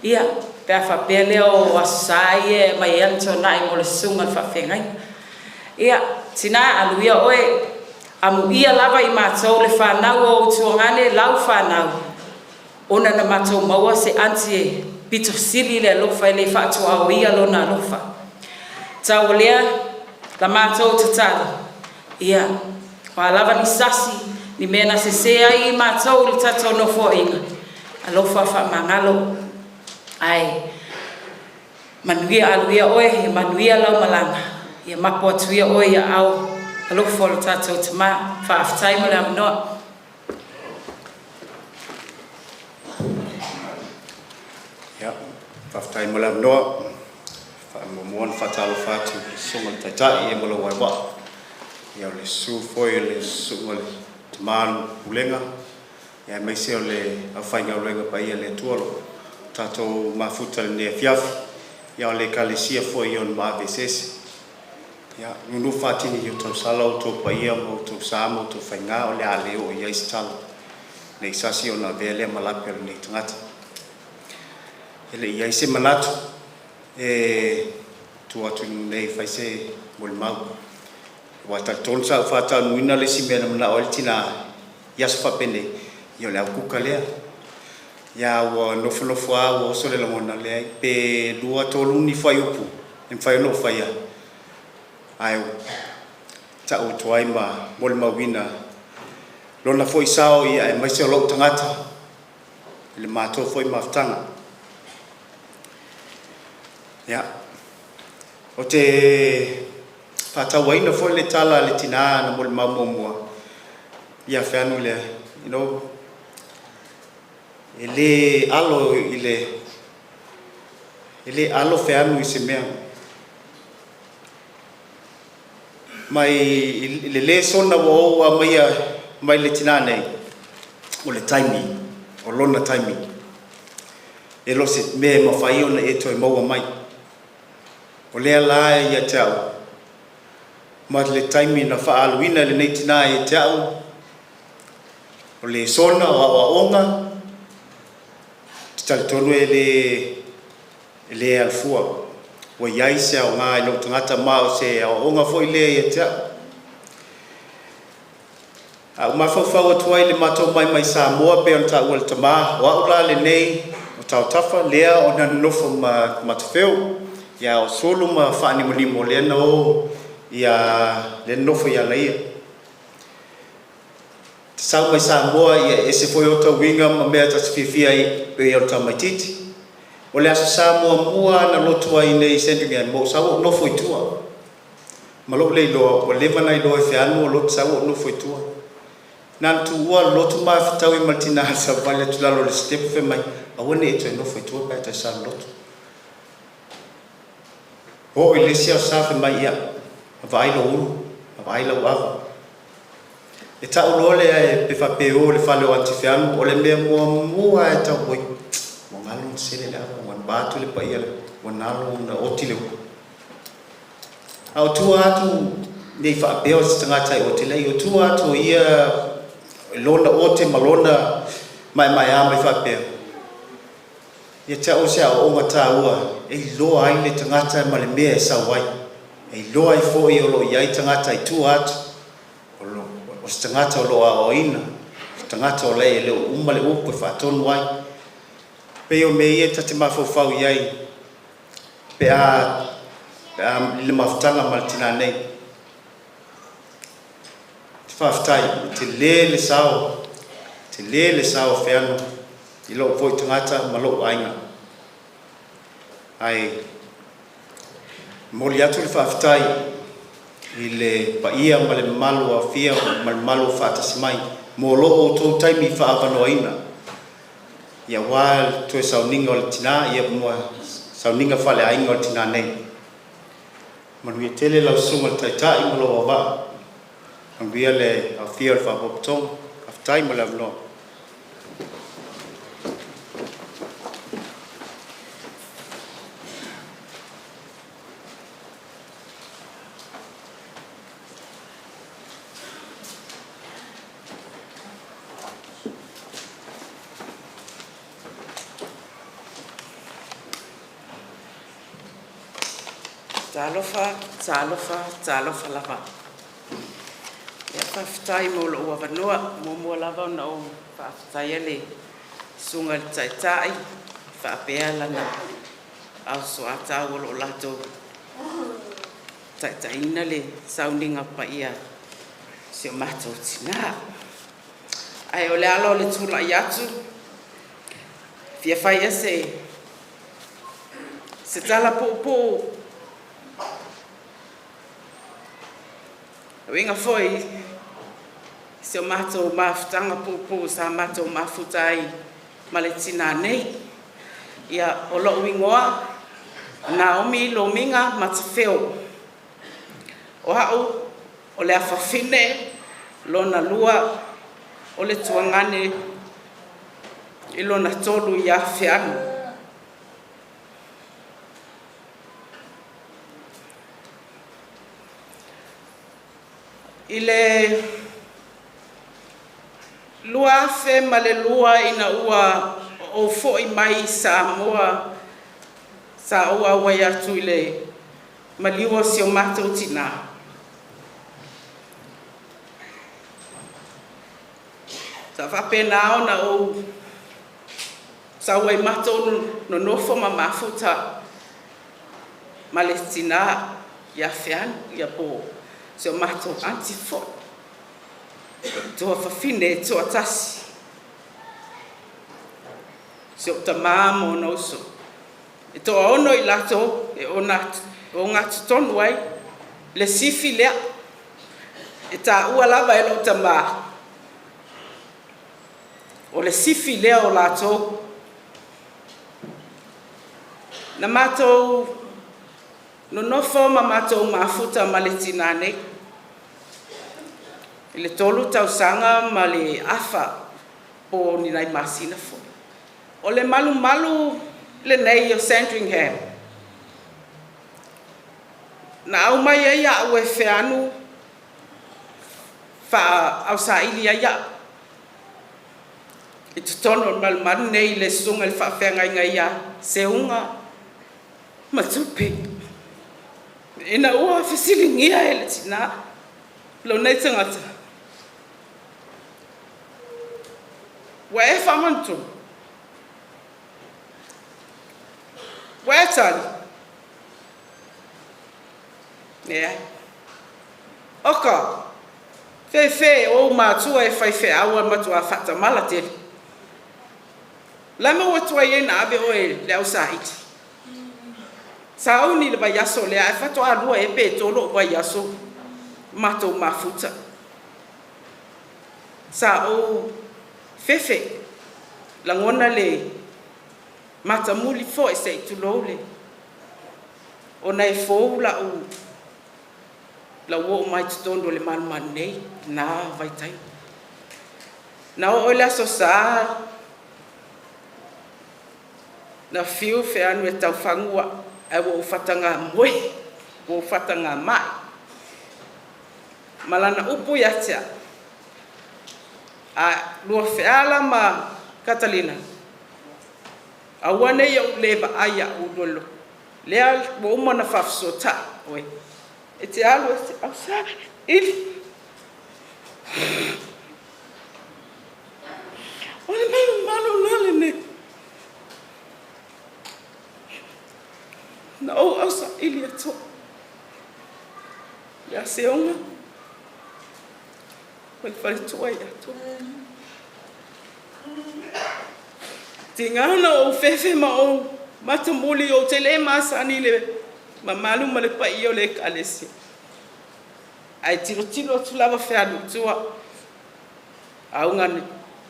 ia, pe a faapea lea o Aso Sa ia e aumai ai ana tuanai mo le susuga i le faafeagaiga. Ia, tina, alu ia oe, amuia lava i matou le fanau o ou tuagane, lau fanau, Ona na matou maua se aunty e pito sili le alofa e le faatuaoia lona alofa. Tau o lea la matou tatalo, ia, o a lava ni sasi, ni mea na sese ai i matou i le tatou nofoaiga, alofa faamagalo, ae manuia alu ia oe, ia manuia lau malaga, ia mapo atu ia oe i aao alofa o le tatou Tama. Faafetai mo le avanoa. Ia, faafetai mo le avanoa. Faamuamua ona faatalofa atu i le Susuga i le Taitai ia ma lou auvaa. Ia o le susu foi o le Susuga i le Tama o le Pulega, ia aemaise o le aufaigaluega paia a le Atua o lo o tatou mafuta i lenei afiafi. Ia o le Ekalesia foi i ona maave eseese. Ia, nuunuu faatini i tausala outou paia ma outou sa ma outou faiga, o le a le oo i ai se tala, ne i sasi ona avea lea ma lape o lenei tagata. E le i i ai se manatu e tu atu i luga nei e fai se molimau, aua e talitonu sa ou faataunuuina le isi mea na manao ai le tina i aso faapenei, ia o le aukuka lea. Ia ua nofonofo lava ua oso le lagona, leai, pe lua tolu ni fuaiupu e mafai ona ou faia, ae ua tau atu ai ma molimauina lona foi sao ia aemaise o lou tagata i le matou foi mafutaga. Ia, ou te faatauaina foi le tala a le tina na molimau muamua ia Feanu lea, you know, e le alo i le. E lē alo Feanu i se mea. Mai i le lesona ua ou aumaia mai le tinā nei, o le taimi, o lona taimi. E le o se mea e mafai ona e toe maua mai. O lea la ia te au, ma le taimi na faaaluina e lenei tinā ia te au, o lesona, o aoaoga, ou te talitonu e le e le alu fua. Ua i ai se aoga i lou tagata ma o se aoaoga foi lea ia te au. A ou mafaufau atu ai i le matou mai mai Samoa pei ona taua e le tamā, o au la lenei o Tautafa lea ona nonofo ma Matafeo, ia o Sulu ma Faanimonimo lea na o ia lea na nofo ia Laia. Te sau mai Samoa ia e ese foi ota uiga ma mea ta te fiafia ai pei o le tamaitiiti. O le Aso Sa muamua na lotu ai nei i Sandringham, ua ou sau ou nofo i tua. Ma lou le iloa, ua leva na iloa e Feanu o lotu sau ou nofo i tua. Na ona tuua o le lotu ma fetaui ma le tina na savali atu i lalo o le sitepu fai mai, aua ne i e toe nofo i tua pe a e toe sau i le lotu. Oo i le isi Aso Sa fai mai, ia, vaai lou ulu, vaai lau ava. E tau loa lea pe faapea e o i le fale o Aunty Feanu, o le mea muamua lava e tau oi, ua galo ona sele le ava, ua vaeatu le paia, ua nalo ona oti le ulu. A o tua atu, ne i faapea o se tagata e ote leai, o tua atu o ia lona ote ma lona maemaea mai faapea, ia te au o se aoaoga taua e iloa ai le tagata ma le mea e sau ai, e iloa ai foi o lo o i ai tagata i tua atu, o se tagata o lo o aoaoina, o se tagata o la e le o uma le upu e faatonu ai. Pei o mea ia ta te mafaufau i ai pe a pe a i le mafutaga ma le tinā nei. Te faafetai, e telē le sao, telē le sao o Feanu i lou foi tagata ma lou aiga. Ae momoli atu le faafetai i le paia ma le mamalu o Afia ma le mamalu o faatasi mai mo lo outou taimi faaavanoaina ia aua le toe sauniga o le tina ia ma sauniga faaleaiga o le tina nei. Manuia tele lau susuga i le Taitai ma lou auvaa. Manuia le aofia o le Faapotopotoga. Faafetai mo le avanoa. Talofa, talofa, talofa lava. Ia faafetai mo lou avanoa. Muamua lava ona ou faafetaia le Susuga i le Taitai faapea lana Ao Soatau o lo o latou taitaiina le sauniga paia o si o matou tina. Ae o le ala o le tulai atu, fia fai ia se se tala puupuu e uiga foi i si o matou mafutaga puupuu sa matou mafuta ai ma le tinā nei. Ia, o lou igoa, o Naomi Lomiga Matafeo. O au o le afafine lona lua o le tuagane i lona tolu ia Feanu. I le 2002 ina ua ou foi mai i Samoa, sa ou auai atu i le maliu o si o matou tinā. Sa faapena ona ou sau ai matou nonofo ma mafuta ma le tinā ia Feanu, ia po o si o matou aunty foi, tuafafine e toatasi, si ou tamā ma ona uso. E toaono i latou e ogatotonu ai le sifi lea e taua lava e lou tamā, o le sifi lea o latou. Na matou nonofo ma matou mafuta ma le tinā nei i le 3 tausaga ma le afa po o ni nai masina foi. O le malumalu lenei o Sandringham na aumai ai au e Feanu faa-ausaili ai au i totonu o le malumalu lenei i le susuga i le faafeagaiga ia Seuga Matupe ina ua fesiligia e le tinā lou nei tagata, “Ua e faamanatua? Ua e tali? Leai. Oka, fefe o ou matua e faifeau e matua faatamala tele. O le a le mea ua tuai ai ona ave oe i le ausaili? Sauni i le vaiaso lea ae faatoa 2 ea pe 3 ou vaiaso matou mafuta. Sa ou fefe, lagona le matamuli foi se i tulou le ona e fou la'u oo mai totonu o le malumalu nei na vaitaimi. Na oo i le Aso Sa na fiu Feanu e taufagu a'u ae ua ou fataga moe, ua ou fataga ma'i ma lana upu ia te a'u, “A lua feala ma Katalina, aua ne i ou le vaai a'u lea ua uma ona faafesootai oe e te alu e te ausaili.” O le malumalu la lenei na ou ausaili atu ai ia Seuga ma le faletua ia Tupu. Tiga ona ou fefe ma ou matamuli, ou te le masani i le mamalu ma le paia o le Ekalesia, ae tilotilo atu lava Feanu i tua, auga na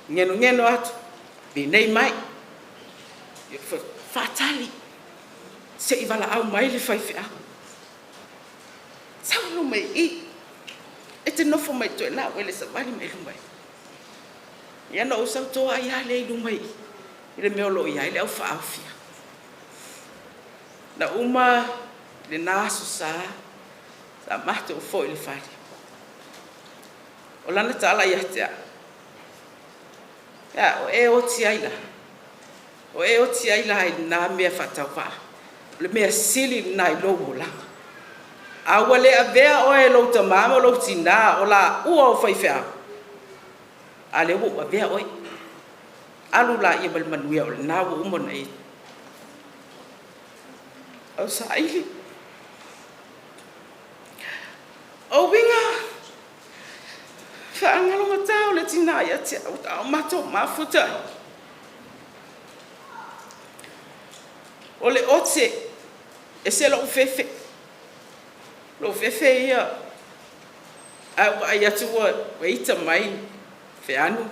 genogeno atu, penei mai, faatali se i valaau mai le faifeau. Sau i luma i i, e te nofo mai Toelau e le savali mai luma i i. Ia na ou sau toai lava lea i luma i i le mea o lo o i ai le au faaofi. Na uma lena Aso Sa, sa matou foi i le fale. O lana tala ia te au, “Ia, o e oti ai la? O e oti ai la i lena mea faatauvaa? O le mea sili lena i lou olaga. A ua le avea oe e lou tamā ma lou tinā o laua o faifeau, a lea ua ou avea oe. Alu laia ma le manuia, o lena ua uma ona e ausaili.” O uiga faagalogata o le tinā ia te au a o matou mafuta ai. O le ote, ese lou fefe, lou fefe ia ae ou vaai atu ua ita mai Feanu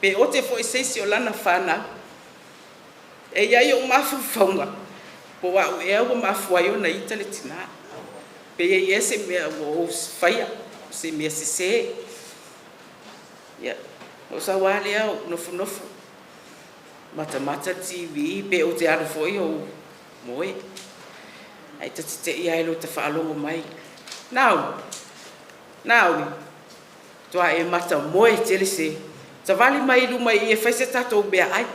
pe ote foi i se isi o lana fanau. E i ai ou mafaufauga po o au ea ua mafua ai ona ita le tinā, pe i ai ea se mea ua ou faia, se mea sese. Ia, ou sau lava lea ou nofonofo matamata le TV pe ou te alu foi ou moe. Ae ta te te i lava i lota faalogo mai, “Naomi, Naomi, matua e matamoe tele se, savali mai i luma i i e fai se tatou meaai.”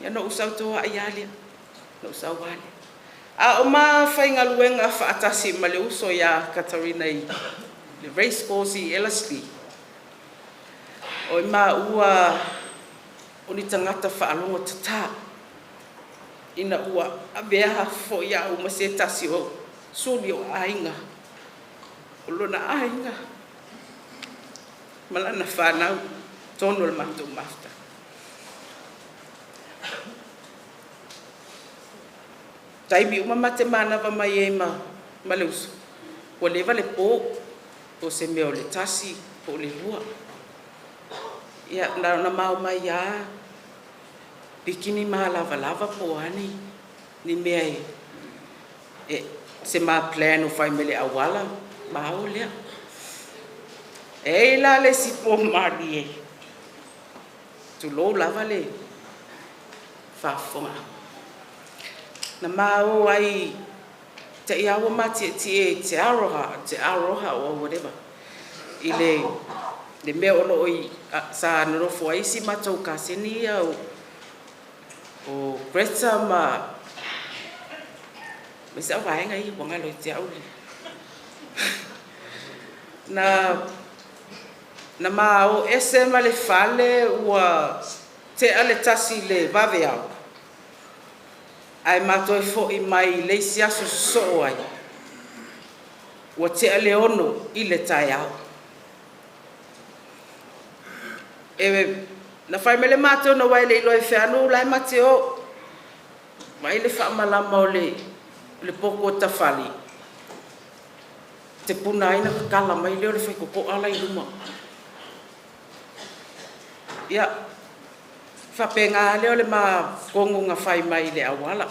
Ia na ou sau toai lava lea, na ou sau lava lea. A o ma faigaluega faatasi ma le uso ia Katarina i le race course i Ellerslie, o i maua o ni tagata faalogotata ina ua avea foi au ma se tasi o suli o aiga, o lona aiga ma lana fanau totonu o le matou mafutaga. Taimi uma ma te manava mai ai ma le uso, ua leva le po, po o se mea o le 1 po o le 2. Ia na ona ma omai lava pikini malavalava po o a ni ni mea e e se ma plan o fai mai le auala ma o lea. E ai la le isi po malie, tulou lava le faafofoga. Na ma o ai te i ua matietie i Te Aroha, Te Aroha or whatever, i le mea o loo i sa nonofo ai si matou kaseni ia o Greta ma isi au vaega ia ua galo ia te au le na ma o ese ma le fale ua tea le 1 i le vaveao ae matou foi mai le isi aso sosoo ai ua tea le 6 i le taeao. E na fai mai le matou na wai le iloa e feanu la e mate o mai le faamalama o le poko o tafali te puna ai na kakala mai lea o le faikokoa la i luma. Ia, faapena lea o le ma gogo na fai mai le auala.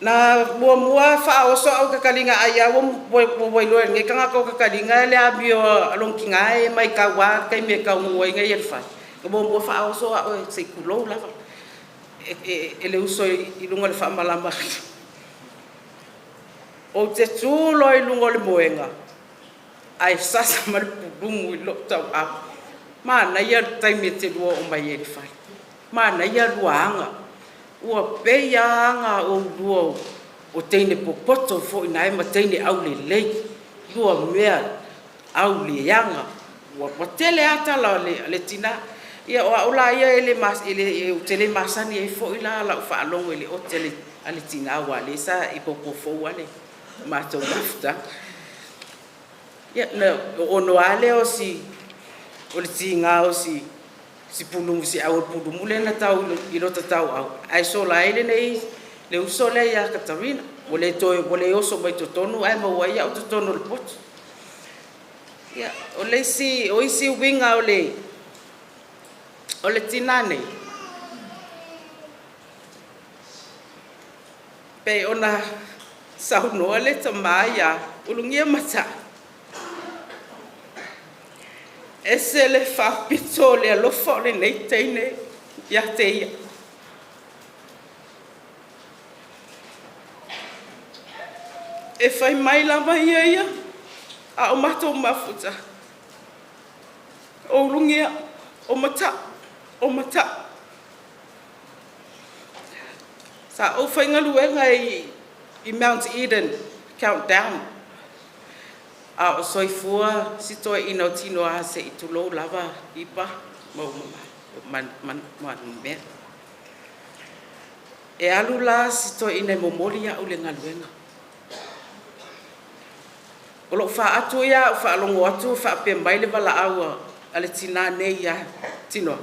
Na muamua faaoso au kakaliga ai a ua ua iloa e lenei tagata o kakaliga le amio a lona tina e mai tauā taimi e taunuu ai ia le fale. Na muamua faaoso au e se i tulou lava e le uso i luga o le faamalama. Ou te tu loa i luga o le moega ae sasa ma le pulumu i lou tauau. Manaia le taimi e te lua oo mai ai i le fale. Manaia lua aga. Ua pei lava aga a oulua o teine popoto foi na e ma teine aulelei. Lua mea auleaga. Ua tele lava tala a le tina. Ia o au la ia e le ou te le masani ai foi la lau faalogo i le ote a le tina aua o lea sa e popo fou lava le matou mafutaga. Ia na ono lava lea o si o le tiga o si pulumu si au o le pulumu lea na tau i lota tauau ae sola ai lenei le uso lea ia Katarina. Ua le toe ua le oso mai totonu ae maua ai au totonu o le potu. Ia o le isi o isi uiga o le tina nei pei ona saunoa le tama ia Ulugia Mata, ese le faapito o le alofa o lenei teine ia te ia. E fai mai lava ia a o matou mafuta, o Ulugia, o Mata, o Mata. Sa ou faigaluega i Mount Eden Countdown a o soifua si toeaina o Tinoa se i tulou lava Ipa ma manumea. E alu la si toeaina e momoli au i le galuega. O lou faatu ia au faalogo atu faapea mai le valaau a le tina nei ia Tinoa.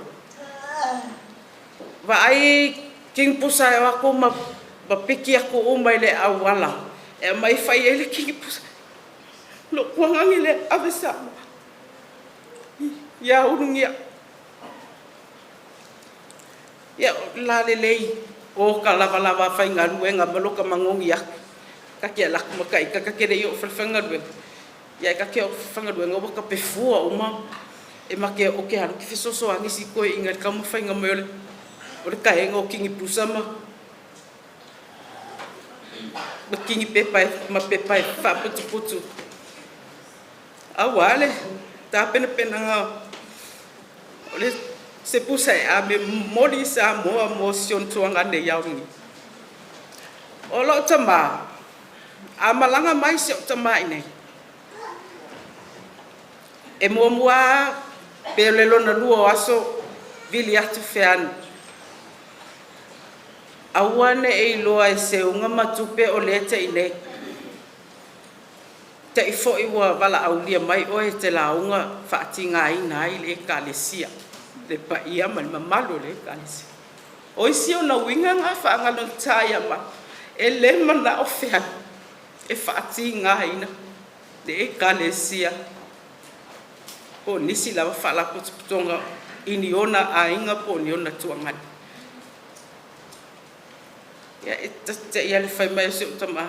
Vaai kinipusa e o atu ma piki atu uma i le auala e aumai fai ai le kinipusa. Lou tuagani lea ave Samoa ia Ulugia. Ia la lelei o ka lavalava faigaluega ma loka magogi atu. Ka te alaku ma ka ita ka te le i oo fale faigaluega. Ia ka te oo faigaluega ua tapefua uma e ma te o ke alu ki fesoasoani si toeaina i le taumafaiga mai o le taega o kinipusa ma kinipepa ma pepa e faaputuputu aua le tapenapenaga o le se pusa e ave momoli i Samoa mo si ona tuagane i Aogi. O lou tama, a malaga mai si ou tama i nei, e muamua pe o le lona lua o aso vili atu feanu. Aua ne i iloa e seuga ma tupe o lea te i nei. Te i foi ua valaaulia mai oe e te lauga faatigaina ai le ekalesia, le paia ma le mamalu o le ekalesia. O isi ona uiga na faagalogata ia ma e le manao feanu e faatigaina le ekalesia po o nisi lava faalapotopotoga i ni ona aiga po o ni ona tuagani. Ia, e ta te i lava i le fai mai o si ou tama,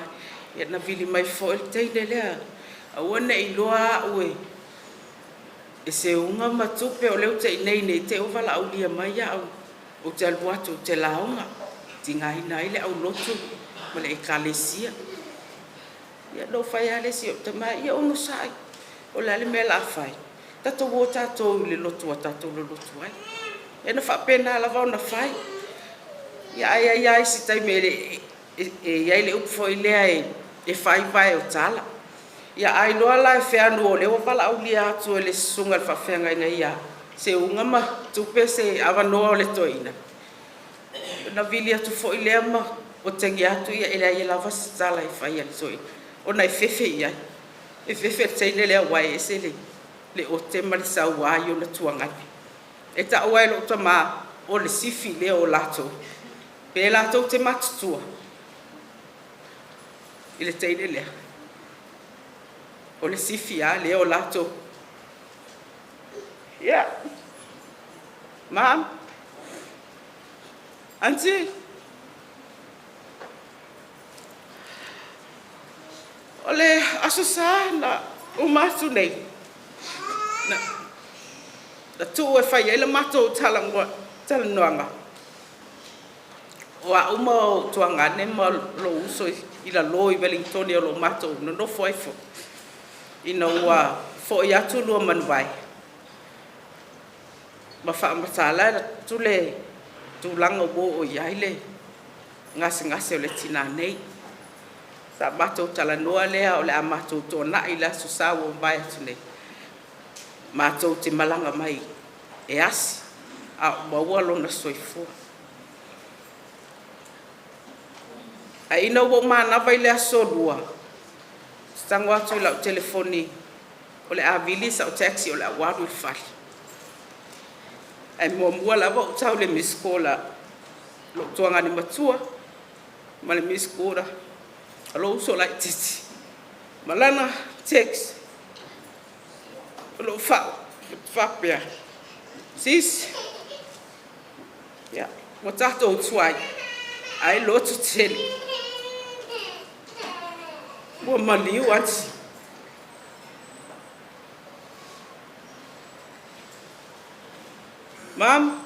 ia na vili mai foi le teine lea, aua ne i iloa au e e seuga ma tupe o lea ou te i inei ne i te i ua valaaulia mai au ou te alu atu ou te lauga, e tigaina ai le aulotu ma le Ekalesia. Ia ona ou fai lava lea i si ou tama, ia onosai, o le a le mea o le a fai? Tatou o tatou i le lotu ua tatou lolotu ai. Ia na faapena lava ona fai. Ia ae i ai lava isi taimi e i ai le upu foi lea e fai vae o tala. Ia a iloa la e Feanu o lea ua valaaulia atu e le susuga i le faafeagaiga ia Seuga ma Tupe se avanoa o le toeaina, ona vili atu foi lea ma otegia atu, ia e leai lava se tala e fai a le toeaina ona e fefe i ai. E fefe i le teine lea aua e ese le ote ma le saua i ona tuagane. E tau lava e lou tama o le sifi lea o latou, pe latou te matutua i le teine lea, o le sifi lava lea o latou. Ia, Mom, Aunty, o le Aso Sa na uma atu nei, na tuu e fai ai le matou talanoaga, o au ma ou tuagane ma lou uso i lalo i Ueligitone o lo o matou nonofo ai foi, ina ua foi atu lua manuvae ma faamatala atu le tulaga ua oo i ai le gasegase o le tina nei. Sa matou talanoa lea o le a matou toanai i le Aso Sa ua mavae atu nei, matou te malaga mai e asi a o maua lona soifua. Ae ina ua ou manava i le Aso Lua, ou te tago atu i lau telefoni o le a vili sau taxi o le a ou alu i le fale. Ae muamua lava ou tau i le missed call a lou tuagane matua ma le missed call a lou uso laitiiti ma lana text o lo o faapea, “Sis, ia, ua tatou tuai, ae loto tele, ua maliu Aunty.” Mom,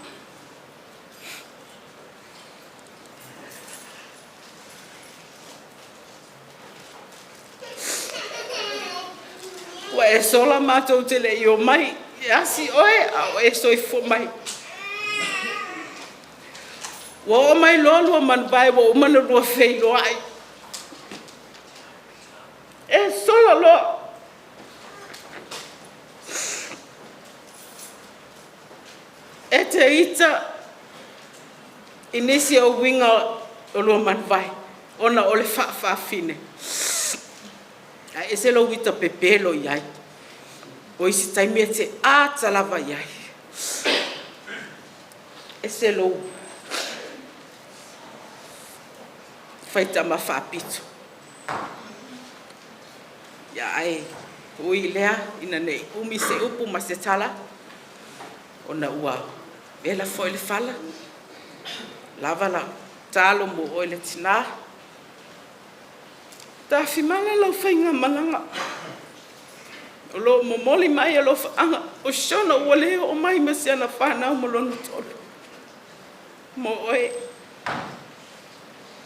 ua e sola matou te le i o mai e asi oe a o e soifua mai. Ua oo mai loa lua manuvae ua uma ona lua feiloai. E sola loa. E te ita i nisi o uiga o lua manuvae ona o le faafaafine. Ae ese lou ita pepelo i ai. O isi taimi e te ata lava i ai. Ese lou faitama faapito. Ia ae ui i lea ina ne i umi se upu ma se tala ona ua vela foi le fala, lava la tatalo mo oe le tina. Tafimala lau faigamalaga, o lo o momoli mai alofaaga o Shona ua le oo mai ma si ana fanau ma lona toalua mo oe.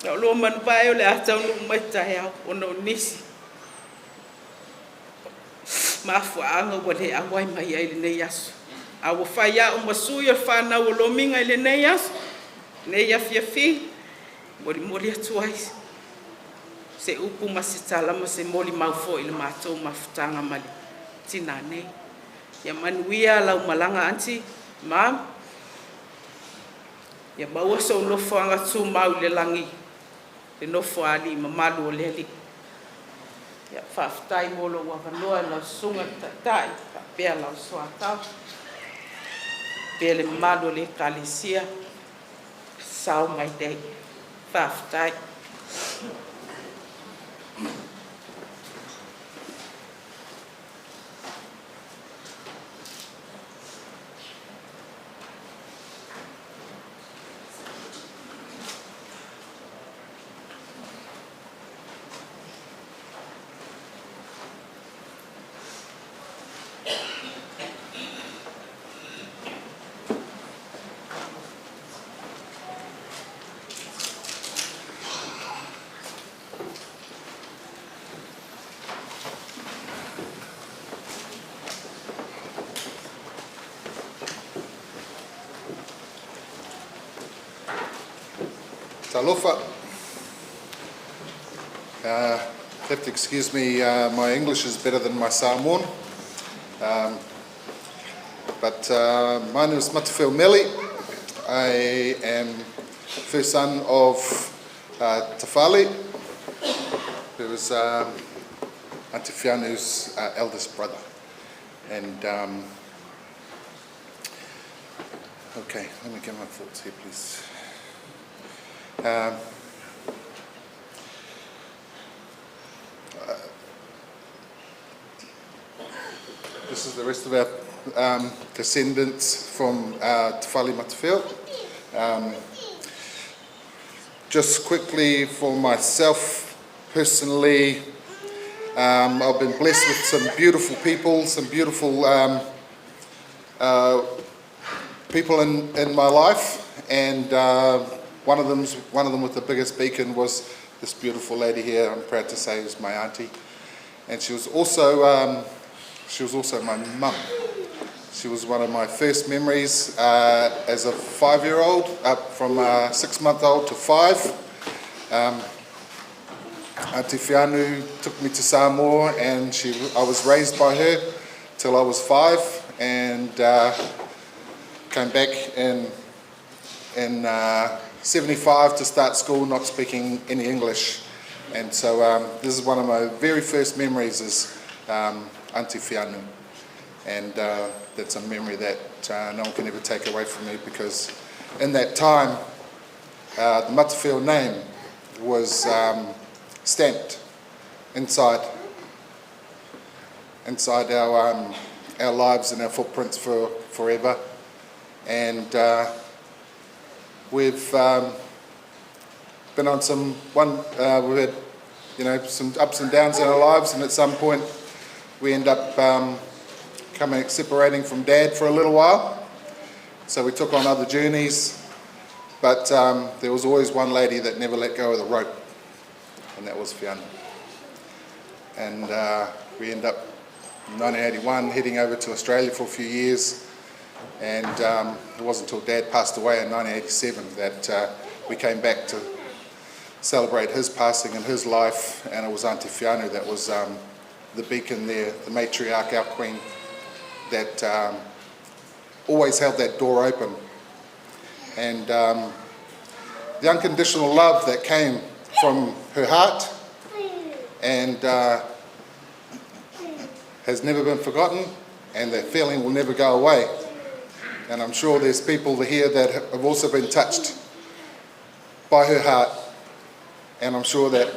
O lua manuvae o le a taunuu mai taeao ona o nisi mafuaaga ua le auai mai ai i lenei aso. A ua fai au ma sui o le fanau o Lomiga i lenei aso, lenei afiafi, e molimoli atu ai se upu ma se tala ma se molimau foi i le matou mafutaga ma le tina nei. Ia manuia lau malaga Aunty, Mom, ia maua sou nofoaga tumau i le lagi, le nofo a alii mamalu o le Alii. Ia, faafetai mo lou avanoa i lau susuga i le Taitai faapea lau soatau, faapea le mamalu o le Ekalesia sao mai nei. Faafetai. Talofa. Have to excuse me, my English is better than my Samoan. But my name is Matafeo Meli. I am first son of Tafali, who is Auntie Fianu's eldest brother. And okay, let me get my thoughts here, please. This is the rest of our descendants from Tafali Matafeo. Just quickly for myself personally, I've been blessed with some beautiful people, some beautiful people in my life, and one of them with the biggest beacon was this beautiful lady here. I'm proud to say is my auntie, and she was also my mum. She was one of my first memories as a 5-year-old, up from 6-month-old to 5. Auntie Fianu took me to Samoa, and I was raised by her till I was 5, and came back in 75 to start school, not speaking any English. And so this is one of my very first memories is Auntie Fianu. And that's a memory that no one can ever take away from me, because in that time, the Matafeo name was stamped inside our lives and our footprints for forever. And we've been on some one, we've had, some ups and downs in our lives, and at some point we end up separating from Dad for a little while. So we took on other journeys, but there was always one lady that never let go of the rope, and that was Fiona. And we end up in 1981 heading over to Australia for a few years, and it wasn't until Dad passed away in 1987 that we came back to celebrate his passing and his life, and it was Auntie Fiona that was the beacon there, the matriarch, our queen, that always held that door open. And the unconditional love that came from her heart and has never been forgotten, and that feeling will never go away. And I'm sure there's people here that have also been touched by her heart, and I'm sure that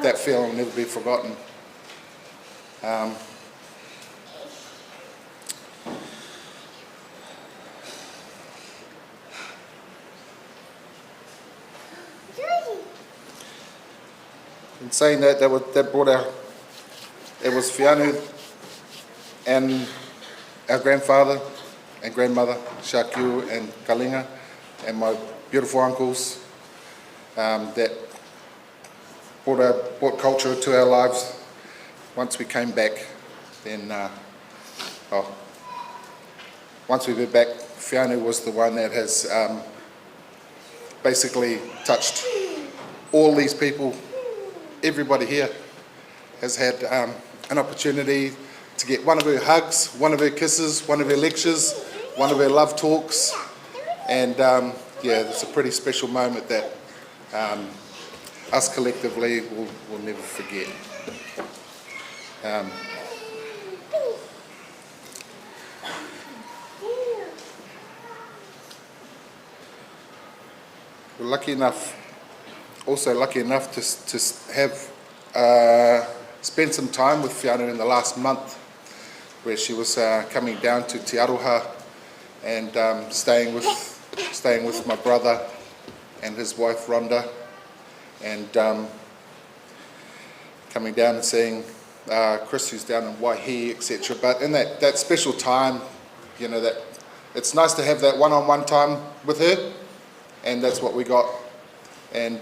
that feeling will never be forgotten. In saying that, that, was, that brought our, it was Fianu and our grandfather and grandmother, Shakyu and Kalinga, and my beautiful uncles that brought culture to our lives. Once we came back, then, once we were back, Fianu was the one that has basically touched all these people. Everybody here has had an opportunity to get one of her hugs, one of her kisses, one of her lectures, one of her love talks, and it's a pretty special moment that us collectively will never forget. We're lucky enough, also lucky enough to have spent some time with Fiona in the last month, where she was coming down to Te Aroha and staying with my brother and his wife Rhonda, and coming down and seeing Chris, who's down in Waihi, etc. But in that special time, that it's nice to have that one-on-one time with her, and that's what we got. And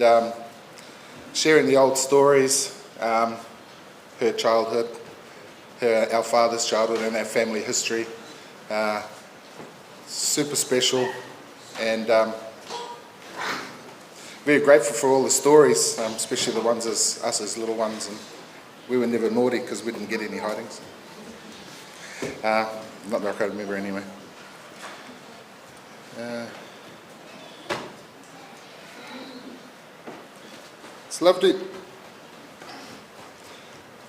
sharing the old stories, her childhood, our father's childhood, and our family history, super special. And Very grateful for all the stories, especially the ones as us as little ones, and we were never naughty because we didn't get any hidings. Not that I can remember anyway. It's lovely.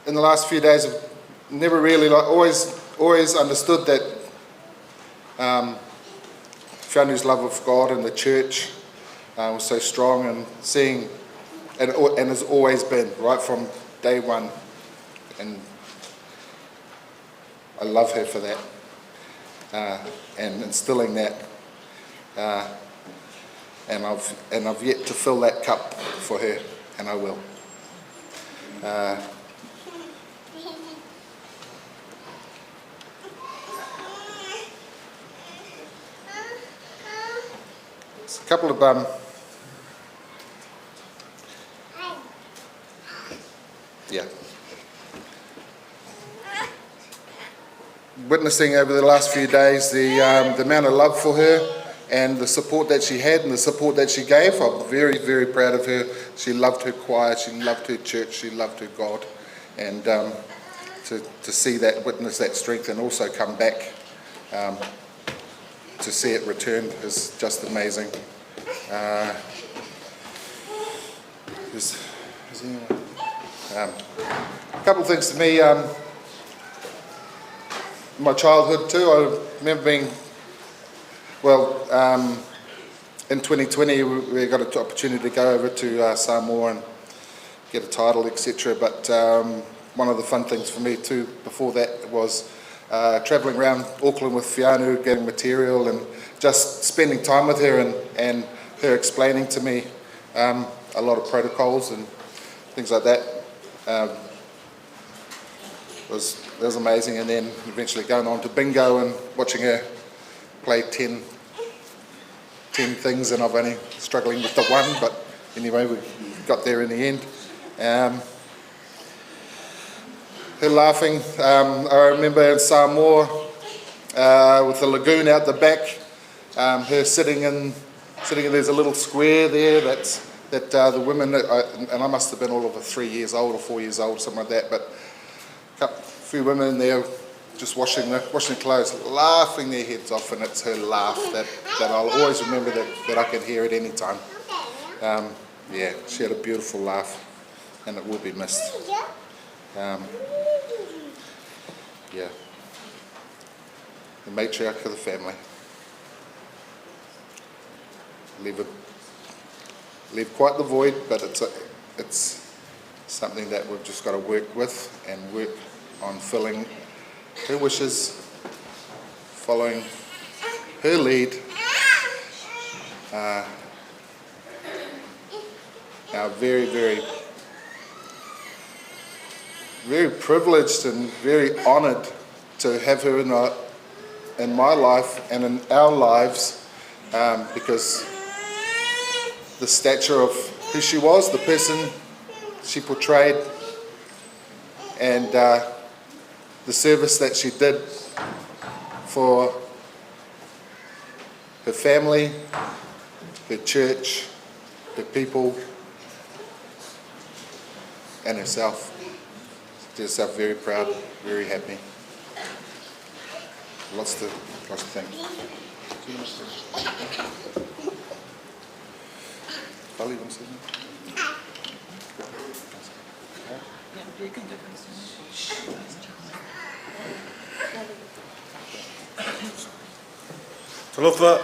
In the last few days, I've never really, like, always, always understood that Feanu's love of God and the church was so strong, and seeing, and has always been, right from day one. And I love her for that, and instilling that. And I've yet to fill that cup for her, and I will. It's a couple of yeah. Witnessing over the last few days the amount of love for her and the support that she had and the support that she gave. I'm very, very proud of her. She loved her choir, she loved her church, she loved her God. And to see that, witness that strength and also come back to see it returned is just amazing. Is anyone? A couple of things to me. My childhood too, I remember being, well, in 2020 we got an opportunity to go over to Samoa and get a title, etc. But one of the fun things for me too before that was travelling around Auckland with Feanu, getting material and just spending time with her and her explaining to me a lot of protocols and things like that. That was amazing, and then eventually going on to bingo and watching her play 10 things, and I've only struggling with the one, but anyway, we got there in the end. Her laughing, I remember in Samoa with the lagoon out the back, her sitting in, there's a little square there that's that the women, and I must have been all of 3 years old or 4 years old, something like that, but a few women in there just washing the clothes, laughing their heads off, and it's her laugh that I'll always remember, that I can hear at any time. Yeah, she had a beautiful laugh, and it will be missed. Yeah, the matriarch of the family. Leave quite the void, but it's something that we've just got to work with and work on filling her wishes, following her lead. Our very, very, very privileged and very honoured to have her in my life and in our lives, because the stature of who she was, the person she portrayed, and the service that she did for her family, her church, her people, and herself. She did herself very proud, very happy. Lots to think. Fali, you want to say something? Talofa,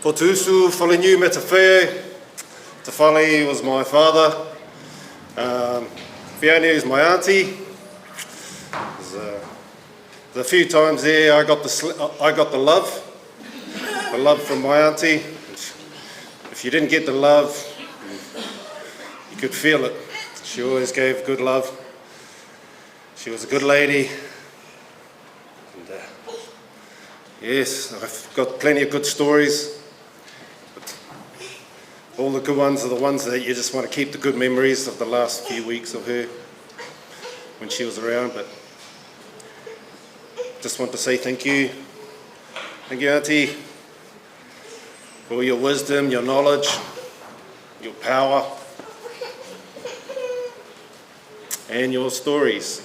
Fotuusu, Faleniu Matafeo. Tafale was my father. Feanu is my auntie. There's a few times there I got the love, the love from my auntie. If you didn't get the love, you could feel it. She always gave good love. She was a good lady. And, yes, I've got plenty of good stories. But all the good ones are the ones that you just want to keep the good memories of the last few weeks of her when she was around. But just want to say thank you. Thank you, Auntie, for your wisdom, your knowledge. your power, and your stories.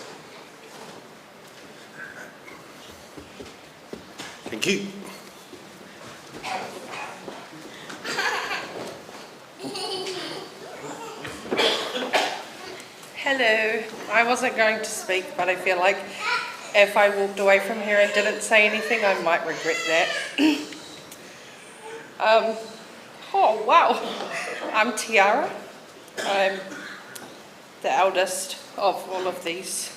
Thank you. Hello. I wasn't going to speak, but I feel like if I walked away from here and didn't say anything, I might regret that. oh, wow. I'm Tiara. I'm the eldest of all of these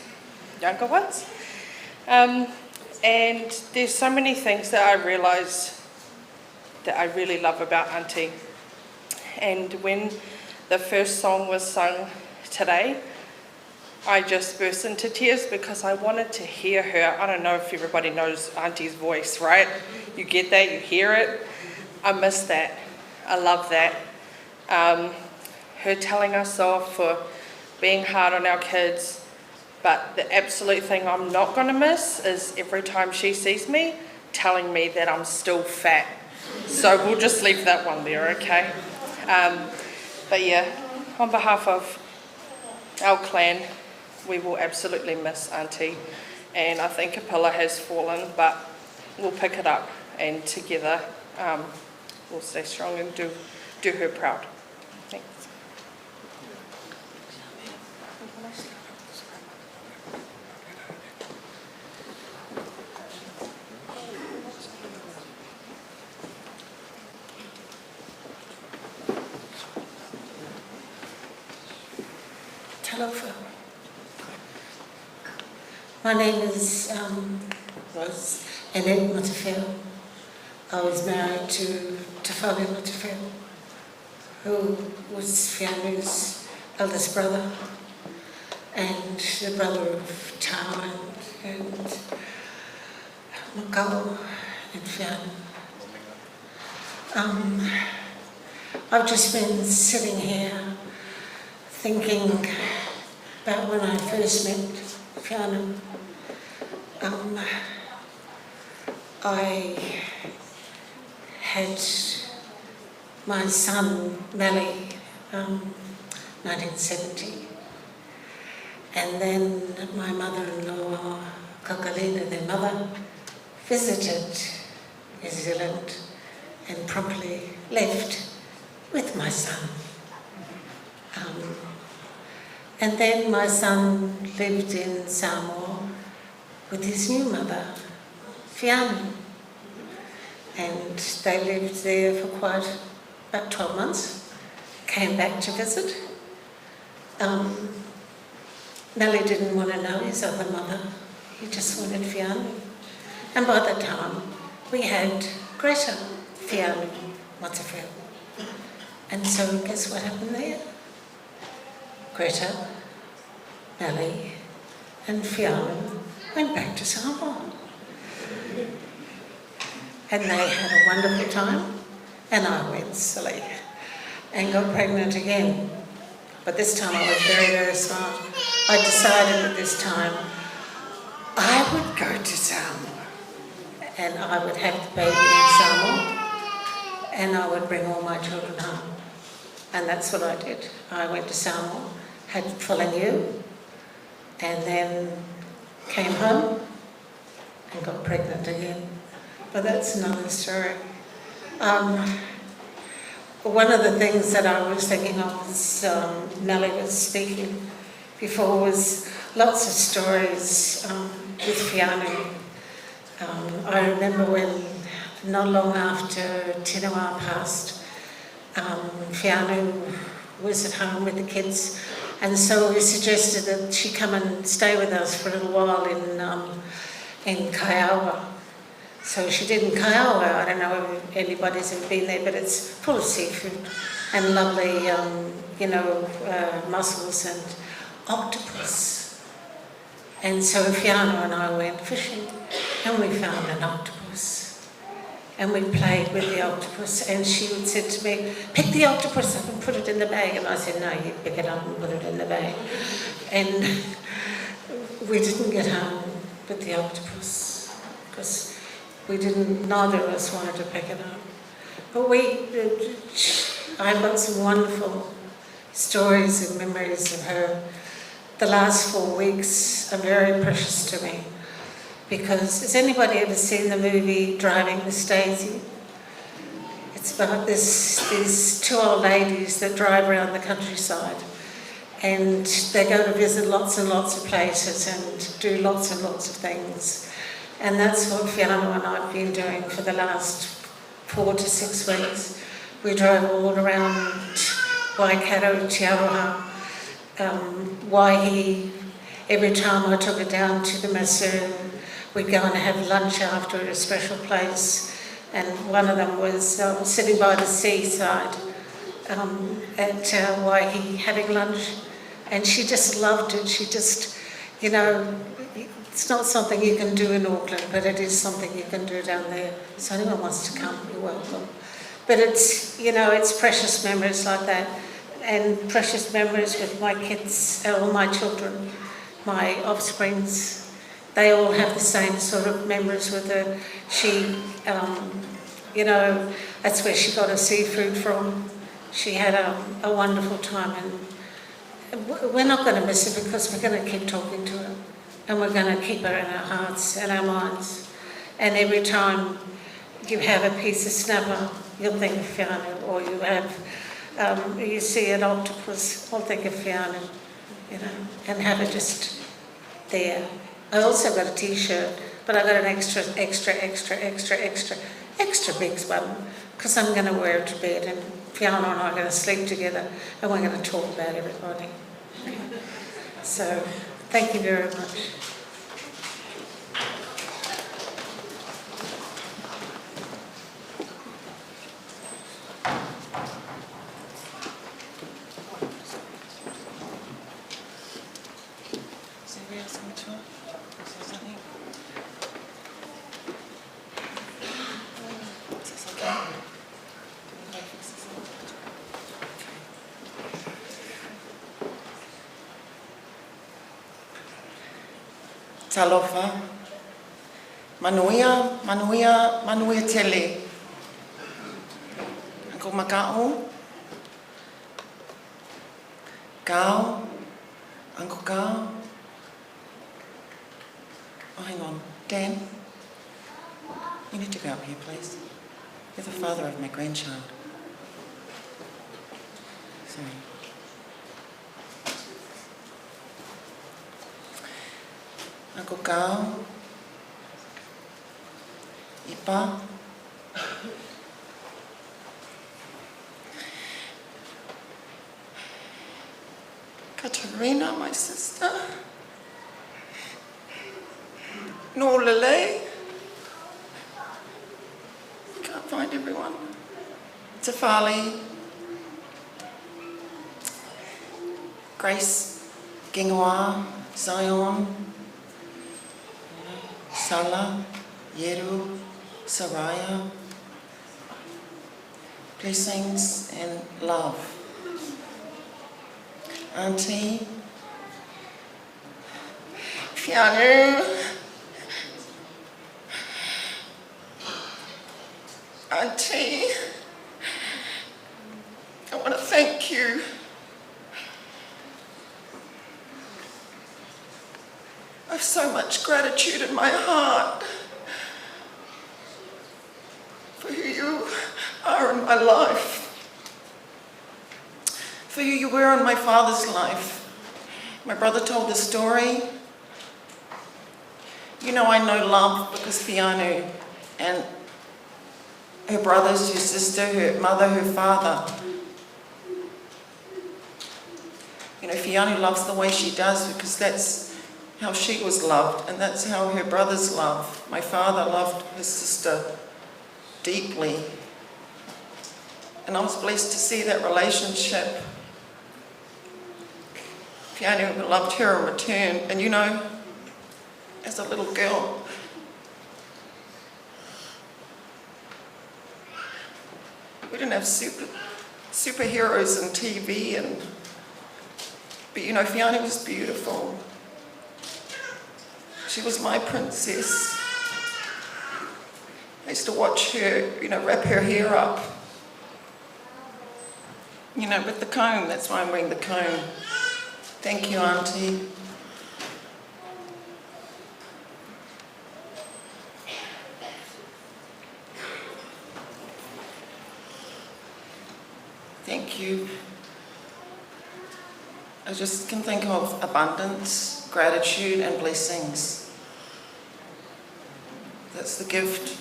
younger ones. and there's so many things that I realise that I really love about Auntie. And when the first song was sung today, I just burst into tears because I wanted to hear her. I don't know if everybody knows Auntie's voice, right? You get that, you hear it. I miss that. I love that. her telling us off for being hard on our kids. But the absolute thing I'm not going to miss is every time she sees me telling me that I'm still fat. So we'll just leave that one there, okay? but yeah, on behalf of our clan, we will absolutely miss Auntie. And I think a pillar has fallen, but we'll pick it up and together we'll stay strong and do, do her proud. Thanks. Talofa. My name is um, was Annette Matafeo. I was married to Tafale Matafeo, who was Fianu's eldest brother and the brother of Tau and, and Makau and Fianu. Um, I've just been sitting here thinking about when I first met Fiona. Um, I had my son, Melly, um, 1970. And then my mother-in-law, Kakalina, their mother, visited New Zealand and promptly left with my son. Um, and then my son lived in Samoa with his new mother, Fiona. And they lived there for quite about 12 months, came back to visit. Um, Nelly didn't want to know his other mother. He just wanted Fiona. And by the time we had Greta Fiona Matafeo. And so guess what happened there? Greta, Nelly, and Fiona went back to Samoa. And they had a wonderful time, and I went silly and got pregnant again. But this time I was very, very smart. I decided that this time I would go to Samoa and I would have the baby in Samoa and I would bring all my children home. And that's what I did. I went to Samoa, had Falaniu, and then came home and got pregnant again. But that's another story. Um, one of the things that I was thinking of as um, Nellie was speaking before was lots of stories um, with Fianu. Um, I remember when, not long after Tinoa passed, um, Fianu was at home with the kids, and so we suggested that she come and stay with us for a little while in, um, in Kaiawa. So she did in Kaiawa. I don't know if anybody's ever been there, but it's full of seafood and lovely, um, you know, mussels and octopus. And so Fiona and I went fishing and we found an octopus. And we played with the octopus and she would say to me, pick the octopus up and put it in the bag. And I said, no, you pick it up and put it in the bag. And we didn't get home with the octopus because we didn't, neither of us wanted to pick it up. But we, I've got some wonderful stories and memories of her. The last 4 weeks are very precious to me because has anybody ever seen the movie Driving Miss Daisy? It's about this, these two old ladies that drive around the countryside and they go to visit lots and lots of places and do lots and lots of things. And that's what Fiona and I have been doing for the last 4 to 6 weeks. We drove all around Waikato, Te Aroha, Waihi. Every time I took her down to the masseur, we'd go and have lunch after at a special place. And one of them was sitting by the seaside at Waihi having lunch. And she just loved it. She just, it's not something you can do in Auckland, but it is something you can do down there. So anyone wants to come, you're welcome. But it's precious memories like that and precious memories with my kids, all my children, my offsprings. They all have the same sort of memories with her. She, that's where she got her seafood from. She had a wonderful time, and we're not going to miss her because we're going to keep talking to her and we're going to keep her in our hearts and our minds. And every time you have a piece of snapper, you'll think of Fiona, or you see an octopus, I'll think of Fiona, and have it just there. I also got a T-shirt, but I got an extra, extra, extra, extra, extra, extra big one because I'm going to wear it to bed, and Fiona and I are going to sleep together, and we're going to talk about everybody. So, thank you very much. Does anybody else want to say something? Is this okay? Do we need to fix this up? Talofa. Manuia, manuia, manuia tele. Uncle Maka'o. Gao. Uncle Gao. Oh, hang on. Dan, you need to go up here, please. You're the father of my grandchild. Sorry. Uncle Gao. Ipa. Katerina, my sister. Nor Lele. Can't find everyone. Tafali. Grace, Gingwa, Zion, Salah, Yeru, Saraya. Blessings and love. Auntie, Fianu, Auntie, I want to thank you. I have so much gratitude in my heart for who you are in my life, for who you were in my father's life. My brother told the story. You know, I know love because Fianu and her brothers, her sister, her mother, her father. You know, Fianu loves the way she does because that's how she was loved and that's how her brothers love. My father loved his sister deeply. And I was blessed to see that relationship. Fianu loved her in return. And you know, as a little girl, we didn't have superheroes and TV and but you know, Fianu was beautiful. She was my princess. I used to watch her, wrap her hair up. You know, with the comb, that's why I'm wearing the comb. Thank you, Auntie. Thank you. I just can think of abundance, gratitude, and blessings. That's the gift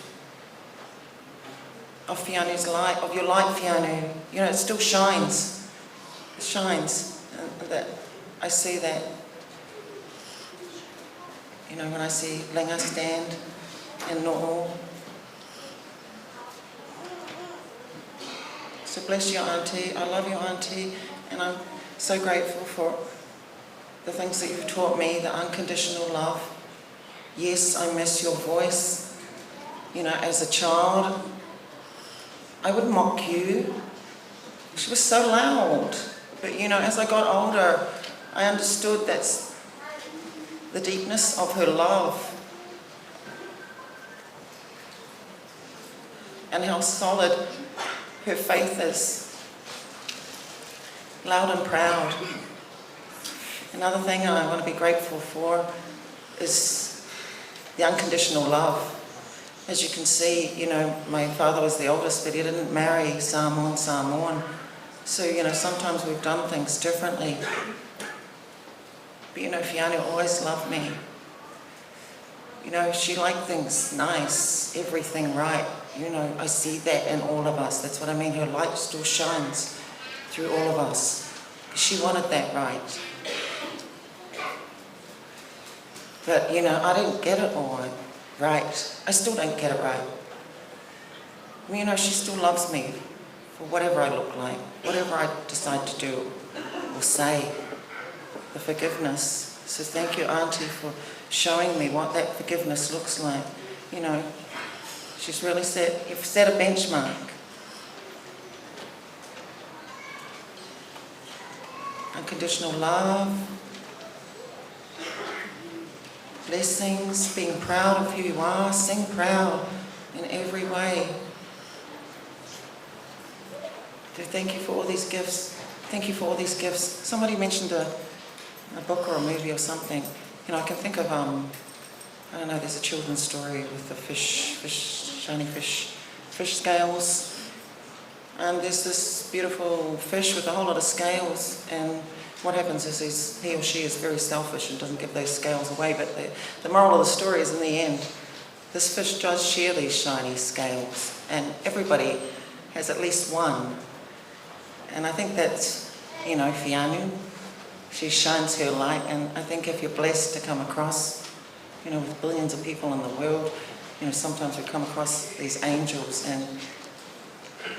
of Fianu's light, of your light, Fianu. You know, it still shines. It shines. And that I see that. You know, when I see Linga stand and No'o. So bless you, Auntie. I love you, Auntie. And I'm so grateful for the things that you've taught me, the unconditional love. Yes, I miss your voice. You know, as a child, I would mock you. She was so loud. But, you know, as I got older, I understood that's the deepness of her love and how solid her faith is. Loud and proud. Another thing I want to be grateful for is the unconditional love. As you can see, you know, my father was the oldest, but he didn't marry Samoan Samoan. So, you know, sometimes we've done things differently. But, you know, Fiona always loved me. You know, she liked things nice, everything right. You know, I see that in all of us. That's what I mean. Her light still shines through all of us. She wanted that right. But, you know, I didn't get it all right. I still don't get it right. You know, she still loves me for whatever I look like, whatever I decide to do or say. The forgiveness. So thank you, Auntie, for showing me what that forgiveness looks like. You know, she's really set, you've set a benchmark. Unconditional love, blessings, being proud of who you are, sing proud in every way. So thank you for all these gifts. Thank you for all these gifts. Somebody mentioned a, a book or a movie or something. You know, I can think of, um, I don't know, there's a children's story with the fish, fish, shiny fish, fish scales. And there's this beautiful fish with a whole lot of scales. And what happens is he's, he or she is very selfish and doesn't give those scales away. But the, the moral of the story is in the end, this fish does share these shiny scales. And everybody has at least one. And I think that's, you know, Fianu. She shines her light. And I think if you're blessed to come across, you know, with billions of people in the world, you know, sometimes we come across these angels and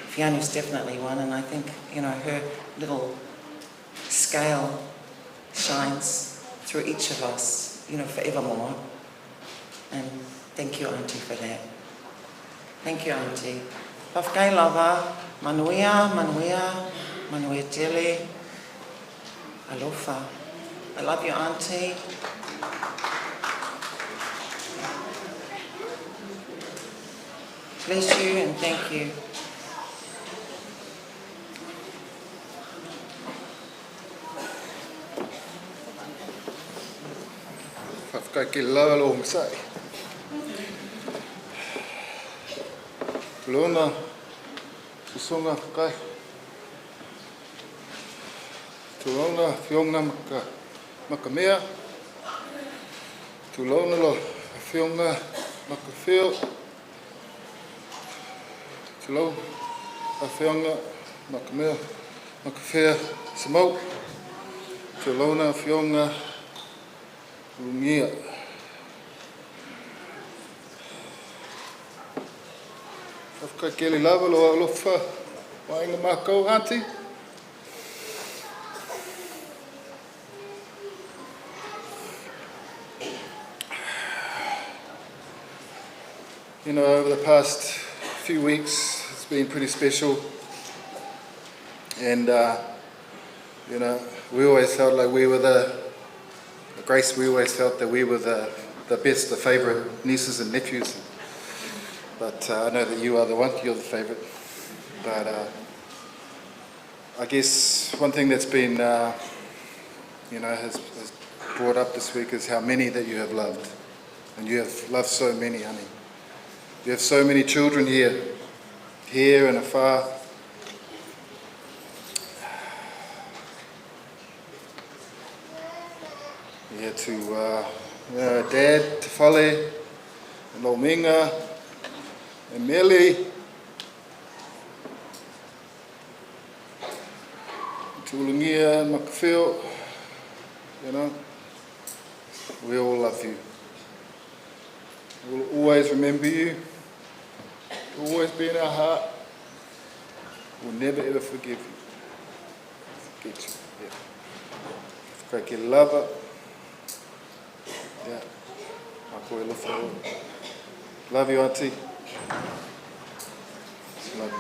Fianu's definitely one. And I think, you know, her little scale shines through each of us, you know, forevermore. And thank you, Auntie, for that. Thank you, Auntie. Pafkai lava, manuia, manuia, manuia tele, alofa. I love you, Auntie. Bless you and thank you. Faafetai tele lava lou onosai. Tulona, usoga kai. Tulona, afioga maka, Makamea. Tulona lo afioga Makafeo. Tulou, afioga Makamea, Makafea Samau. Tulona, afioga Lugia. Faafetai tele lava lou alofa o aiga makou, Aunty. You know, over the past few weeks, it's been pretty special. And, you know, we always felt like we were the, Grace, we always felt that we were the, the best, the favourite nieces and nephews. But I know that you are the one, you're the favourite. But I guess one thing that's been, has brought up this week is how many that you have loved. And you have loved so many, honey. You have so many children here and afar. Yeah, to Dad, to Fale, and Lominga, and Meli, to Ulungia and Makafeo, we all love you. We'll always remember you. You'll always be in our heart. We'll never ever forgive you. Forget you. Yeah. Whakaike lava. Yeah. Ako e lofa oe. Love you, Auntie. Love you.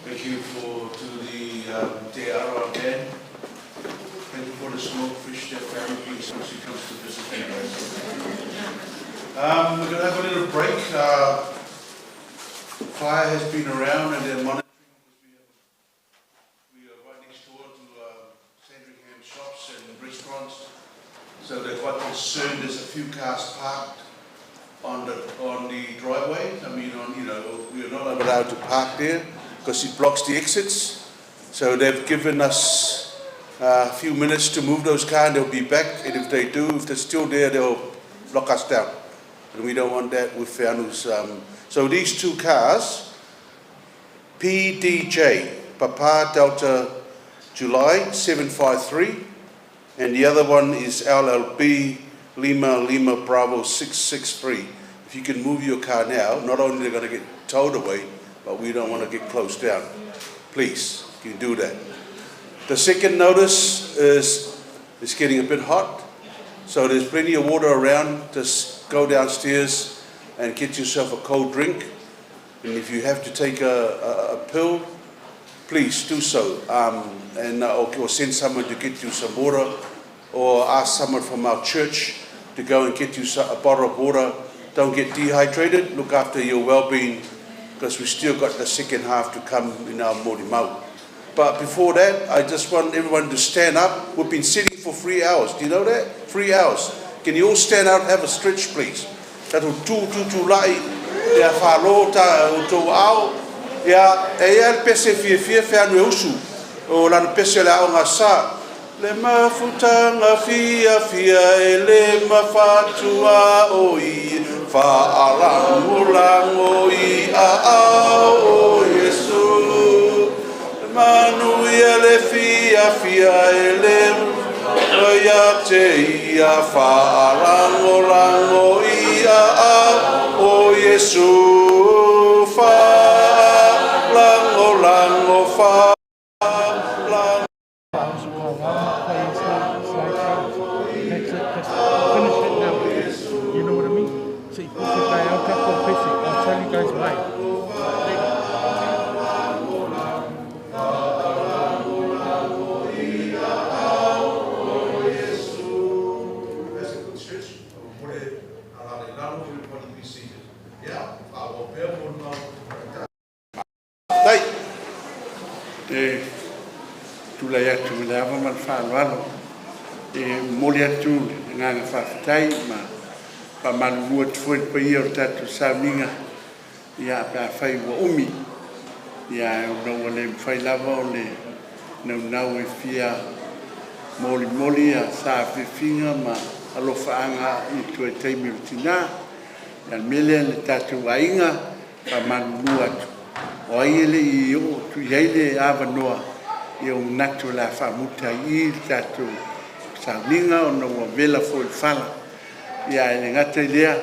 Thank you for to the Te Arawa band. Thank you for the smoked fish that family brings when she comes to visit you guys. We're going to have a little break. Fire has been around and they're monitoring because we are right next door to Sandringham shops and restaurants. So they're quite concerned. There's a few cars parked on the driveway. I mean, on you know, we are not allowed to park there because it blocks the exits. So they've given us a few minutes to move those cars and they'll be back. And if they do, if they're still there, they'll lock us down. And we don't want that with Feanu's. So these two cars, PDJ, Papa Delta July 753, and the other one is LLB Lima Lima Bravo 663. If you can move your car now, not only they're going to get towed away, but we don't want to get closed down. Please, you can do that. The second notice is it's getting a bit hot, so there's plenty of water around. Just go downstairs and get yourself a cold drink. And if you have to take a pill, please do so. And or send someone to get you some water, or ask someone from our church to go and get you a bottle of water. Don't get dehydrated. Look after your well-being, because we still got the second half to come in our molimau. But before that, I just want everyone to stand up. We've been sitting for 3 hours. Do you know that? 3 hours. Can you all stand up, have a stretch, please? Tatou tu tu tu lai, ia whalo ta o tō ao. Ia, e ia le pese fia fia Feanu e usu. O lana pese le ao ngā sa. Le mafutanga fia fia e le mafatua o i whaalango i a au o Yesu. Manu ia le fia fia e le ia te ia whaalangolango i a au o Yesu. Whaalangolango wha. That's it, just finish it now. You know what I mean? So if you I'll tell you guys why. Later. That's a good stretch. Put it everybody be seated. Yeah, I will bear one now. Tai. E tulai atu ma le ava ma le faaaloalo e momoli atu le agaga faafetai ma faamalulu atu foi le paia o le tatou sauniga ia pe afai ua umi ia ona ua le mafai lava o le naunau e fia molimoli ia saafiafiga ma alofaaga i toe taimi o le tinā ia le mea lea le tatou aiga faamalulu atu o ai e lei oo atu i ai le avanoa ia o manatu o le a faamuta ai i le tatou sauniga ona ua vela foi le fala ia ae le gata i lea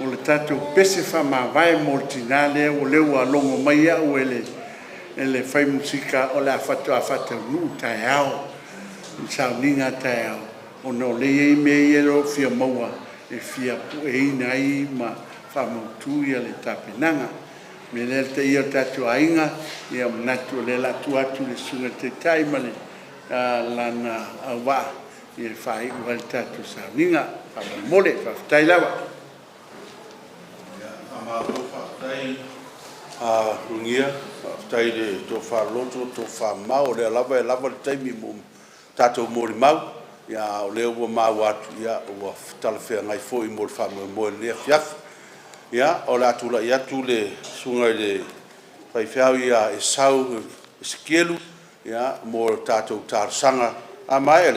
o le tatou pese faamavae mo le tinā lea ua lea ua logo mai au e le e le fai musika o le a faatoa faataunuu taeao i sauniga taeao ona o lea i ai mea ia o fia maua. e fia pueina ai ma faamautu le tapenaga. O le mea lea le paia o tatou aiga, ia manatu o lea o le a tuu atu i le Susuga i le Taitai ma lana auvaa e faaiu ai le tatou sauniga. Faamolemole. Faafetai lava. Faamalo faafetai Ulugia, faafetai i le tofa loloto ma le tofa mamao, o lea lava e lava le taimi mo tatou molimau, a o lea ua maua atu ua talafeagai foi mo le faamoemoe o lenei afiafi. Ia, o le a tulai atu le susuga i le faifeau ia Esau Esekielu mo le tatou talosaga. A maea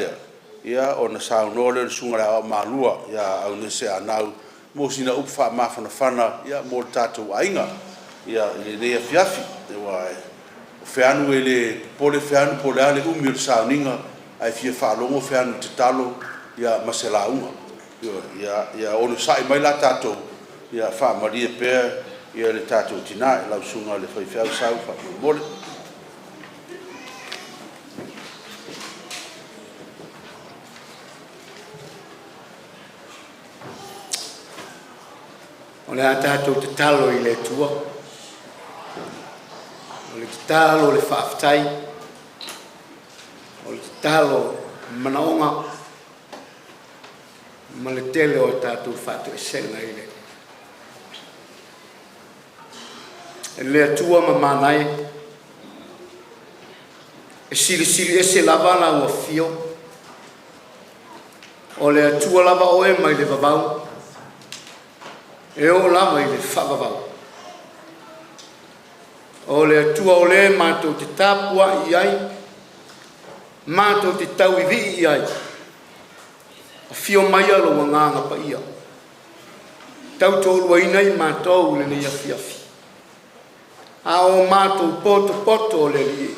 lea, ona saunoa lea o le susuga i le Aoao Maliu ia Aunese Anau mo sina upu faamafanafana mo le tatou aiga i lenei afiafi. Aua o Feanu e le popole Feanu po o le a le umi o le sauniga, ae fia faalogo Feanu i tatalo ma se lauga. Ioe. Ia onosai mai la tatou, ia faamalie pea le tatou tina i lau susuga i le faifeau Esau faamolemole. O le a tatou tatalo i le Atua, o le tatalo o le faafetai, o le tatalo o manaoga ma le tele o a tatou faatoesega i le Atua. Le Atua mamana e, e silisili ese lava lau afio, o le Atua lava oe mai le vavau e oo lava i le faavavau. O le Atua o le matou te tapuai i ai, matou te tauivii i ai, afio maia lou agaga paia, tautoaluaina i matou i lenei afiafi, a o matou potopoto le Alii,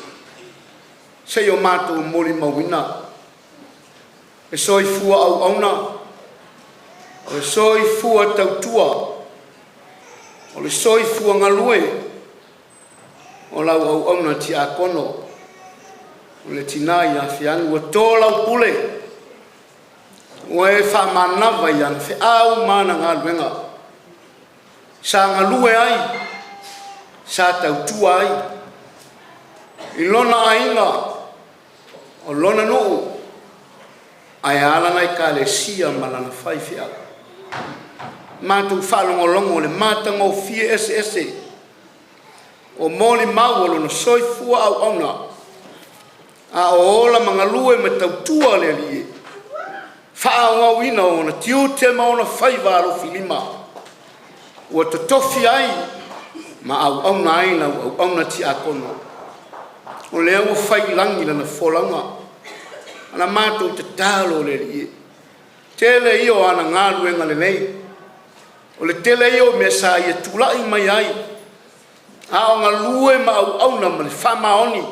seia o matou molimauina le soifua auauna, o le soifua tautua, o le soifua galue o lau auauna tiakono o le tina ia Feanu ua to lau pule, ua e faamanava i ana feau ma ana galuega sa galue ai, sa tautua ai i lona aiga, o lona nuu ae a lana ekalesia ma lana faifeau. Matou faalogologo i le matagofie eseese o molimau o lona soifua auauna a o ola ma galue ma tautua le Alii, faaauauina ona tiute ma ona faiva alofilima ua totofi ai ma auauna ai lau auauna tiakono, o lea ua fai i lagi lana folauga. O la matou tatalo le Alii e, tele ia o ana galuega lelei, o le tele ia o mea sa ia tulai mai ai a o galue ma auauna ma le faamaoni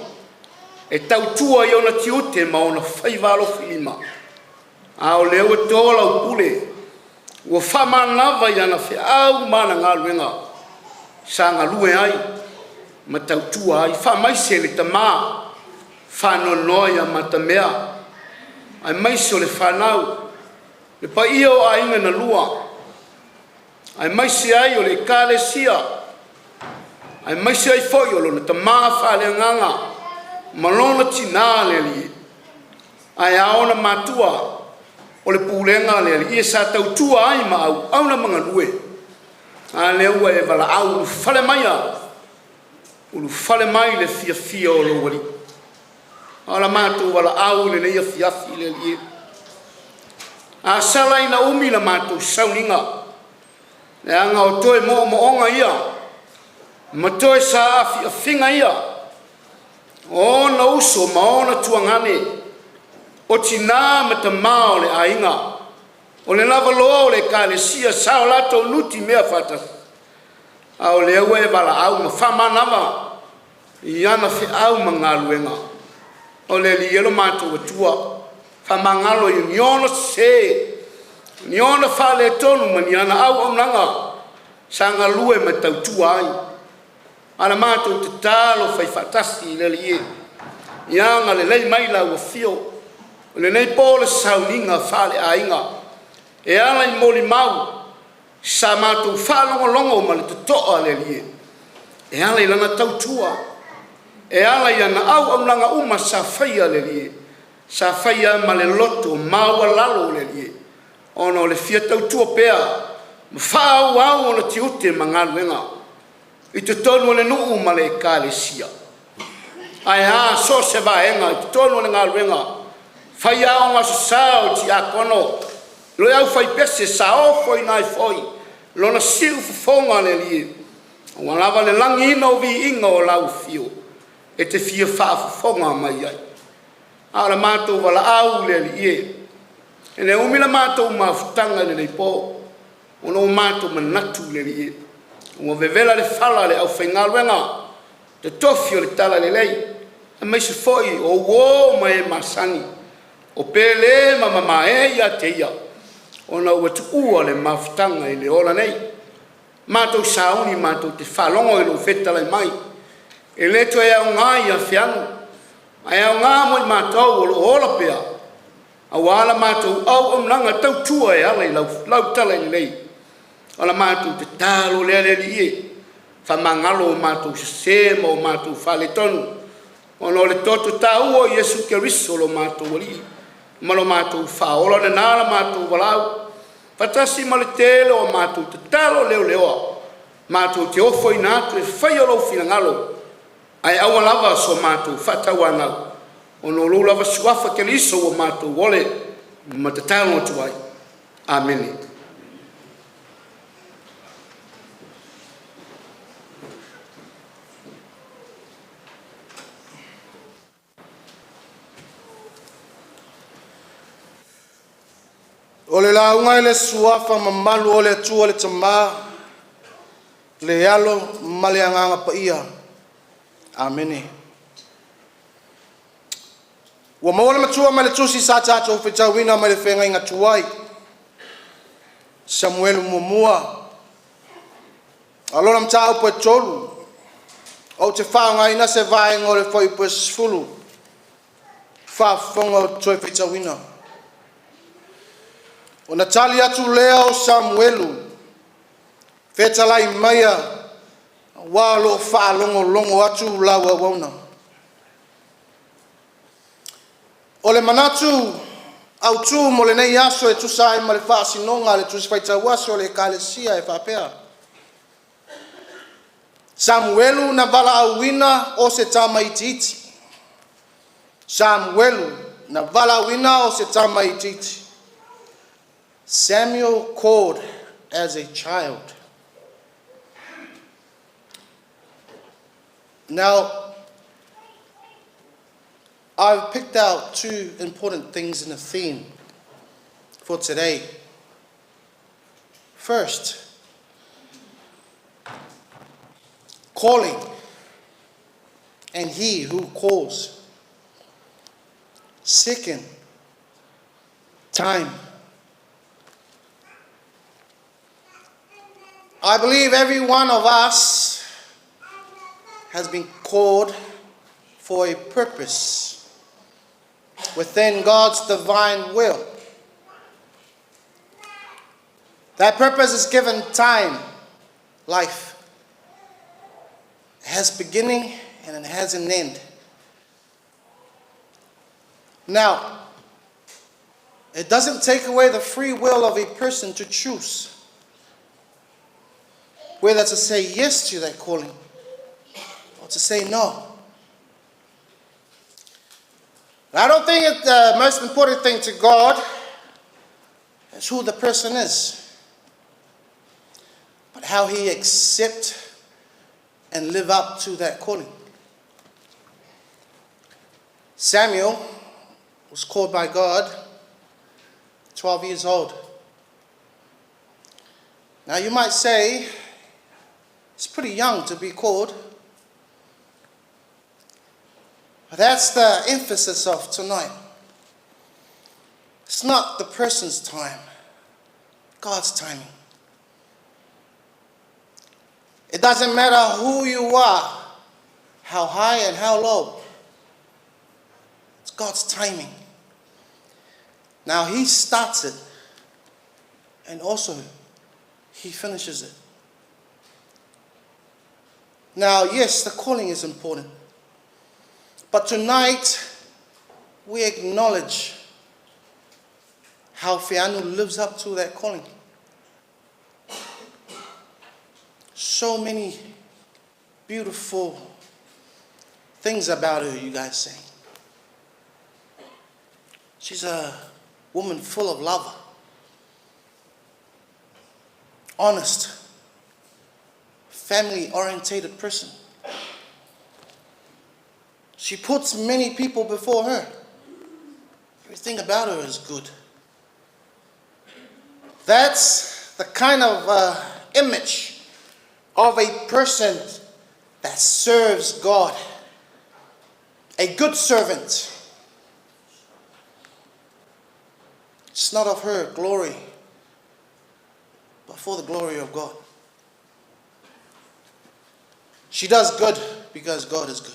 e tautua i ona tiute ma ona faiva alofilima, a o lea ua to lau pule ua faamanava i ana feau ma ana galuega sa galue ai ma tautua ai. Faamaise le Tama Faanoanoa ia Matamea aemaise o le fanau, le paia o aiga na lua, aemaise ai o le Ekalesia, aemaise ai foi o lona tama faaleagaga ma lona tina le Alii, ae a ona matua o le pulega a le Alii sa tautua ai ma auauna ma galue, a lea ua e valaau ulufale maia, ulufale mai le fiafia o lou Alii. A o la matou valaau i lenei afiafi le Alii e, a sala ina umi la matou sauniga, leaga o toe moomooga ia ma toe saafiafiga ia o ona uso ma ona tuagane, o tina ma tama o le aiga, o le lavaloa o le ekalesia sa o latou nutimea faatasi, a o lea ua e valaau ma faamanava i ana feau ma galuega. O le Alii e lo matou Atua, faamagalo i ona sese, ni ona faaletonu ma ni ana auaunaga sa galue ma tautua ai. A o le matou tatalo faifaatasi i le Alii e, ia agalelei mai i lau afio i lenei po o le sauniga faaleaiga. E ala i molimau sa matou faalogologo ma le totoa le Alii e, e ala i lana tautua, e ala i ana auaunaga uma sa faia le Alii e, sa faia ma le loto maualalo le Alii e, ona o le fia tautua pea ma faaauau ona tiute ma galuega i totonu o le nuu ma le ekalesia. Ae a so o se vaega i totonu o le galuega, faiaoga aso sa, o tiakono, le aufaipese sa ofoina ai foi lona siufofoga le Alii aua lava le lagiina o viiga o lau afio e te fia faafofoga mai ai. A o le matou valaau le Alii e, e le umi la matou mafutaga i lenei po ona ua matou manatu le Alii e, ua vevela le fala a le aufaigaluega totofi o le talalelei aemaise foi o uo ma e masani o pele ma mamae ia te ia ona ua tuua le mafutaga i le ola nei. Matou sauni matou te faalogo i lou fetalai mai, e le toe aoga ia Feanu ae aoga mo i matou o lo o ola pea aua la matou auaunaga tautua e ala i lau talalelei. O la matou tatalo lea le Alii e, faamagalo o matou sese ma o matou faaletonu ona o le toto taua o Iesu Keriso o lo matou Alii ma lo matou Faaola lena la matou valaau faatasi ma le tele o a matou tatalo leleoa matou te ofoina atu e faia lou finagalo ae aua lava so matou faatauanau ona o lou lava Suafa Keriso ua matou ole ma tatalo atu ai. Amene. O le lauga i le Suafa mamalu o le Atua le Tama, le Alo ma le Agaga Paia. Amene. Ua maua le matua mai le Tusi sa tatou faitauina mai le Feagaiga Tuai, Samuelu muamua, a o lona mataupu e 3, ou te faaaogaina se vaega o le Fuaiupu e 10, faafofoga ou te toe faitauina. Ona tali atu lea o Samuelu, “Fetalai maia aua o lo o faalogologo atu lau auauna.” O le manatu autu mo lenei aso e tusa ai ma le faasinoga a le Tusi Faitau Aso a le Ekalesia e faapea; Samuelu na valaauina o se tamaitiiti. Samuelu na valaauina o se tamaitiiti. Samuel called as a child. Now, I've picked out two important things in the theme for today. First, calling and he who calls. Second, time. I believe every one of us has been called for a purpose within God's divine will. That purpose is given time, life. It has beginning and it has an end. Now, it doesn't take away the free will of a person to choose whether to say yes to that calling or to say no. I don't think it, the most important thing to God is who the person is, but how he accept and live up to that calling. Samuel was called by God 12 years old. Now you might say, it's pretty young to be called. But that's the emphasis of tonight. It's not the person's time, God's timing. It doesn't matter who you are, how high and how low. It's God's timing. Now He starts it. And also, He finishes it. Now, yes, the calling is important. But tonight, we acknowledge how Feanu lives up to that calling. So many beautiful things about her, you guys say. She's a woman full of love, honest, family orientated person. She puts many people before her. Everything about her is good. That's the kind of image of a person that serves God, a good servant. It's not of her glory, but for the glory of God. She does good because God is good.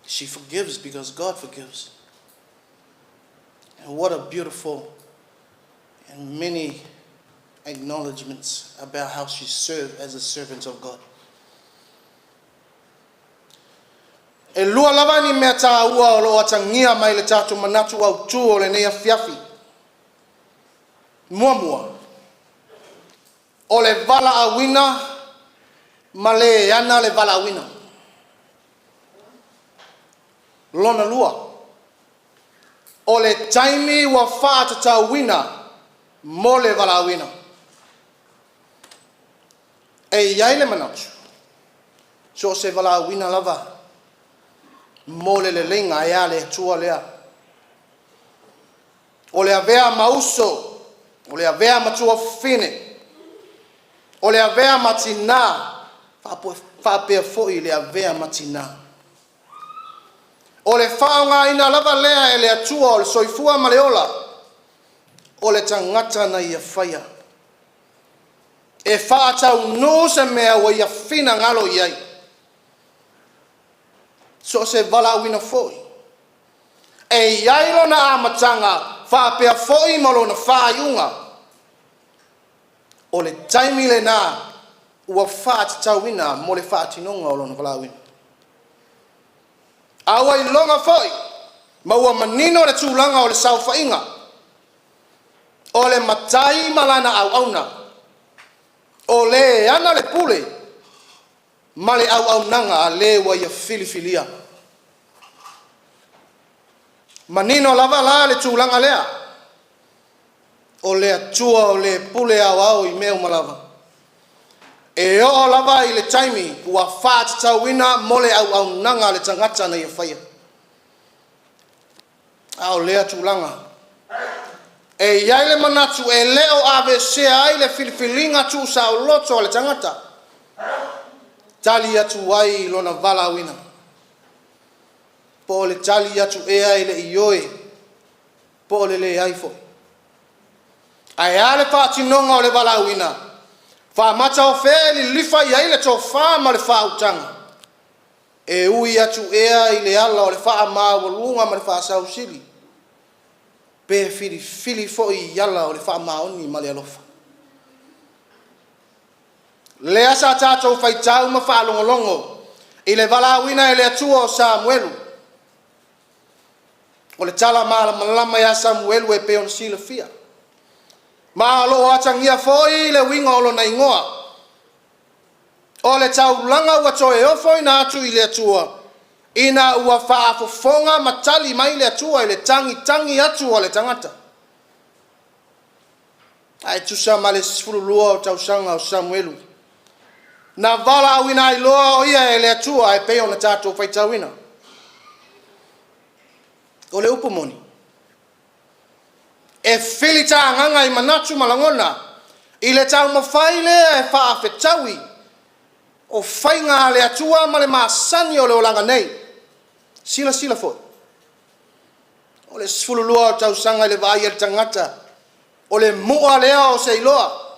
She forgives because God forgives. And what a beautiful and many acknowledgements about how she served as a servant of God. E lua lava ni mea tāua o lo o atagia mai le tatou manatu autū o lenei afiafi. Muamua, o le valaauina ma le ana le valaauina. Lona lua, o le taimi ua faatatauina mo le valaauina. E i ai le manatu, so o se valaauina lava mo le leleiga e a le Atua lea. O le avea ma uso, o le avea ma tuafafine, o le avea ma tinā, faapea foi le avea ma tinā. O le faaaogaina lava lea e le Atua o le soifua ma le ola, o le tagata na ia faia. E faataunuu se mea ua ia finagalo i ai. So o se valaauina foi. E i ai lona amataga faapea foi ma lona faaiuga. O le taimi lena ua faatatauina mo le faatinoga o lona valaauina. A ua iloga foi ma ua manino le tulaga o le saofaiga, o le matai ma lana auauna, o le ana le pule ma le auaunaga a le ua ia filifilia. Manino lava la le tulaga lea, o le Atua o le pule aoao i mea uma lava. E oo lava i le taimi ua faatatauina mo le auaunaga a le tagata na ia faia. A o lea tulaga, e i ai le manatu e le o aveesea ai le filifiliga tuusaoloto a le tagata, tali atu ai i lona valaauina, po o le tali atu ea i le ioe, po o le leai foi. Ae a le faatinoga o le valaauina? Faamata o fea e lilifa i ai le tofa ma le faautaga? E ui atu ea i le ala o le faamaualuga ma le faasausili, pe filifili foi i ala o le faamaoni ma le alofa? Lea sa tatou faitau ma faalogologo i le valaauina e le Atua o Samuelu. O le tala malamalama ia Samuelu e pei ona silafia. Ma o lo o atagia foi le uiga o lona igoa. O le taulaga ua toe ofoina atu i le Atua, ina ua faafofoga ma tali mai le Atua i le tagitagi atu a le tagata. Ae tusa ma le 12 o tausaga o Samuelu, na valaauina ai loa o ia e le Atua e pei ona tatou faitauina. O le upu moni, e filitagaga i manatu ma lagona i le taumafai lea e faafetaui o faiga a le Atua ma le masani o le olaga nei. Silasila foi, o le 12 o tausaga i le vaai a le tagata, o le mu'a lea o se iloa,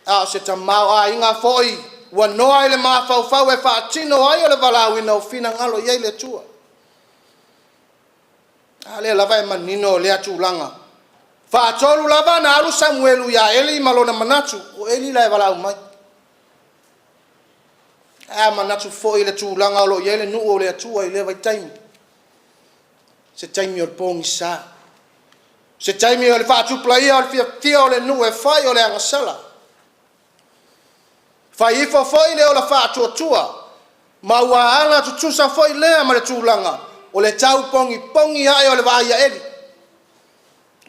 a o se tamaoaiga foi ua noa i le mafaufau e faatino ai o le valaauina o finagalo i ai le Atua. A lea lava e manino lea tulaga. Faatolu lava na alu Samuelu iā Eli ma lona manatu o Eli la e valaau mai. Ae a manatu foi i le tulaga o lo o i ai le nuu o le Atua i lea vaitaimi, o se taimi o le pogisa, o se taimi o le faatupulaia o le fiafia o le nuu e fai o le agasala. Fai ifo foi le ola faatuatua ma ua agatutusa foi lea ma le tulaga o le tau pogipogi ae o le vaai a Eli,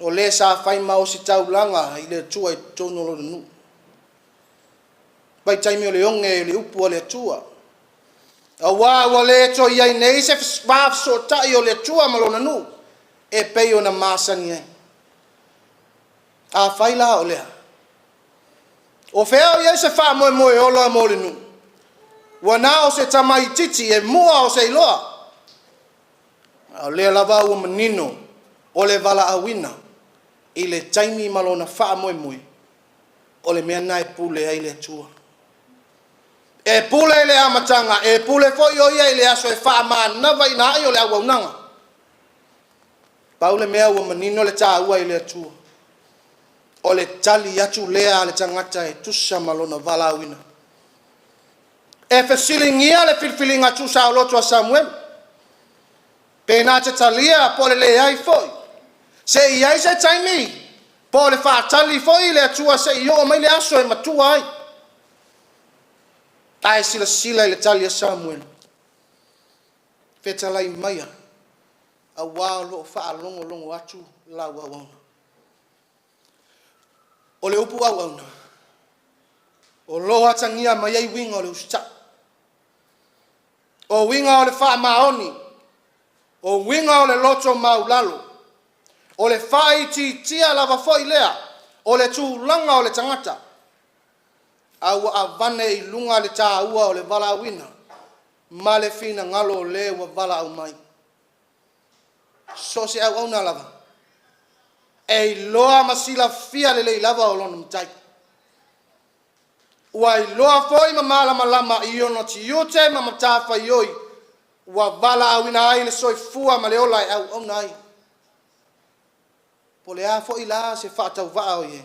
o le sa fai ma ositaulaga i le Atua i totonu o lona nuu. Vaitaimi o le oge i le upu a le Atua, aua ua le toe i ai nei se va fesootai o le Atua ma Lona nuu e pei ona masani ai. Afai la o lea, o fea o i ai se faamoemoe ola mo le nuu? Ua na o se tamaitiiti e mua o se iloa, a o lea lava ua manino o le valaauina i le taimi ma lona faamoemoe, o le mea lena e pule ai le Atua. E pule i le amataga, e pule foi o Ia i le aso e faamanavaina ai o le auaunaga. Pau le mea ua manino le taua i le Atua, o le tali atu lea a le tagata e tusa ma lona valaauina. E fesiligia le filifiliga tuusaoloto a Samuelu, pe na te talia po o le leai foi, se i i ai se taimi po o le faatali foi i le Atua se i oo mai le aso e matua ai. A e silasila i le tali a Samuelu, fetalai maia aua o lo o faalogologo atu lau auauna. O le upu auauna, o lo o atagia mai ai uiga o le usitai, o uiga o le faamaoni, o uiga o le loto maualalo, o le faaitiitia lava foi lea o le tulaga o le tagata, a ua avane i luga le taua o le valaauina ma le finagalo o le ua valaau mai. So o se auauna lava, e iloa ma silafia lelei lava o lona Matai. Ua iloa foi ma malamalama i ona tiute ma matafaioi ua valaauina ai le soifua ma le ola e auauna ai. Po o le a foi la se faatauvaa o i ai,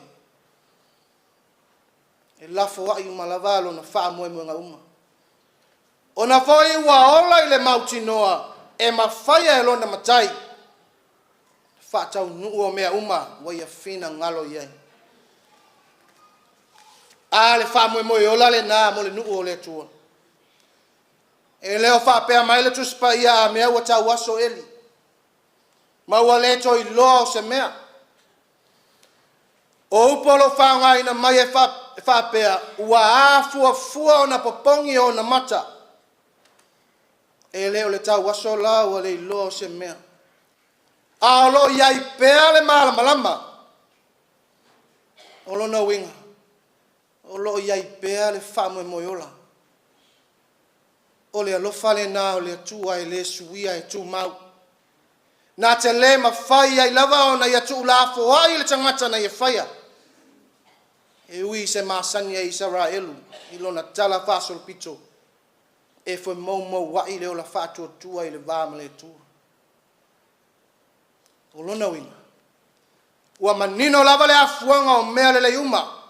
e lafoai uma lava lona faamoemoega uma, ona foi ua ola i le mautinoa e mafaia e lona Matai le faataunuu o mea uma ua ia finagalo i ai. A, le faamoemoe ola lena mo le nuu o le Atua. E le o faapea mai le Tusi Paia a mea ua tauaso Eli ma ua le toe iloa o se mea. O upu o lo o faaaogaina mai e faapea, ua afuafua ona popogi ona mata. E le o le tauaso la ua le iloa o se mea, a o lo o i ai pea le malamalama. O lona uiga, o lo o i ai pea le faamoemoe ola. O le alofa lena o le Atua e le suia e tumau, na te le mafai ai lava ona ia tuulafoai le tagata na Ia faia, e ui i se masani a Isaraelu i lona talafaasolopito, e femoumouai le ola faatuatua i le va ma le Atua. O lona uiga, ua manino lava le afuaga o mea lelei uma,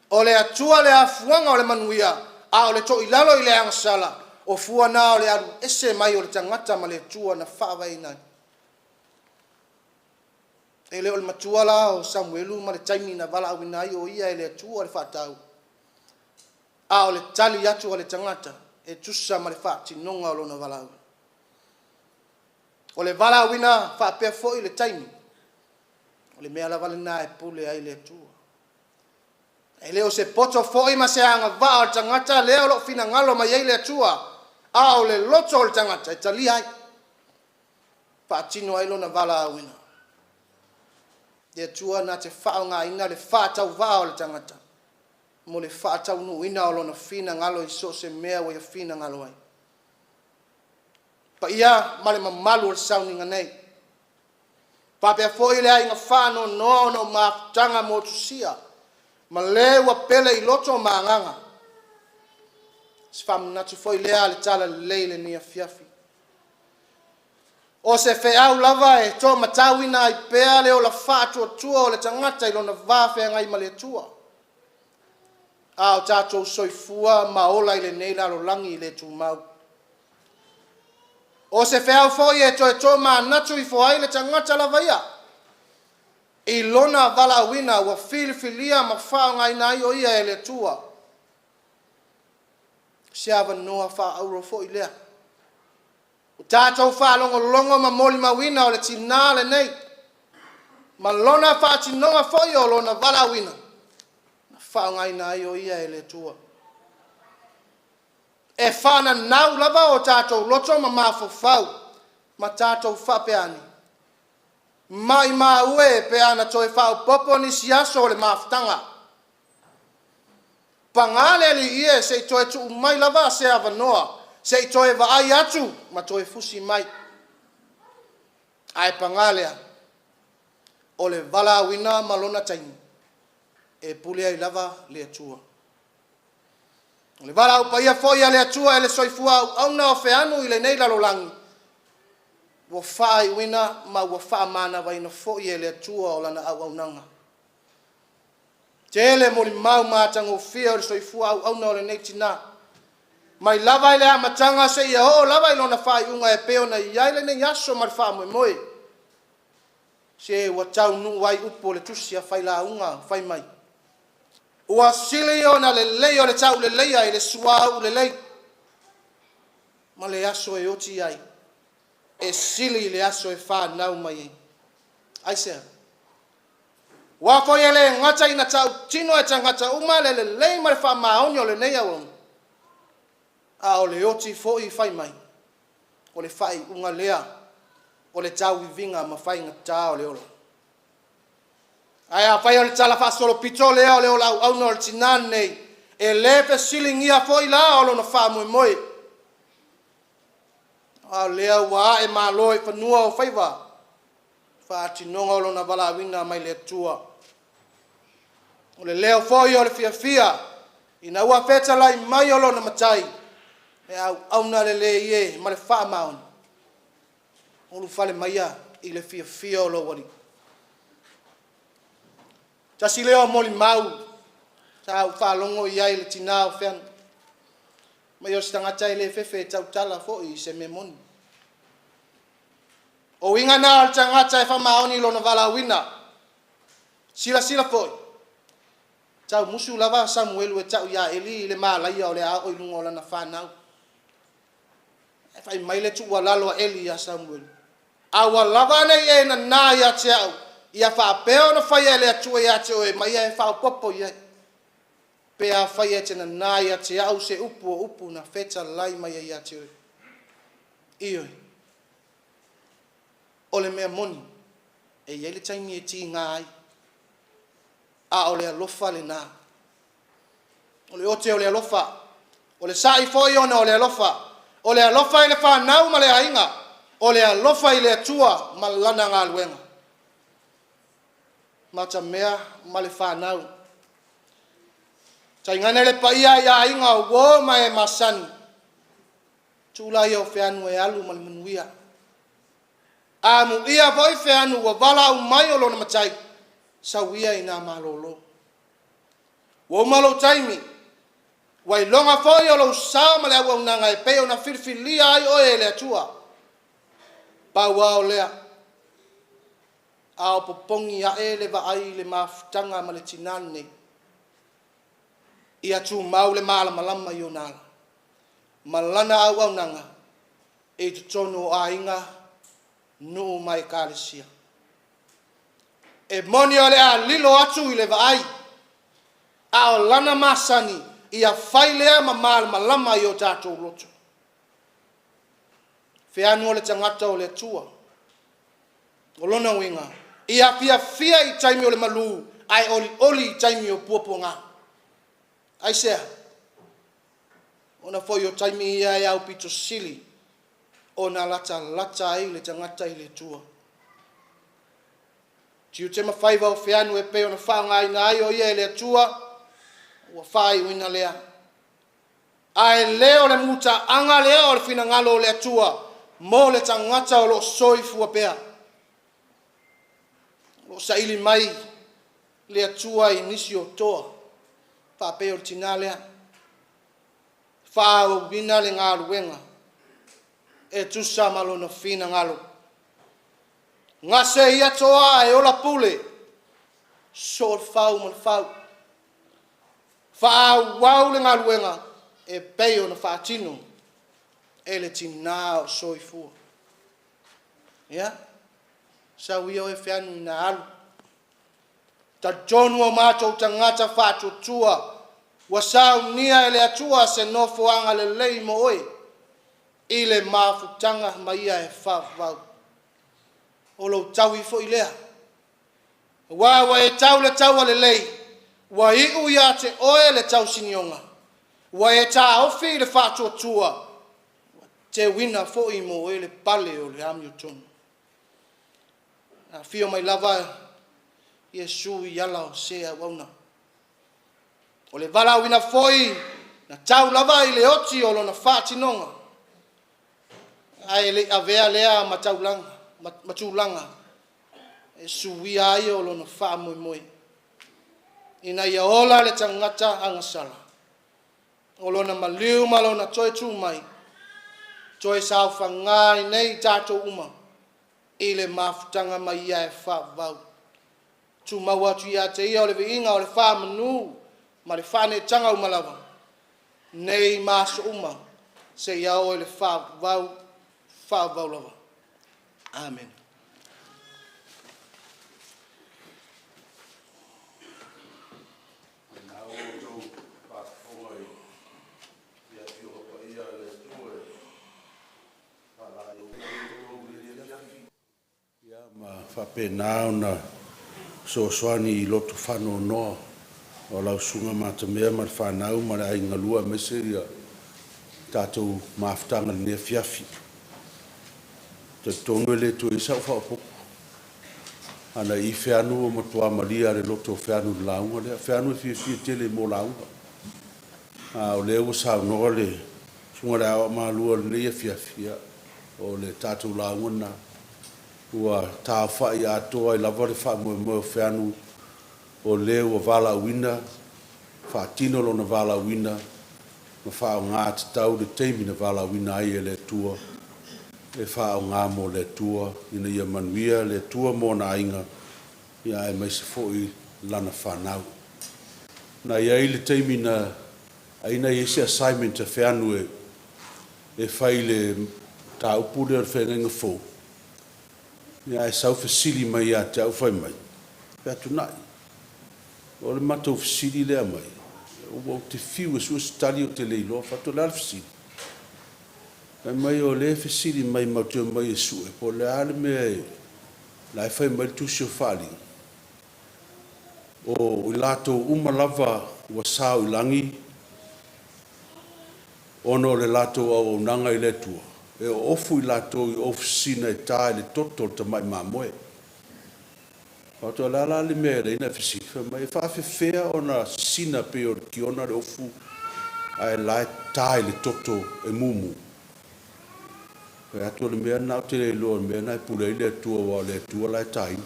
o le Atua le afuaga o le manuia, a o le toilalo i le agasala, o fua na o le alu ese mai o le tagata ma le Atua na faavaeina ai. E le o le matua la o Samuelu ma le taimi na valaauina ai o ia e le Atua le faataua, a o le tali atu a le tagata e tusa ma le faatinoga o lona valaauina. O le valaauina faapea foi le taimi, o le mea lava lena e pule ai le Atua. E le o se poto foi ma se agavaa o le tagata lea o lo o finagalo mai ai le Atua, a o le loto o le tagata e talia ai, faatino ai lona valaauina. Le Atua na te faaaogaina le faatauvaa o le tagata mo le faataunuuina o Lona finagalo i so o se mea ua Ia finagalo ai. Le paia ma le mamalu o le sauniga nei, faapea foi le aiga faanoanoa ona o mafutaga motusia ma le ua pele i loto ma agaga. O se faamanatu foi lea a le Talalelei i lenei afiafi. O se feau lava e tōmatauina ai pea le ola faatuatua o le tagata i lona va feagai ma le Atua, a o tatou soifua ma ola i lenei lalolagi le tumau. O se feau foi e toe tomanatu ifo ai le tagata lava ia i lona valaauina ua filifilia ma faaaogaina ai o ia e le Atua. Se avanoa faaauro foi lea ua tatou faalogologo ma molimauina o le tina lenei ma lona faatinoga foi o lona valaauina na faaaogaina ai o ia e le Atua. E faananau lava o tatou loto ma mafaufau ma tatou faapea ane, maimau e pe ana toe faaopoopo nisi aso o le mafutaga. Paga le Alii e, se i toe tuu mai lava se avanoa se i toe vaai atu ma toe fusi mai. Ae paga lea, o le valaauina ma lona taimi, e pule ai lava le Atua. O le valaau paia foi a le Atua i le soifua auauna o feanu i lenei lalolagi, ua faaiuina ma ua faamanavaina foi e le Atua o lana auaunaga. Tele molimau matagofie o le soifua auauna o lenei tina, mai lava i le amataga seia oo lava i lona faaiuga e pei ona i ai lenei aso ma le faamoemoe. Se ua taunuu ai upu o le tusi a Failauga fai mai, ua sili ona lelei o le tauleleia i le suauu lelei, ma le aso e oti ai, e sili i le aso e fanau mai ai. Aisea? Aua foi e le gata ina tautino e tagata uma le lelei ma le faamaoni o lenei auauna, a o le oti foi fai mai, o le faaiuga lea o le tauiviga ma faigata o le ola. Ae afai o le talafaasolopito lea o le ola auauna o le tina lenei, e le fesiligia foi la o lona faamoemoe, a o lea ua ae malo i fanua o faiva le faatinoga o lona valaauina mai le Atua. O le leo foi o le fiafia ina ua fetalai mai o lona Matai, e auauna lelei e ma le faamaoni, ulufale maia i le fiafia o lou Alii. Tasi lea o molimau sa ou faalogo i ai i le tina o Feanu, fai mai o se tagata e le fefe e tautala foi i se mea moni. O uiga na o le tagata e faamaoni i lona valaauina. Silasila foi, tau musu lava Samuelu e tau ia Eli le malaia o le a oo i luga o lana fanau. Ae fai mai le tuualalo a Eli ia Samuelu, aua lava ne i e nana ia te au, ia faapea ona faia e le Atua ia te oe ma ia faaopoopo i ai, pe afai e te nana ia te au se upu o upu na fetalai mai ai ia te oe. Ioe. O le mea moni, e i ai le taimi e tiga ai, a o le alofa lena. O le ote o le alofa, o le sa'i foi ona o le alofa, o le alofa i le fanau ma le aiga, o le alofa i le Atua ma Lana galuega. Matamea ma le fanau, tainane le paia i aiga o uo ma e masani, tuu laia o Feanu e alu ma le manuia. Amuia foi Feanu ua valaau mai o lona Matai, sau ia ina malolo. Ua uma lou taimi, ua iloga foi o lou sao ma le auaunaga e pei ona filifilia ai oe e le Atua. Pau lava o lea, a o popogi ae le vaai i le mafutaga ma le tina lenei, ia tumau le malamalama i ona ala ma lana auaunaga i totonu o aiga, nuu ma Ekalesia. E moni o le a lilo atu i le vaai, a o lana masani, ia fai lea ma malamalama i o tatou loto. Feanu o le tagata o le Atua. O lona uiga, ia fiafia i taimi o le malu, ae olioli i taimi o puapuaga. Aisea? Ona foi o taimi ia e aupito sili ona latalata ai le tagata i le Atua. Tiute ma faiva o Feanu e pei ona faaaogaina ai o ia e le Atua, ua faaiuina lea. Ae le o le mutaaga lea o le finagalo o le Atua. mo le tagata o lo o soifua pea. O lo o saili mai le Atua i nisi o toa faapei o le tina lea, e faaauauina le galuega e tusa ma Lona finagalo. Gase ia toa ae ola pule, soo le fau ma le fau. Faaauau le galuega e pei ona faatino e le tina o soifua. Ia, sau ia oe Feanu ina alu, talitonu o matou tagata faatuatua ua saunia e le Atua se nofoaga lelei mo oe i le mafutaga ma Ia e faavavau. O lou taui foi lea, aua ua e tau le taua lelei, ua iu ia te oe le tausinioga, ua e taofi le faatuatua, ua teuina foi mo oe le pale o le amiotonu. Afio mai lava Iesu i ala o se auauna. O le valaauina foi na tau lava i le oti o lona faatinoga, ae le i avea lea ma tulaga e suia ai lona faamoemoe, ina ia ola le tagata agasala, o lona maliu ma lona toe tu mai, toe saofaga ai nei i tatou uma i le mafutaga ma Ia e faavavau. Tumau atu ia te Ia o le viiga o le faamanu ma le faaneetaga uma lava, nei ma aso uma, seia oo i le faavavau, faavavau lava. Amene. Lena ua outou faafofoga i Afioga Paia a le Atua e ma faapena ona fesoasoani i loto faanoanoa o lau Susuga Matamea ma le fanau ma le aiga galue aemaise le tatou mafutaga i lenei afiafi. E talitonu e le toe i ai sau faaopoopo. A na i Feanu ua matua malie lava i le loto o Feanu i le lauga lea. O Feanu e fiafia tele mo lauga. A o lea ua saunoa le Susuga i le Aoao Maliu i lenei afiafi, ia, o le tatou lauga lena. Ua taaofai atoa ai lava le faamoemoe o Feanu, o le ua valaauina, faatino lona valaauina ma faaaoga tatau le taimi na valaauina ai e le Atua e faaaoga mo le Atua ina ia manuia le Atua ma ona aiga, aemaise foi lana fanau. Na i ai le taimi na ai na i ai se assignment a Feanu e fai i le mataupu lea o le Feagaiga Fou, ae sau fesili mai ia te au fai mai, “Featunai, o le matou fesili lea e aumai, ua ou te fiu e sue se tali ou te le iloa.” Ou fai atu, “O le a le fesili?” Fai mai o lea e fesili mai matou te omai e sue po o le a le mea la e fai mai ai le Tusi o Faaaliga, o i latou uma lava ua sao i lagi ona o le latou auaunaga i le Atua, e oofu i latou i ofu sisina e ta i le toto o le tamai mamoe. Ou fai atu, a o le a la le mea e ala ai ona e fesili? Fai mai, e faapefea ona sisina pei o le kiona le ofu ae o la e ta i le toto e mumu? Fai atu, o le mea lena ou te le iloa o le mea lena e pule ai le Atua aua o le Atua la e taina.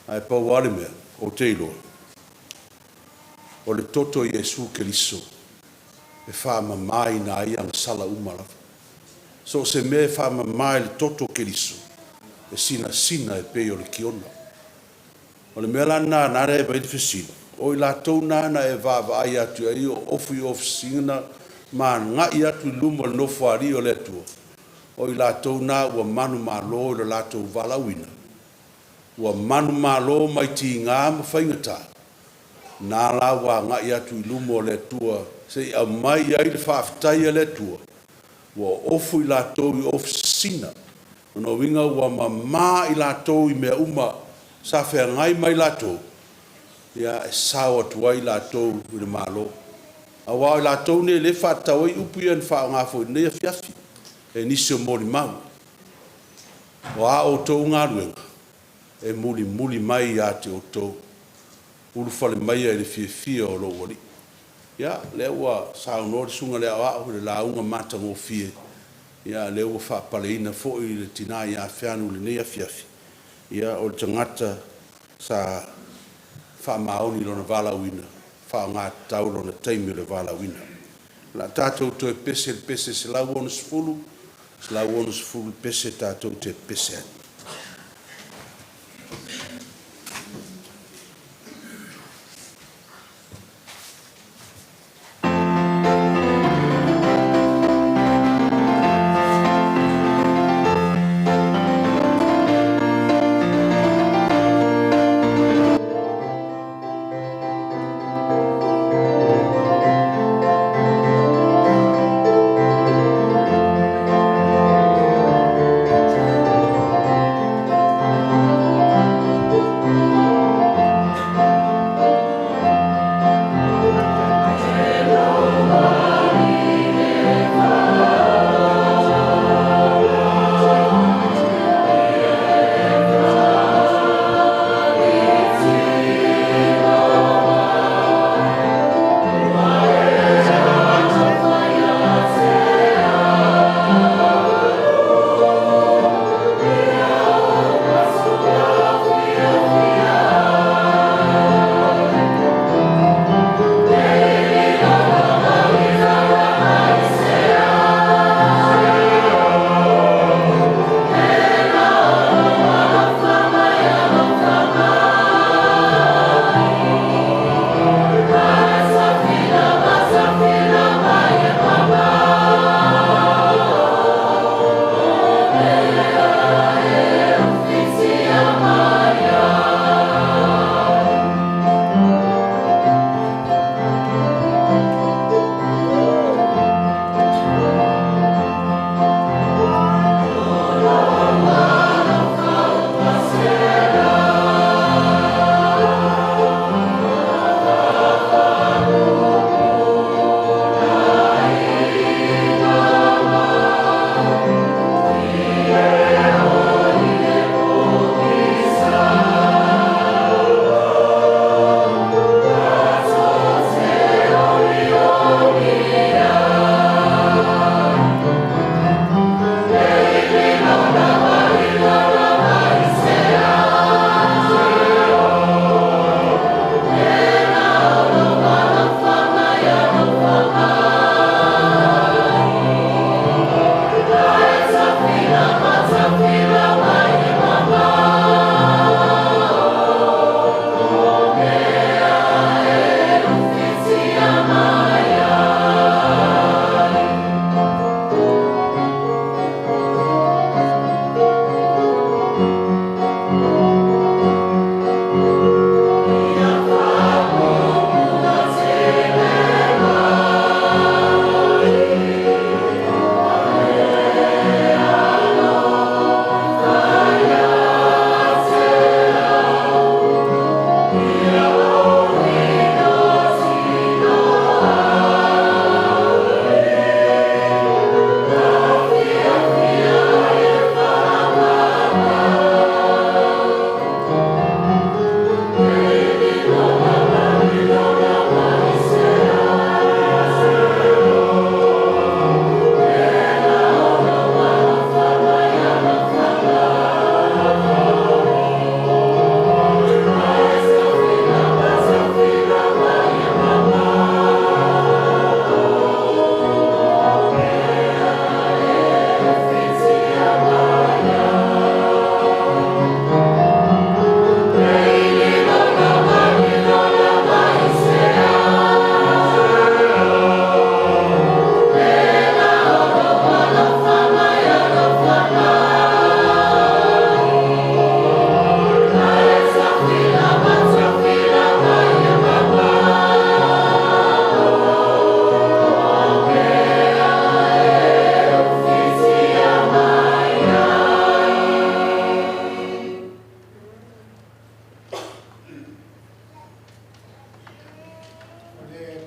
Ae pau lava le mea ou te iloa, o le toto o Iesu Keriso e faamamaina ai agasala uma lava. So o se mea e faamama i le toto o Keriso, e sinasina e pei o le kiona. O le mea la lena na ala ai e aumai le fesili, o i latou na na e vaavaai atu i ai o ofu i ofu sisina ma agai atu i luma o le Nofoalii o le Atua, o i latou na ua manumalo i lo latou valaauina, ua manumalo mai tiga ma faigata, na la ua agai atu i luma o le Atua se i aumai ai le faafetai a le Atua, ua ofu i latou i ofu sisina. O lona uiga ua mama i latou i mea uma sa feagai ma i latou, e sao atu ai i latou i le Malo. Aua o i latou nei o lea e faatatau ai upu ia na faaaoga foi i lenei afiafi e nisi o molimau. O a outou galuega, e mulimuli mai ia te outou. Ulufale maia i le fiafia o lou Alii. Ia, o lea ua saunoa le Susuga i le Aoao i le lauga matagofie. Ia, a o lea ua faapaleina foi le tina ia Feanu i lenei afiafi, ia o le tagata sa faamaoni i lona valaauina, faaaoga tatau lona taimi o le valaauina. O le a tatou toe pese i le pese 160, 160 le pese tatou te pepese ai.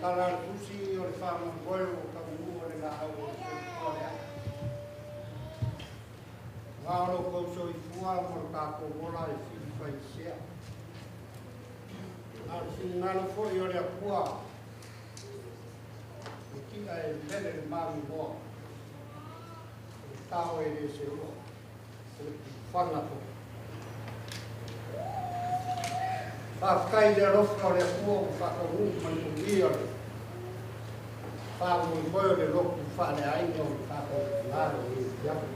Tala a le Tusi o le faamoemoe ua taunuu o le laau o le soifua lea. Aua o lo outou soifua ma lo tatou ola e filifaisea. A o le finagalo foi o le Atua e ti'a e mele le maluloa. tao e le se ua, o le pufaga foi. Faafetai i le alofa o le Atua ua faataunuu ma le manuia le faamoemoe o le lotu faaleaiga o le tatou tina i lenei afiafi.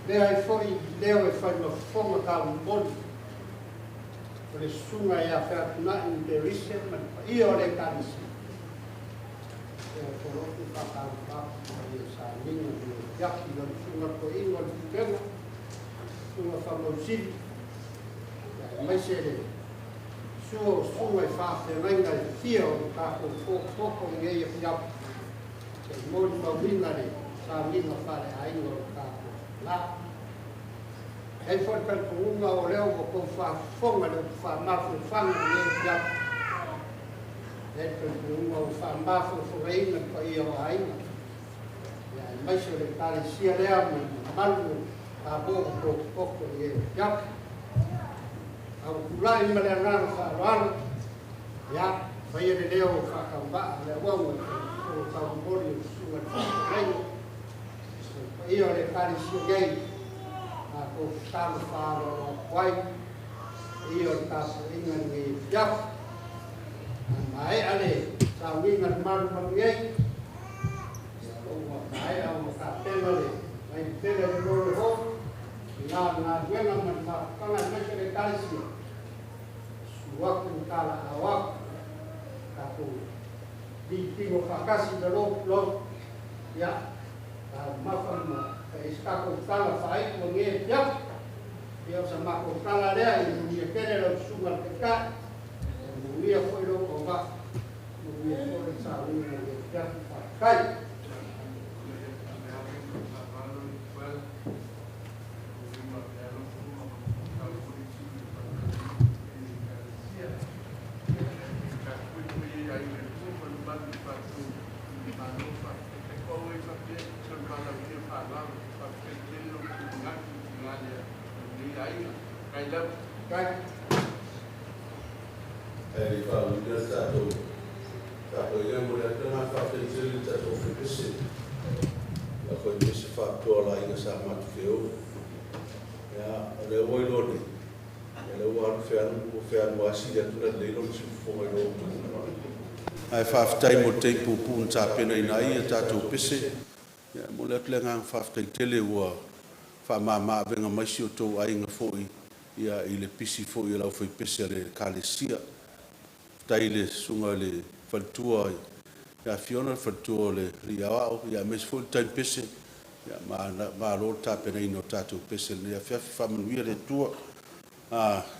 Lea ai foi leo e fai ma fofoga taumolimoli o le susuga ia Featunai Terise ma le paia o le Ekalesia. Ia o lotu faatalofa atu i le sauniga i le afiafi i lau susuga le toeaina o le pulega, susuga Faamausili, aemaise le sua o susuga i faafeagaiga e fia o le tatou potopoto i lenei afiafi. Se i molimauina le sauniga faaleaiga o le tatou la. E ai foi le talitonuga o lea ua tou faafofoga le upu faamafanafana i lenei afiafi. E ai le talitonuga ua faamafanafanaina le paia o aiga. Ia aemaise o le Ekalesia lea ma le mamalu o tatou potopoto i lenei afiafi. Ae ua tulai ma le agaga faaaloalo, ia, faia le leo o faatauvaa le auauna o taumolimoli o le susuga i le faafeagaiga. O le paia o le Ekalesia nei, tatou tatalo faaaloalo atu ai, paia o le tapuaiga i lenei afiafi. A maea le sauniga i le malumalu nei, ia o lo ua maea ona tapena le vaipele le Glory Hall, i na galuega ma le mafutaga aemaise le Ekalesia, susu atu ma talaao atu, tatou pitino faatasi le lotu, ia, taumafa ma fai se tatou tala faaitu o lenei afiafi. Ia o sa matou tala lea i manuia tele lau susuga i le Taitai, ia manuia foi lou auvaa, manuia foi le sauniga i lenei afiafi. Faafetai. Ae le faauluina le tatou tapuaiga mo le atu le agaga faafetai tele i le tatou faipese. Ia foi pese faapitoa a le aiga Sa Matufeo. Ia, o lea ua iloa nei, ia lea ua alu Feanu, ua Feanu asili atu na lelei lona siufofoga i lo Ae faafetai mo le taimi puupuu na tapenaina ai a tatou pese. Ia, e momoli atu le agaga faafetai tele ua faamama avega mai si o outou aiga foi ia i le pisi foi o le aufaipese a le Ekalesia. Faafetai i le susuga i le faletua ia Fiona, le faletua o le Alii Aoao, ia aemaise foi le taimi pese. Ia malo le tapenaina o tatou pese i lenei afiafi. Faamanuia le Atua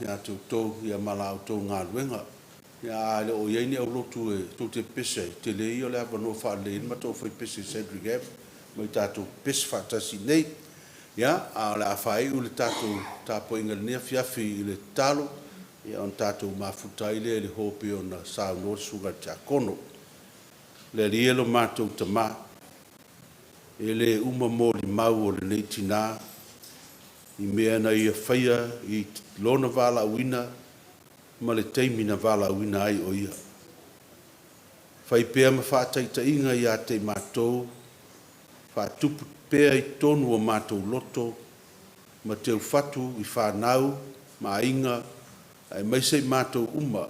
ia te outou ia ma la outou galuega. Ia a le o i ai ni aulotu e tou te pepese ai, tele ia o le avanoa faalelei ai le matou aufaipese i Sandringham ma i tatou pepese faatasi i inei. Ia, a o le a faaiu le tatou tapuaiga i lenei afiafi i le tatalo, ia ona tatou mafuta ai lea i le ho pei ona saunoa le susuga i le Tiakono. Le Alii e lo matou Tama, e le uma molimau o lenei tinā i mea na ia faia i lona valaauina ma le taimi na valaauina ai o ia. Fai pea ma faataitaiga ia te i matou, faatupu pea i totonu o matou loto ma teufatu i fanau ma aiga aemaise i matou uma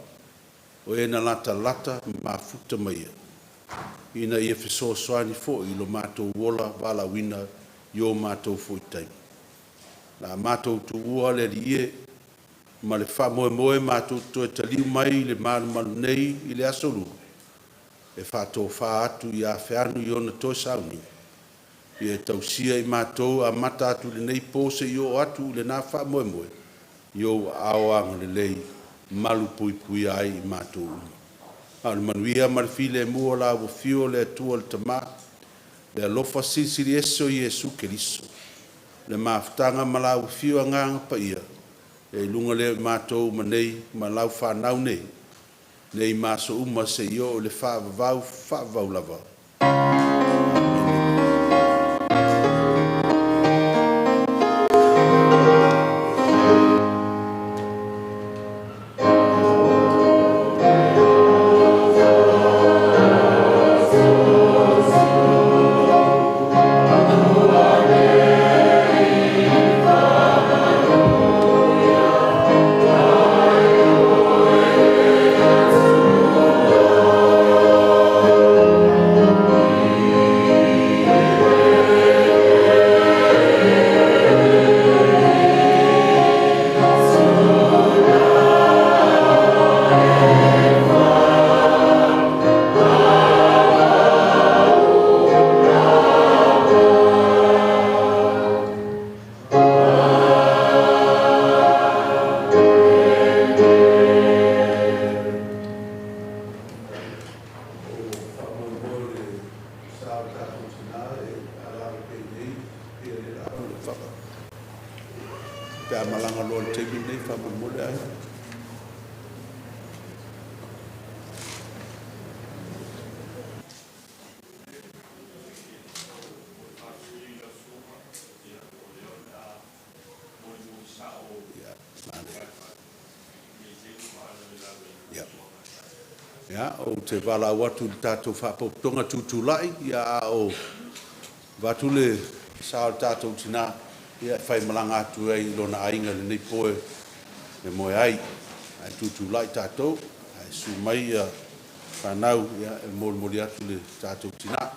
o e na latalata ma mafuta ma ia, ina ia fesoasoani foi i lo matou ola valaauina i o matou foi taimi. O le a matou tuua le Alii e ma le faamoemoe matou te toe taliu mai i le malumalu nei i le aso Lua e faatofa atu ia Feanu i ona toe sauniga, ia e tausia i matou amata atu i lenei po seia oo atu i lena faamoemoe i ou aao agalelei malupuipuia ai i matou uma. A o le manuia ma le filemu o la ua afio le Atua le Tama, le alofa silisili ese o Iesu Keriso, le mafutaga ma lau afio Agaga Paia, ia i luga lea o i matou uma nei ma lau fanau nei, nei ma aso uma seia oo i le faavavau, faavavau lava. Amene. Ia, ou te valaau atu i le tatou Faapotopotoga Tutulai, ia a o avatu le sa o le tatou tinā e faimalaga atu ai i lona aiga i lenei po e moe ai. Ae tutulai tatou, ae susu mai fanau e molimoli atu le tatou tinā.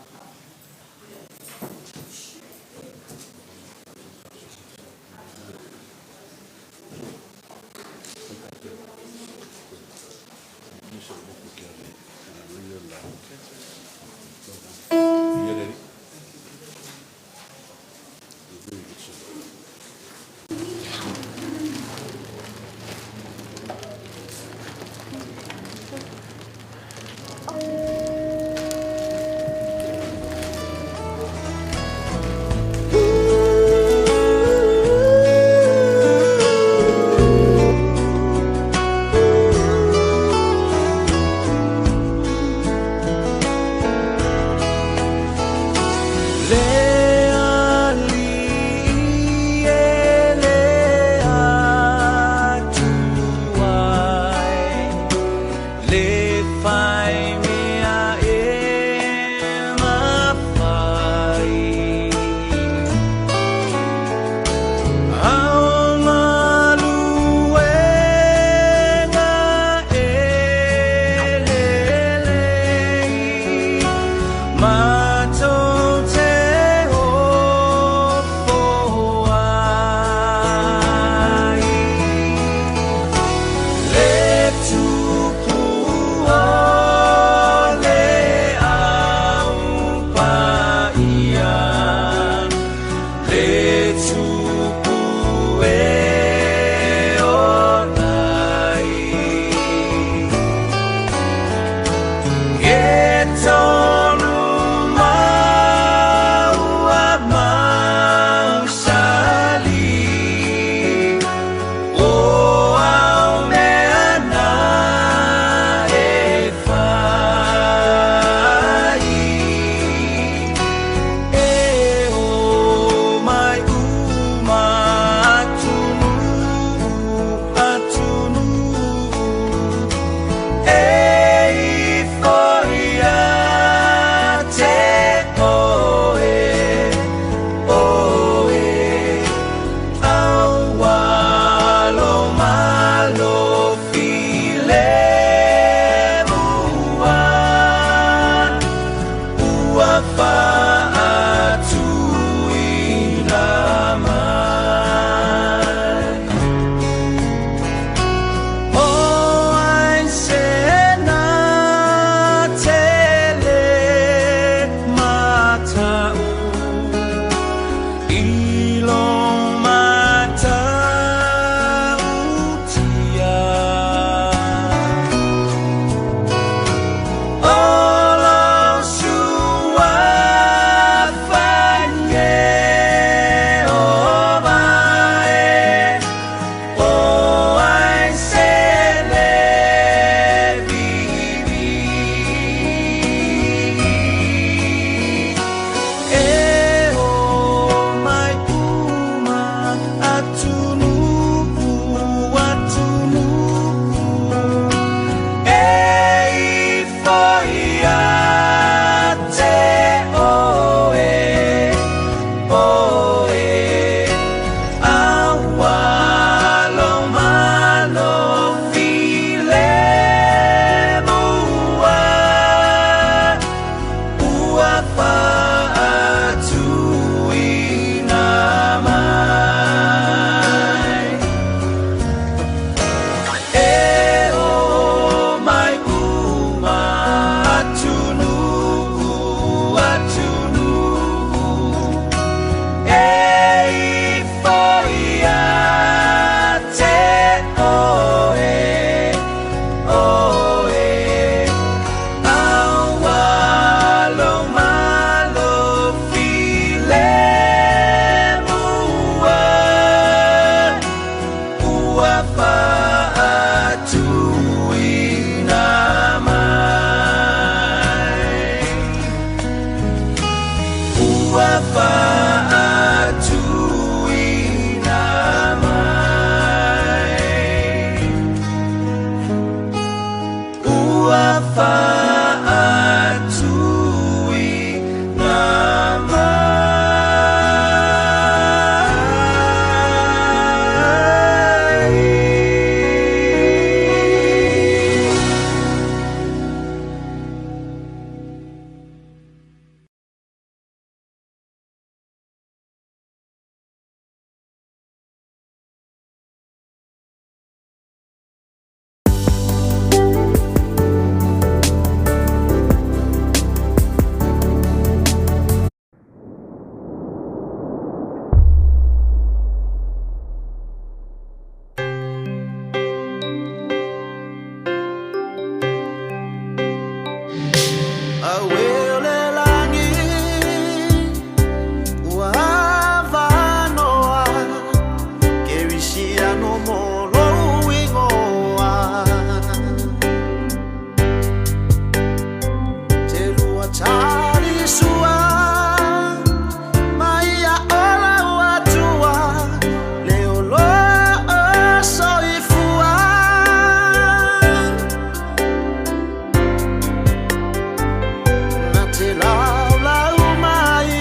te laulau mai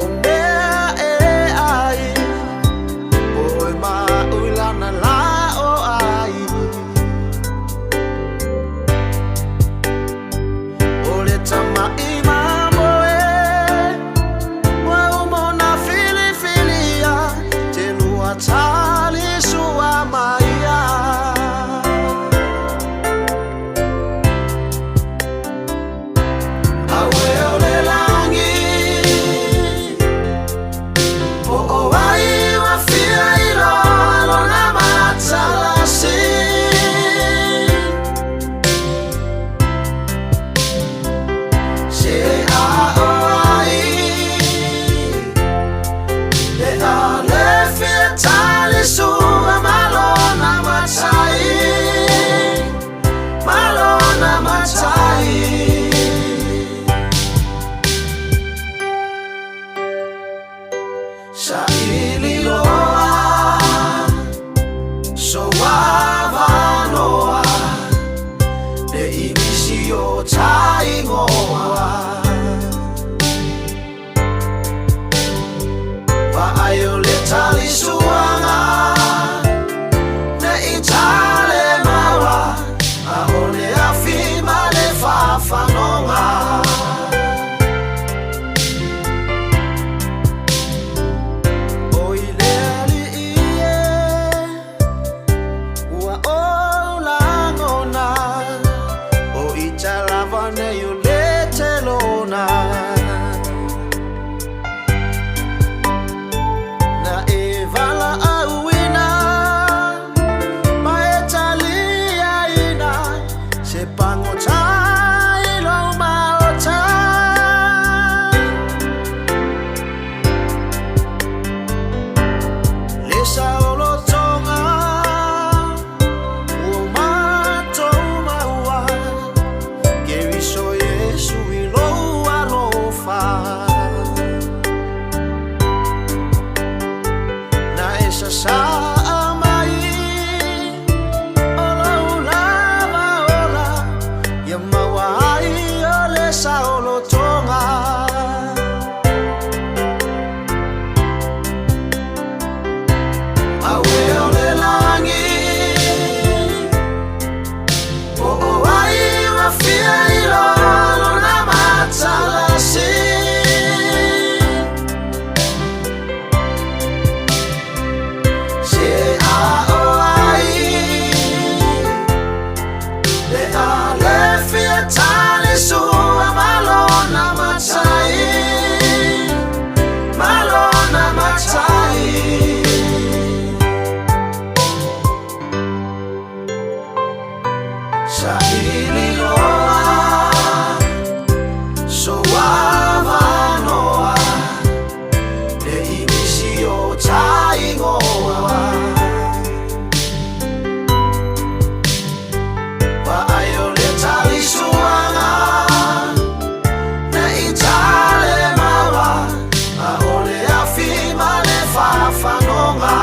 o mea e ai Oe ma ulana la o ai O le tama'i mamoe Ua uma ona filifilia Te lua tali sua ma ia. Aue o le lagi Po o ai ua fia iloa lona matalasi Se a o ai Le a le fia tali sua ma lona matai Ma lona matai Saili loa Sou avanoa Ne i nisi o ta ingoa Vaai o le talisuaga Ne i tale maua A o le afi ma le fafanoga O i le alii e Ua ou lagona O ita lava nei o le telona Na e valaauina Ma e taliaina Se pagota i lou maota Le saolotoga ua matou maua Keriso Iesu i lou alofa Na e sasaa mai o lou lava ola Ia maua ai o le saolotoga Aue o le lagi Po o ai ua fia iloa lona matalasi Se a o ai Le a le fia tali sua ma lona matai Ma lona matai Saili loa Sou avanoa Ne i nisi o ta ingoa Vaai o le talisuaga Ne i tale maua A o le afi ma le fafanoga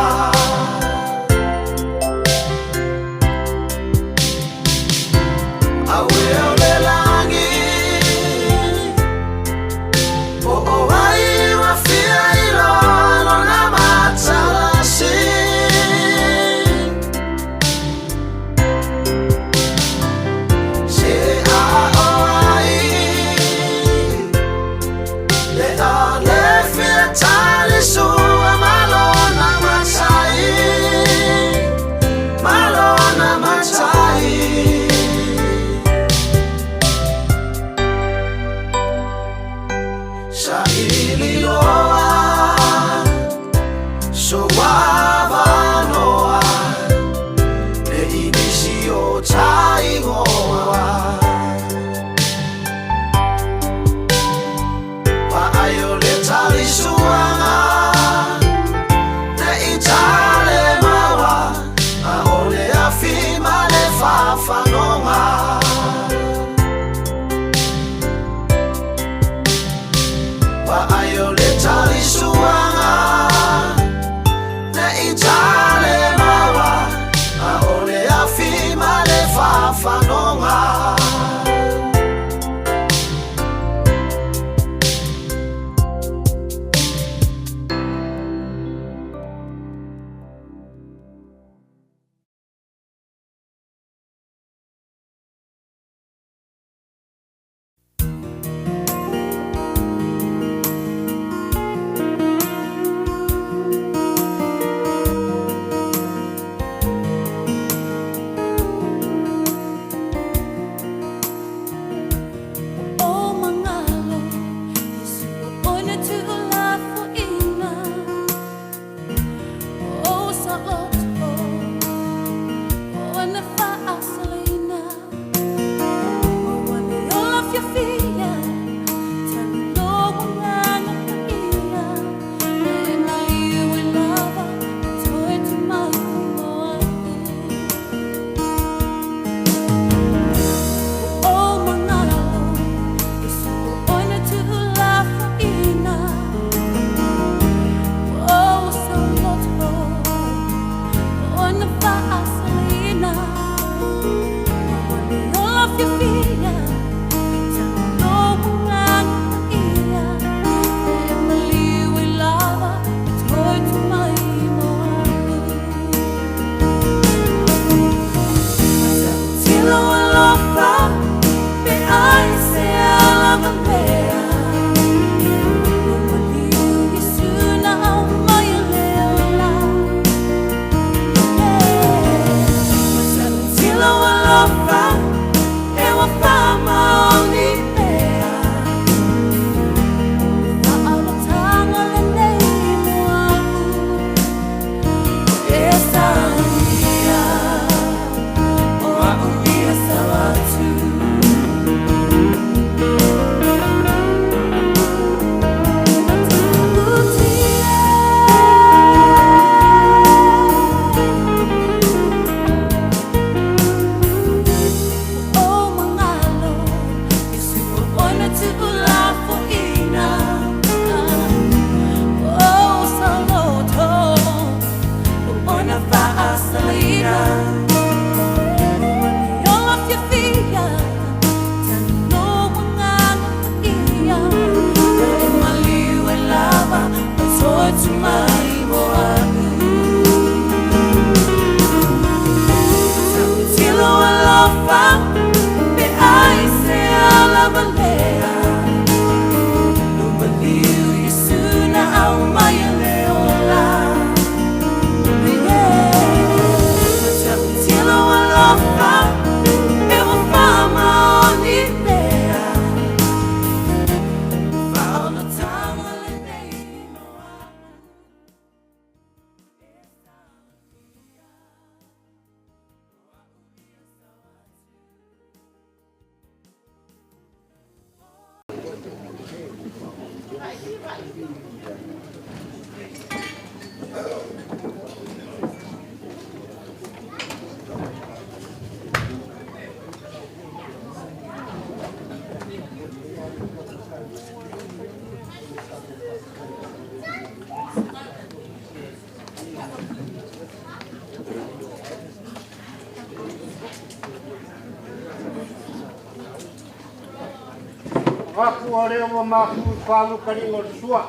Aku o lea ua mafu i faalukaliga o le sua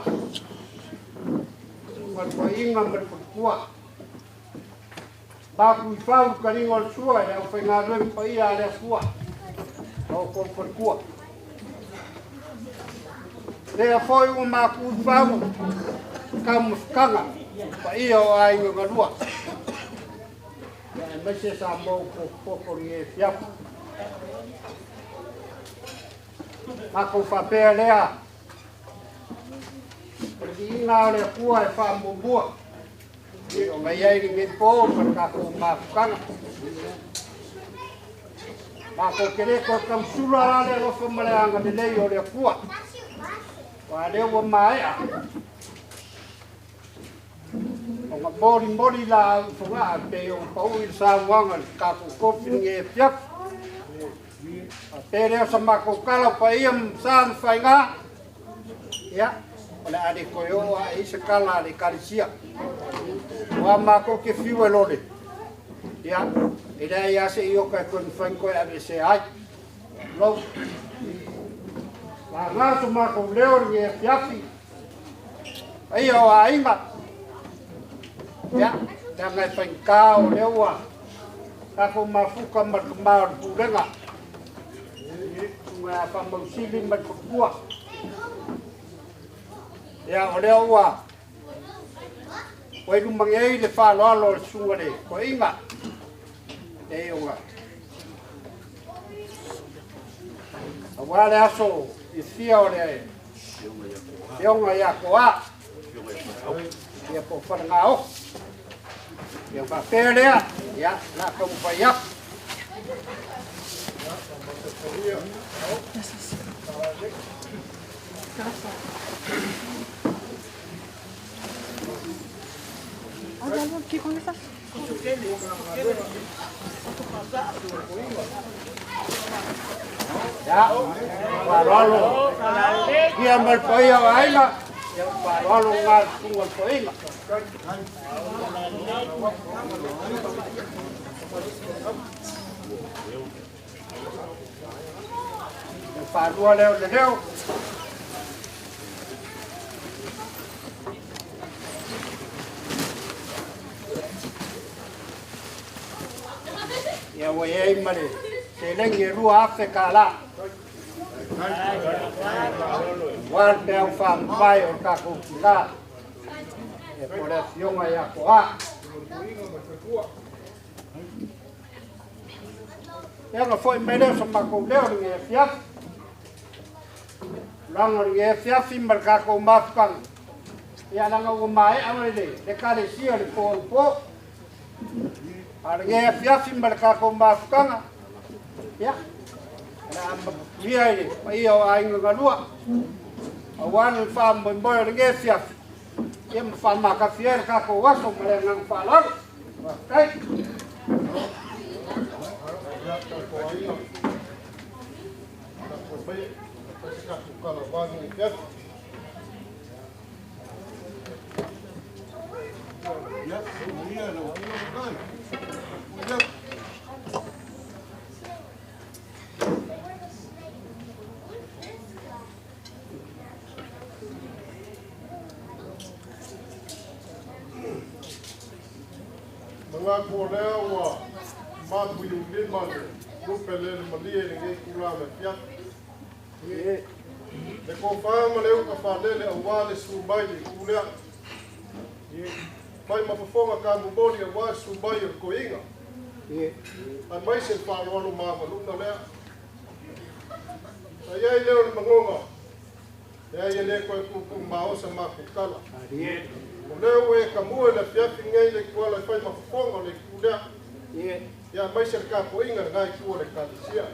ma le paʻiga ma le faletua. Mafu i faalukaliga o le sua i le aufaigaluega paia a le Atua ma outou faletua. Lea foi ua mafu i fau taumafataga paia o aiga galua. Ia aemaise sa mo popoto i e fiafu. Matou faapea lea, o le viiga o le Atua e faamuamua ona i ai lenei po ma le tatou mafutaga. Matou te le toe tausula la le alofa ma le agalelei o le Atua. Aua lea ua maea ona molimoli laau i Fogaa pei ona pau i le saunoaga i le tatou kofi lenei afiafi. Faapea lea o sa matou tala o paia ma sa ma faiga, ia, o le a le toe oo ae i se tala a le Ekalesia. Aua matou te fiu e lole, ia, e leai lava se iota e toe mafai ona toe aveesea ai. Tulou. Laga so matou leo i lenei afiafi, paia o aiga, ia, leaga e faigata o lea ua tatou mafuta ma le tama o le pulega, susuga ia Faamausili ma le faletua. Ia, o lea ua i luma nei le faaaloalo o le susuga i le toeaina, e ona aua le aso fiafia o le afioga ia Toa, ia po o Falegaofu. Ia faapea lea, ia, o le a taumafai atu. Ia, faaaloalo ia ma le paia o aiga, ia faaaloalo lena i le susuga i le toeaina. Le faalua lea o le leo. Ia ua i ai ma le seleni e $2,000. Aua le peau faamavae o le tatou tina, ia po o le afioga ia Toa. Ia ona foi mai lea o so matou leo i lenei afiafi. Tulaga o lenei afiafi ma le tatou mafutaga, ia leaga ua maea ma le Ekalesia le po anapo. A o lenei afiafi ma le tatou mafutaga, ia, o le a mapuia i le paia o aiga galua, aua le faamoemoe o lenei afiafi, ia ma faamatafia ai le tatou aso ma le agaga faaaloalo. Faafetai. Manatu o lea ua mapuiulima le lupe le malie i lenei tulaga o le afiafi. Le tofa ma le uta faalele aua le susu mai i le itu lea. Fai ma fofoga kamomoli aua le susu mai o le toeaina. Aemaise le faaaloalo maualuga lea. Sa i ai lea o le magoga, leai e le toe tuutuumao sa matou tala. O lea ua e tamua i le afiafi lenei le ituala e fai ma fofoga o le itu lea. Ia aemaise le tapuaiga i lena itu o le Ekalesia.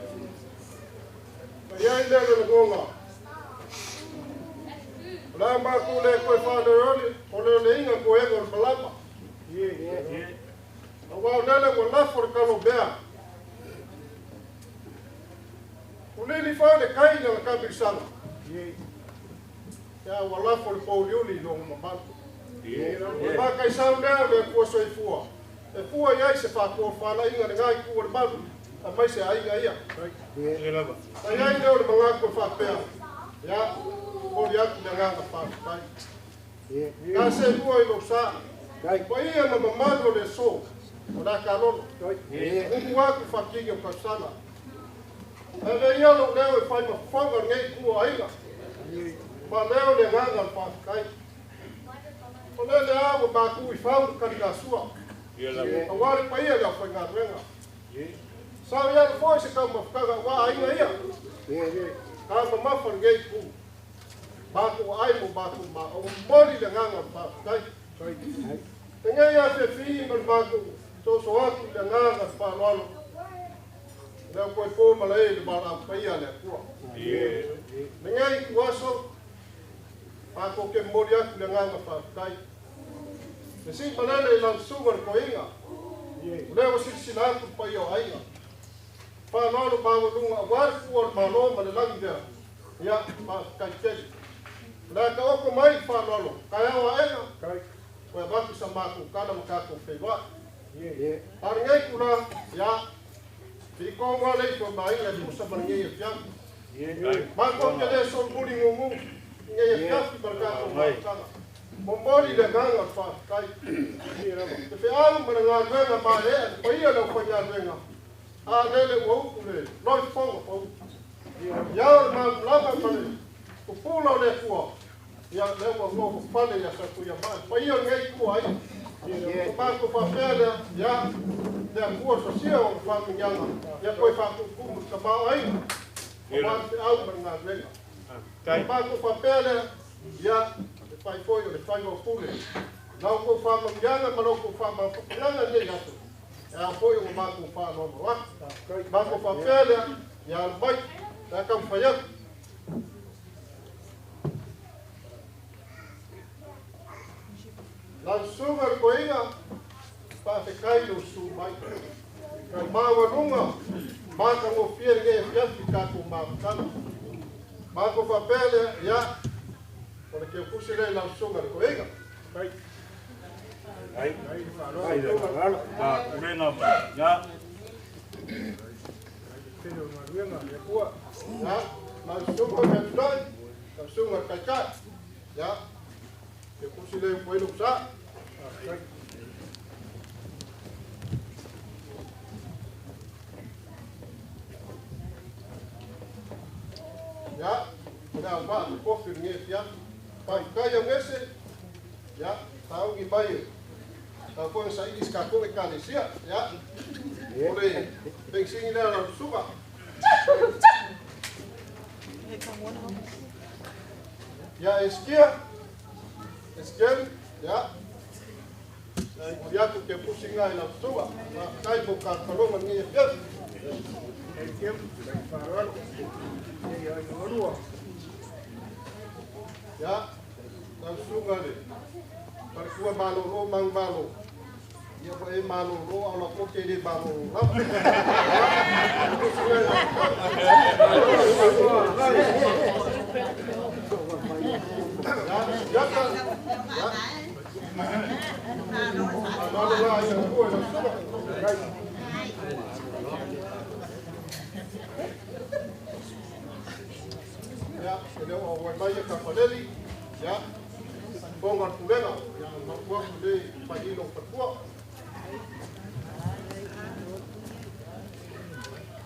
Sa i ai lea o le lagoga, o La matou le koe faaleole o le oleiga koega o le malama. Auā o lele ua lafo le kalomea. Ulili foi le kai i lana kamilisala. Ia ua lafo le pouliuli i lona mamalu. O le makaisau lea o le Atua soifua, e fua i ai se faatofalaiga lena itu o le malu, aemaise aiga ia. Na i ai lea o le manatu e faapea, ia, momoli atu le agaga faafetai. Na seelua i lou sa, paia ma mamalu o le aso, o le a kalolo. Upu atu faatini o tausaga. Ae avea ia lou leo e fai ma fofoga o lenei itu o aiga. Ma leo le agaga o le faafetai. O lea le a ua matu i fau le taligasua. Aua le paia i le aufaigaluega. Sao i alo foi se taumafataga aua aiga ia. Ka mamafa lenei itu. Matou aai mo matou maoga. Momoli le agaga o le faafetai. Lenei afiafi ma le matou soso atu i le agaga o le faaaloalo. Lea ua toe po malae i le valaau paia a le Atua. Lenei ituaso, matou te momoli atu le agaga faafetai. Le sii malele i lau susuga le toeaina, o lea ua silasila atu le paia o aiga. Faaaloalo maualuga aua le fua o le Malo ma le lagi lea, ia, faafetai tele. O le a taoto mai le faaaloalo, taeao aena, toe avatu sa matou tala ma tatou feiloai. A o lenei itula, ia, Filitonga le ifo ma aiga e tusa ma lenei afiafi. Matou te le solomuli gugu i nei afiafi ma le tatou mafutaga. Momoli le agaga o le faafetai. Le feau ma le galuega maeaea le paia o le aufaigaluega, a lele ua utu le loi fofoga pau. Ia o le malamalama ma le pupula o le Atua, ia lea ua nofo fale ia Satuiamaa, le paia o lenei itu aiga. Ona matou faapea lea, ia, le Atua sosia ona faamanuiaga, ia toe faatutumu le tamaoaiga, aua le feau ma le galuega. Ona matou faapea lea, ia, le fai foi o le faiva o pule, la outou faamanuiaga ma la outou faamaopoopogaga i lenei aso, e ao foi ona matou faaaloalo atu. Matou faapea lea, ia alu mai, pe a taumafai atu. Lau susuga le toeaina, faafetai i lou susu mai. Ka maualuga matagofie lenei afiafi i tatou mafutaga. Matou faapea lea, ia, o le teutusi lea i lau susuga le toeaina. Ia, lau susuga Meatulai, lau susuga le taitai, ia, E kusi le upu ai lou sa. Ia, o le au maa te kofi o lenei afiafi. Faafetai Augese, ia, taogi mai e tau foi na saili si tatou ekalesia. Ia, o le pegisini lea lau susuga. Ia Eskia, Eskiel, ia, momoli atu ke pusiga i lau susuga. Faafetai mo kalokaloga i lenei afiafi. Ia, lau susuga le faletua malolo manumalo. Ia ua e malolo a o lau pote e le malolo lava. Ia, ia, faaaloalo la i lau tua i lau susuga. Ia, e le o auai mai ia Kapaleli, ia, fofoga o le pulega, ia, mapu atu le fai i lou faletua.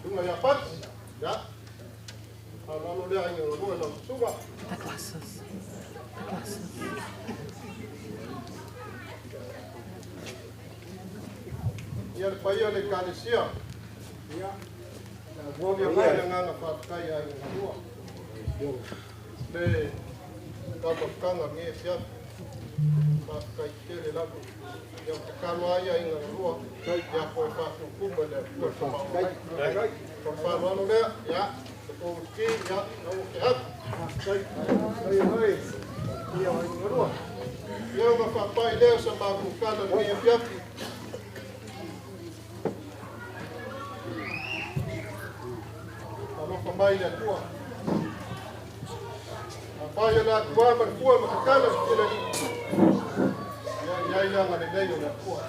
Susuga ia Pati, ia, faaaloalo lea aiga galue i lau susuga. The glasses. The glasses. Ia le paia o le Ekalesia, ia, momoli mai le agaga faafetai i aiga galua. Le taumafataga o lenei afiafi, faafetai tele lava. Ia o tatalo lava ia aiga galua, ia toe faatutumu e le Atua le tamaoaiga. O le faaaloalo lea, ia, le tou ki, ia, aua te alu. Ia o aiga galua. Ia ona faapai lea o sa matou tala i lenei afiafi. Alofa mai le Atua. Afai o le Atua ma le fua ma tatala se tele alii. Ia i ai le agalelei o le Atua.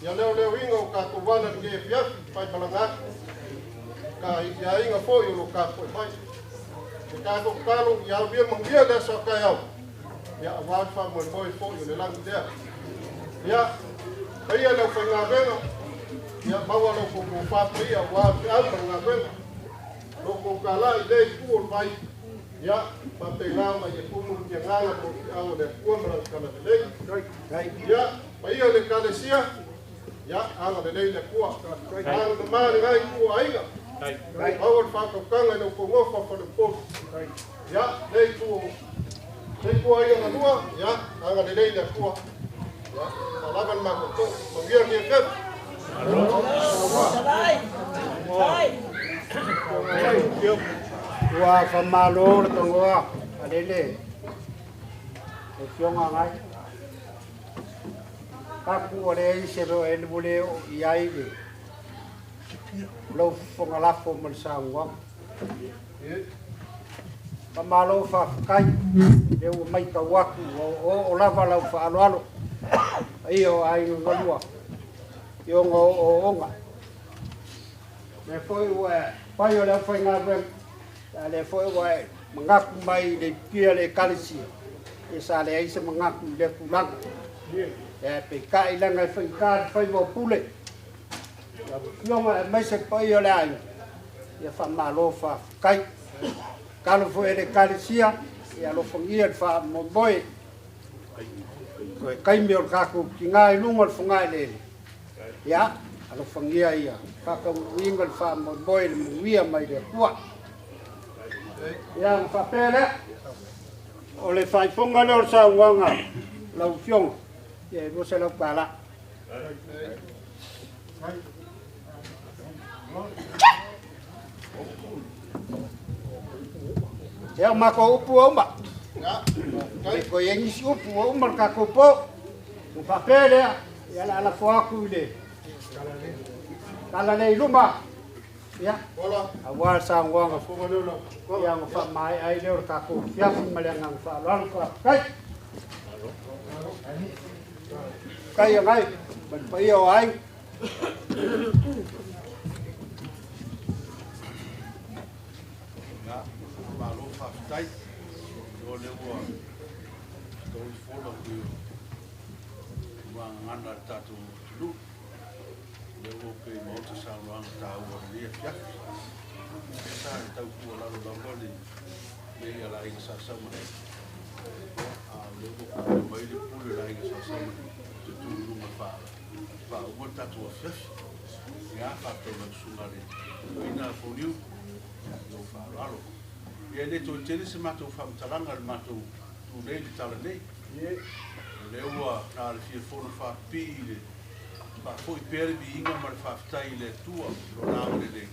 Ia leoleoina o tatou ala i lenei afiafi, faimalaga atu ka i aiga foi o lo tapuai mai. Le tatou tatalo ia aulia manuia le aso a taeao, ia aua le faamoemoe foi o le lagi lea. Ia, paia le aufaigaluega, ia maua lo outou tofa paia aua le feau ma le galuega. Lo outou talai i lea itu o le vai, ia faapena ona ia tumu le agaga mo le feau a le Atua ma lana talalelei. Ia, paia le Ekalesia, ia agalelei le Atua. Agalelama lena itu o aiga. Maua le faatautaga i lo outou nofo a faleupolu. Ia, lea itu o lea itu o aiga galua, ia agalelei le Atua. Ia, faalava le matou. Manuia lenei afiafi. Ua faamalo le togoa a lele lau Afioga Gai. Tapu ua leai se mea o e ua le oo i ai le lou fofoga lafo ma le saunoaga. Faamalo faafetai, lea ua matau atu ua oooo lava lau faaaloalo paia o aiga galua i ona ooooga. Lea foi ua e fai o le aufaigaluega, a lea foi ua e manatu mai i le ipukia le Ekalesia, ia sa leai se manatu i lea tulaga. Ia peitai leaga e faigata le faiva o pule, lau Afioga aemaise le paia o le aiga, ia faamalo faafetai. Tatalo foi e le Ekalesia, ia alofagia le faamoemoe toe taimi o le tatou tiga i luga o le fogaeleele, ia alofagia ia faataunuuina le faamoemoe i le manuia mai le Atua. Ia ona faapea lea, o le faaifoga lea o le saunoaga lau Afioga, ia e $200. Ia o matou upu ua uma. E toe i ai nisi upu ua uma le tatou po. Ua faapea lea, ia le a lafo atu i le tala lea i luma. Ia, aua le saunoaga ia ona faamaea ai lea o le tatou afiafi ma le agaga faaaloalo. Faafetai. Faafetai a nai ma le paia o aiga. Ia, malo faafetai. O lea ua taui fola pei o vagagana a le tatou atunuu. O lea ua opea i maota saunoaga taua o lenei afiafi. Ia sa tau tuualalo lava le mea i le aiga Sa Saumani. A o lea ua pule mai le pule o le aiga Sa Saumani te tu i luga faauma le tatou afiafi. Ia, faafetai lau susuga le Toeaina Foliu i lou faaaloalo. Ia, e le toe tele se matou faamatalaga i le matou tu nei i le tala nei. O lea ua na o le fia fono faapipii i le faafoi pea le viiga ma le faafetai i le Atua i Lona agalelei.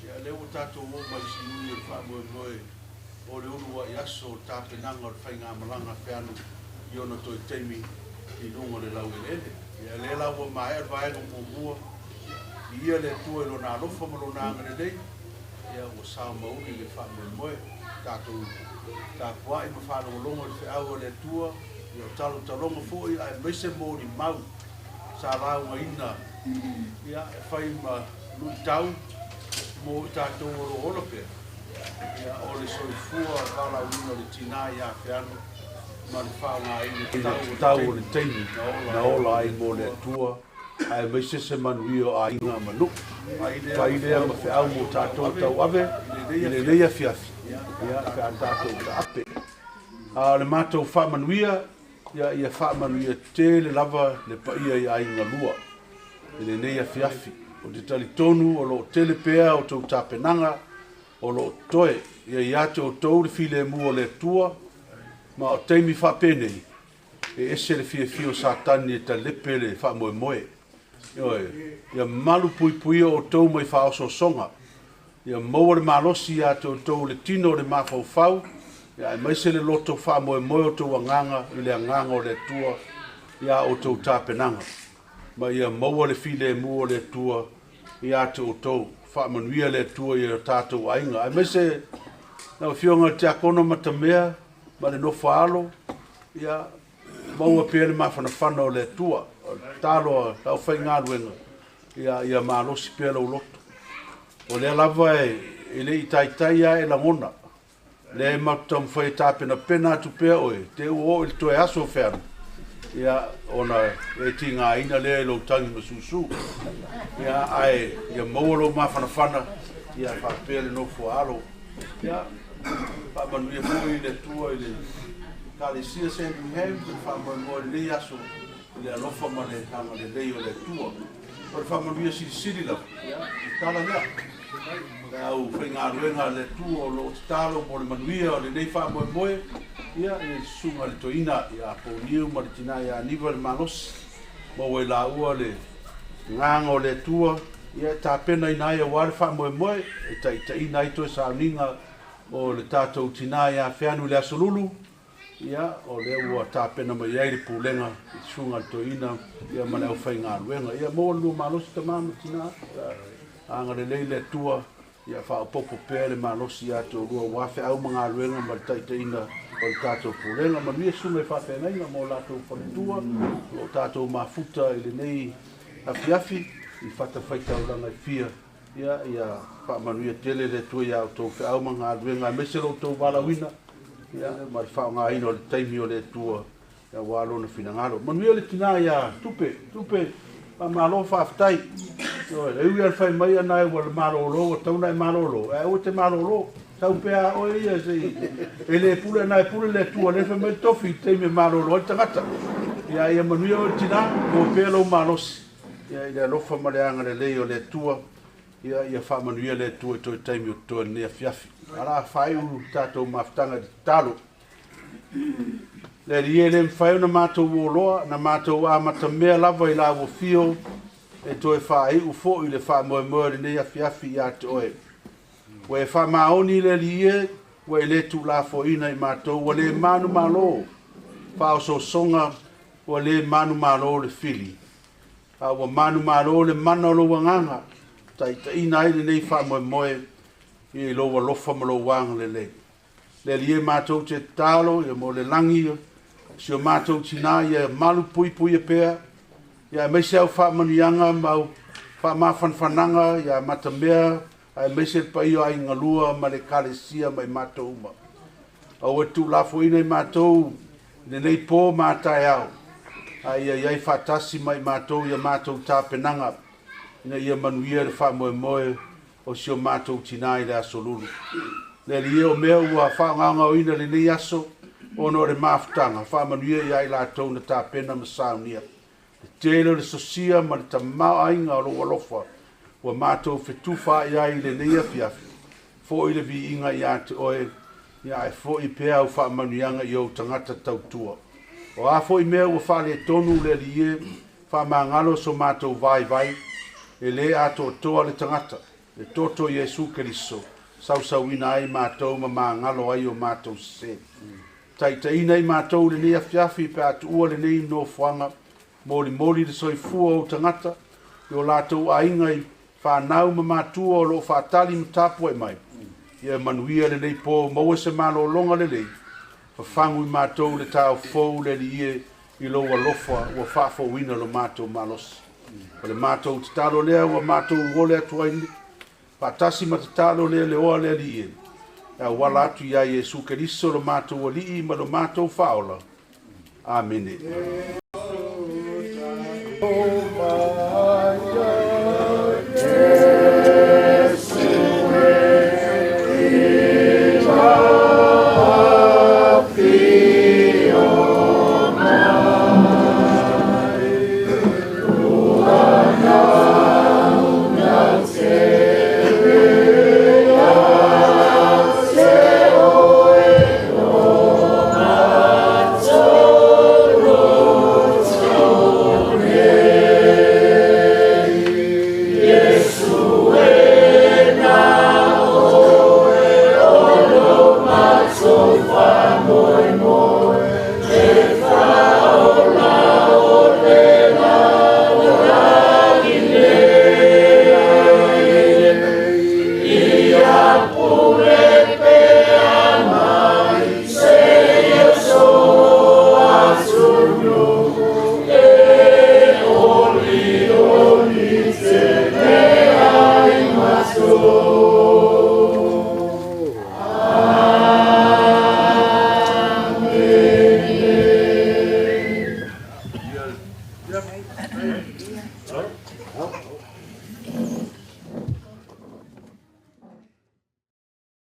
Ia, o lea ua tatou oo mai i siui o le faamoemoe o le uluai aso o le tapenaga o le faigamalaga feanu i ona toe taimi i luga o le laueleele. Ia, o lea la ua maea le vaega muamua, viia le Atua i Lona alofa ma Lona agalelei, ia ua sao mauli le faamoemoe. Tatou tapuai ma faalogologo i le feau a le Atua, ia o talotaloga foi aemaise molimau sa laugaina ia e fai ma luitau mo i tatou o lo o ola pea, ia o le soifua valaauina o le tinā ia Feanu ma le faaaogaina tatau o le taimi na ola ai mo le Atua aemaise se manuia o aiga ma nuu. Fai lea ma feau mo tatou tauave i lenei afiafi, ia, pe a tatou taape. A o le matou faamanuia, ia, ia faamanuia tele lava le paia i aiga lua i lenei afiafi. Ou te talitonu o lo o tele pea outou tapenaga o lo o totoe. Ia ia te outou le filemu o le Atua, ma o taimi faapenei, e ese le fiafia o Satani e talepe le faamoemoe. Ioe, ia malu puipuia outou mai faaosoosoga. Ia maua le malosi ia te outou le tino o le mafaufau. Ia, aemaise le loto faamoemoe o outou agaga i le Agaga o le Atua i a outou tapenaga, ma ia maua le filemu o le Atua ia te outou. Faamanuia le Atua i o tatou aiga, aemaise lau Afioga i le Tiakono Matamea ma le nofo a alo, ia maua pea le mafanafana o le Atua. O le tatalo a le aufaigaluega, ia, ia malosi pea lou loto. O lea lava e le i taitai lava e lagona, lea e matou te taumafai e tapenapena atu pea oe, te i ua oo i le toe aso o Feanu, ia, ona e tigaina lea i lou tagi ma susu. Ia, ae ia maua lou mafanafana, ia faapea le nofo a alo. Ia, faamanuia foi le Atua i le Ekalesia Sandringham i le faamoemoe i lenei aso i le alofa ma le agalelei o le Atua. O le faamanuia silisili lava, ia, le tala lea. Le aufaigaluega a le Atua o lo o tatalo mo le manuia o lenei faamoemoe, ia, i le susuga i le toeaina ia Poniu ma le tina ia Aniva le malosi, maua i laua le agaga o le Atua, ia, e tapenaina ai aua le faamoemoe, e taitaiina ai toe sauniga o le tatou tina ia Feanu i le Aso Lulu, Ia, o lea ua tapena mai ai le pulega i le susuga i le toeaina ia ma le aufaigaluega. Ia maua le lua malosi tama ma tina, ia agalelei le Atua, ia faaopoopo pea le malosi ia te oulua aua feau ma galuega ma le taitaiina o le tatou pulega. Manuia susuga i faafeagaiga ma o latou faletua o lo o tatou mafuta i lenei afiafi i fatafaitaulaga e fia. Ia, ia faamanuia tele le Atua i a outou feau ma galuega, aemaise lo outou valaauina, ia, ma le faaaogaina o le taimi o le Atua aua Lona finagalo. Manuia le tina ia Tupe, Tupe, faamalo faafetai. Ioe, e ui lava ina fai mai ana ua malolo, ua tatau ona e malolo, ae aua e te malolo. Sau pea a oe ia se i, e le pule ana e pule le Atua, lea e fai mai le tofi i le taimi e malolo ai le tagata. Ia, ia manuia oe le tina, maua pea lou malosi. Ia, i le alofa ma le agalelei o le Atua, ia, ia faamanuia le Atua i toe taimi o totoe i lenei afiafi. Ae o le a faaiu le tatou mafutaga i le tatalo. Le Alii e le mafai ona matou oloa, na matou amatamea lava i la ua fio e toe faaiu foi le faamoemoe o lenei afiafi ia te Oe. Ua e faamaoni le Alii e, ua e le tuulafoaiina i matou, ua le manumalo faaosoosoga, ua le manumalo le fili, a ua manumalo le mana o lou agaga, taitaiina ai lenei faamoemoe i lou alofa ma lou agalelei. Le Alii e matou te tatalo ia mo le lagi o si o matou tina ia malu puipuia pea, ia aemaise au faamanuiaga ma au faamafanafanaga ia matamea aemaise le paia o aiga lua ma le Ekalesia ma i matou uma. Aua e tuulafoaiina i matou i lenei po ma a taeao, a ia i ai faatasi ma i matou i a matou tapenaga ina ia manuia le faamoemoe o si o matou tina i le Aso Lulu. Le Alii e, o mea ua faagaogaoina i lenei aso ona o le mafutaga, faamanuia ia i latou na tapena ma saunia. Le tele o le sosia ma le tamaoaiga o lou alofa ua matou fetufaai ai i lenei afiafi, foi le viiga ia te oe, ia ae foi pea au faamanuiaga i ou tagata tautua. O a foi mea ua faaletonu le Alii e, faamagalo so matou vaivai, e le atoatoa le tagata, le toto o Iesu Keriso, sausauina ai matou ma magalo ai o matou sese. Taitaiina i matou i lenei afiafi pe a tuua lenei nofoaga, molimoli le soifua o ou tagata i o latou aiga i fanau ma matua o lo o faatali ma tapuai mai. Ia manuia lenei po, maua se malologa lelei, fafagu i matou le taeao fou le Alii e i lou alofa ua faafouina lo matou malosi. O le matou tatalo lea ua matou ole atu ai faatasi ma tatalo le leoa le Alii e, e auala atu ia Iesu Keriso lo matou Alii ma lo matou Faaola. Amene.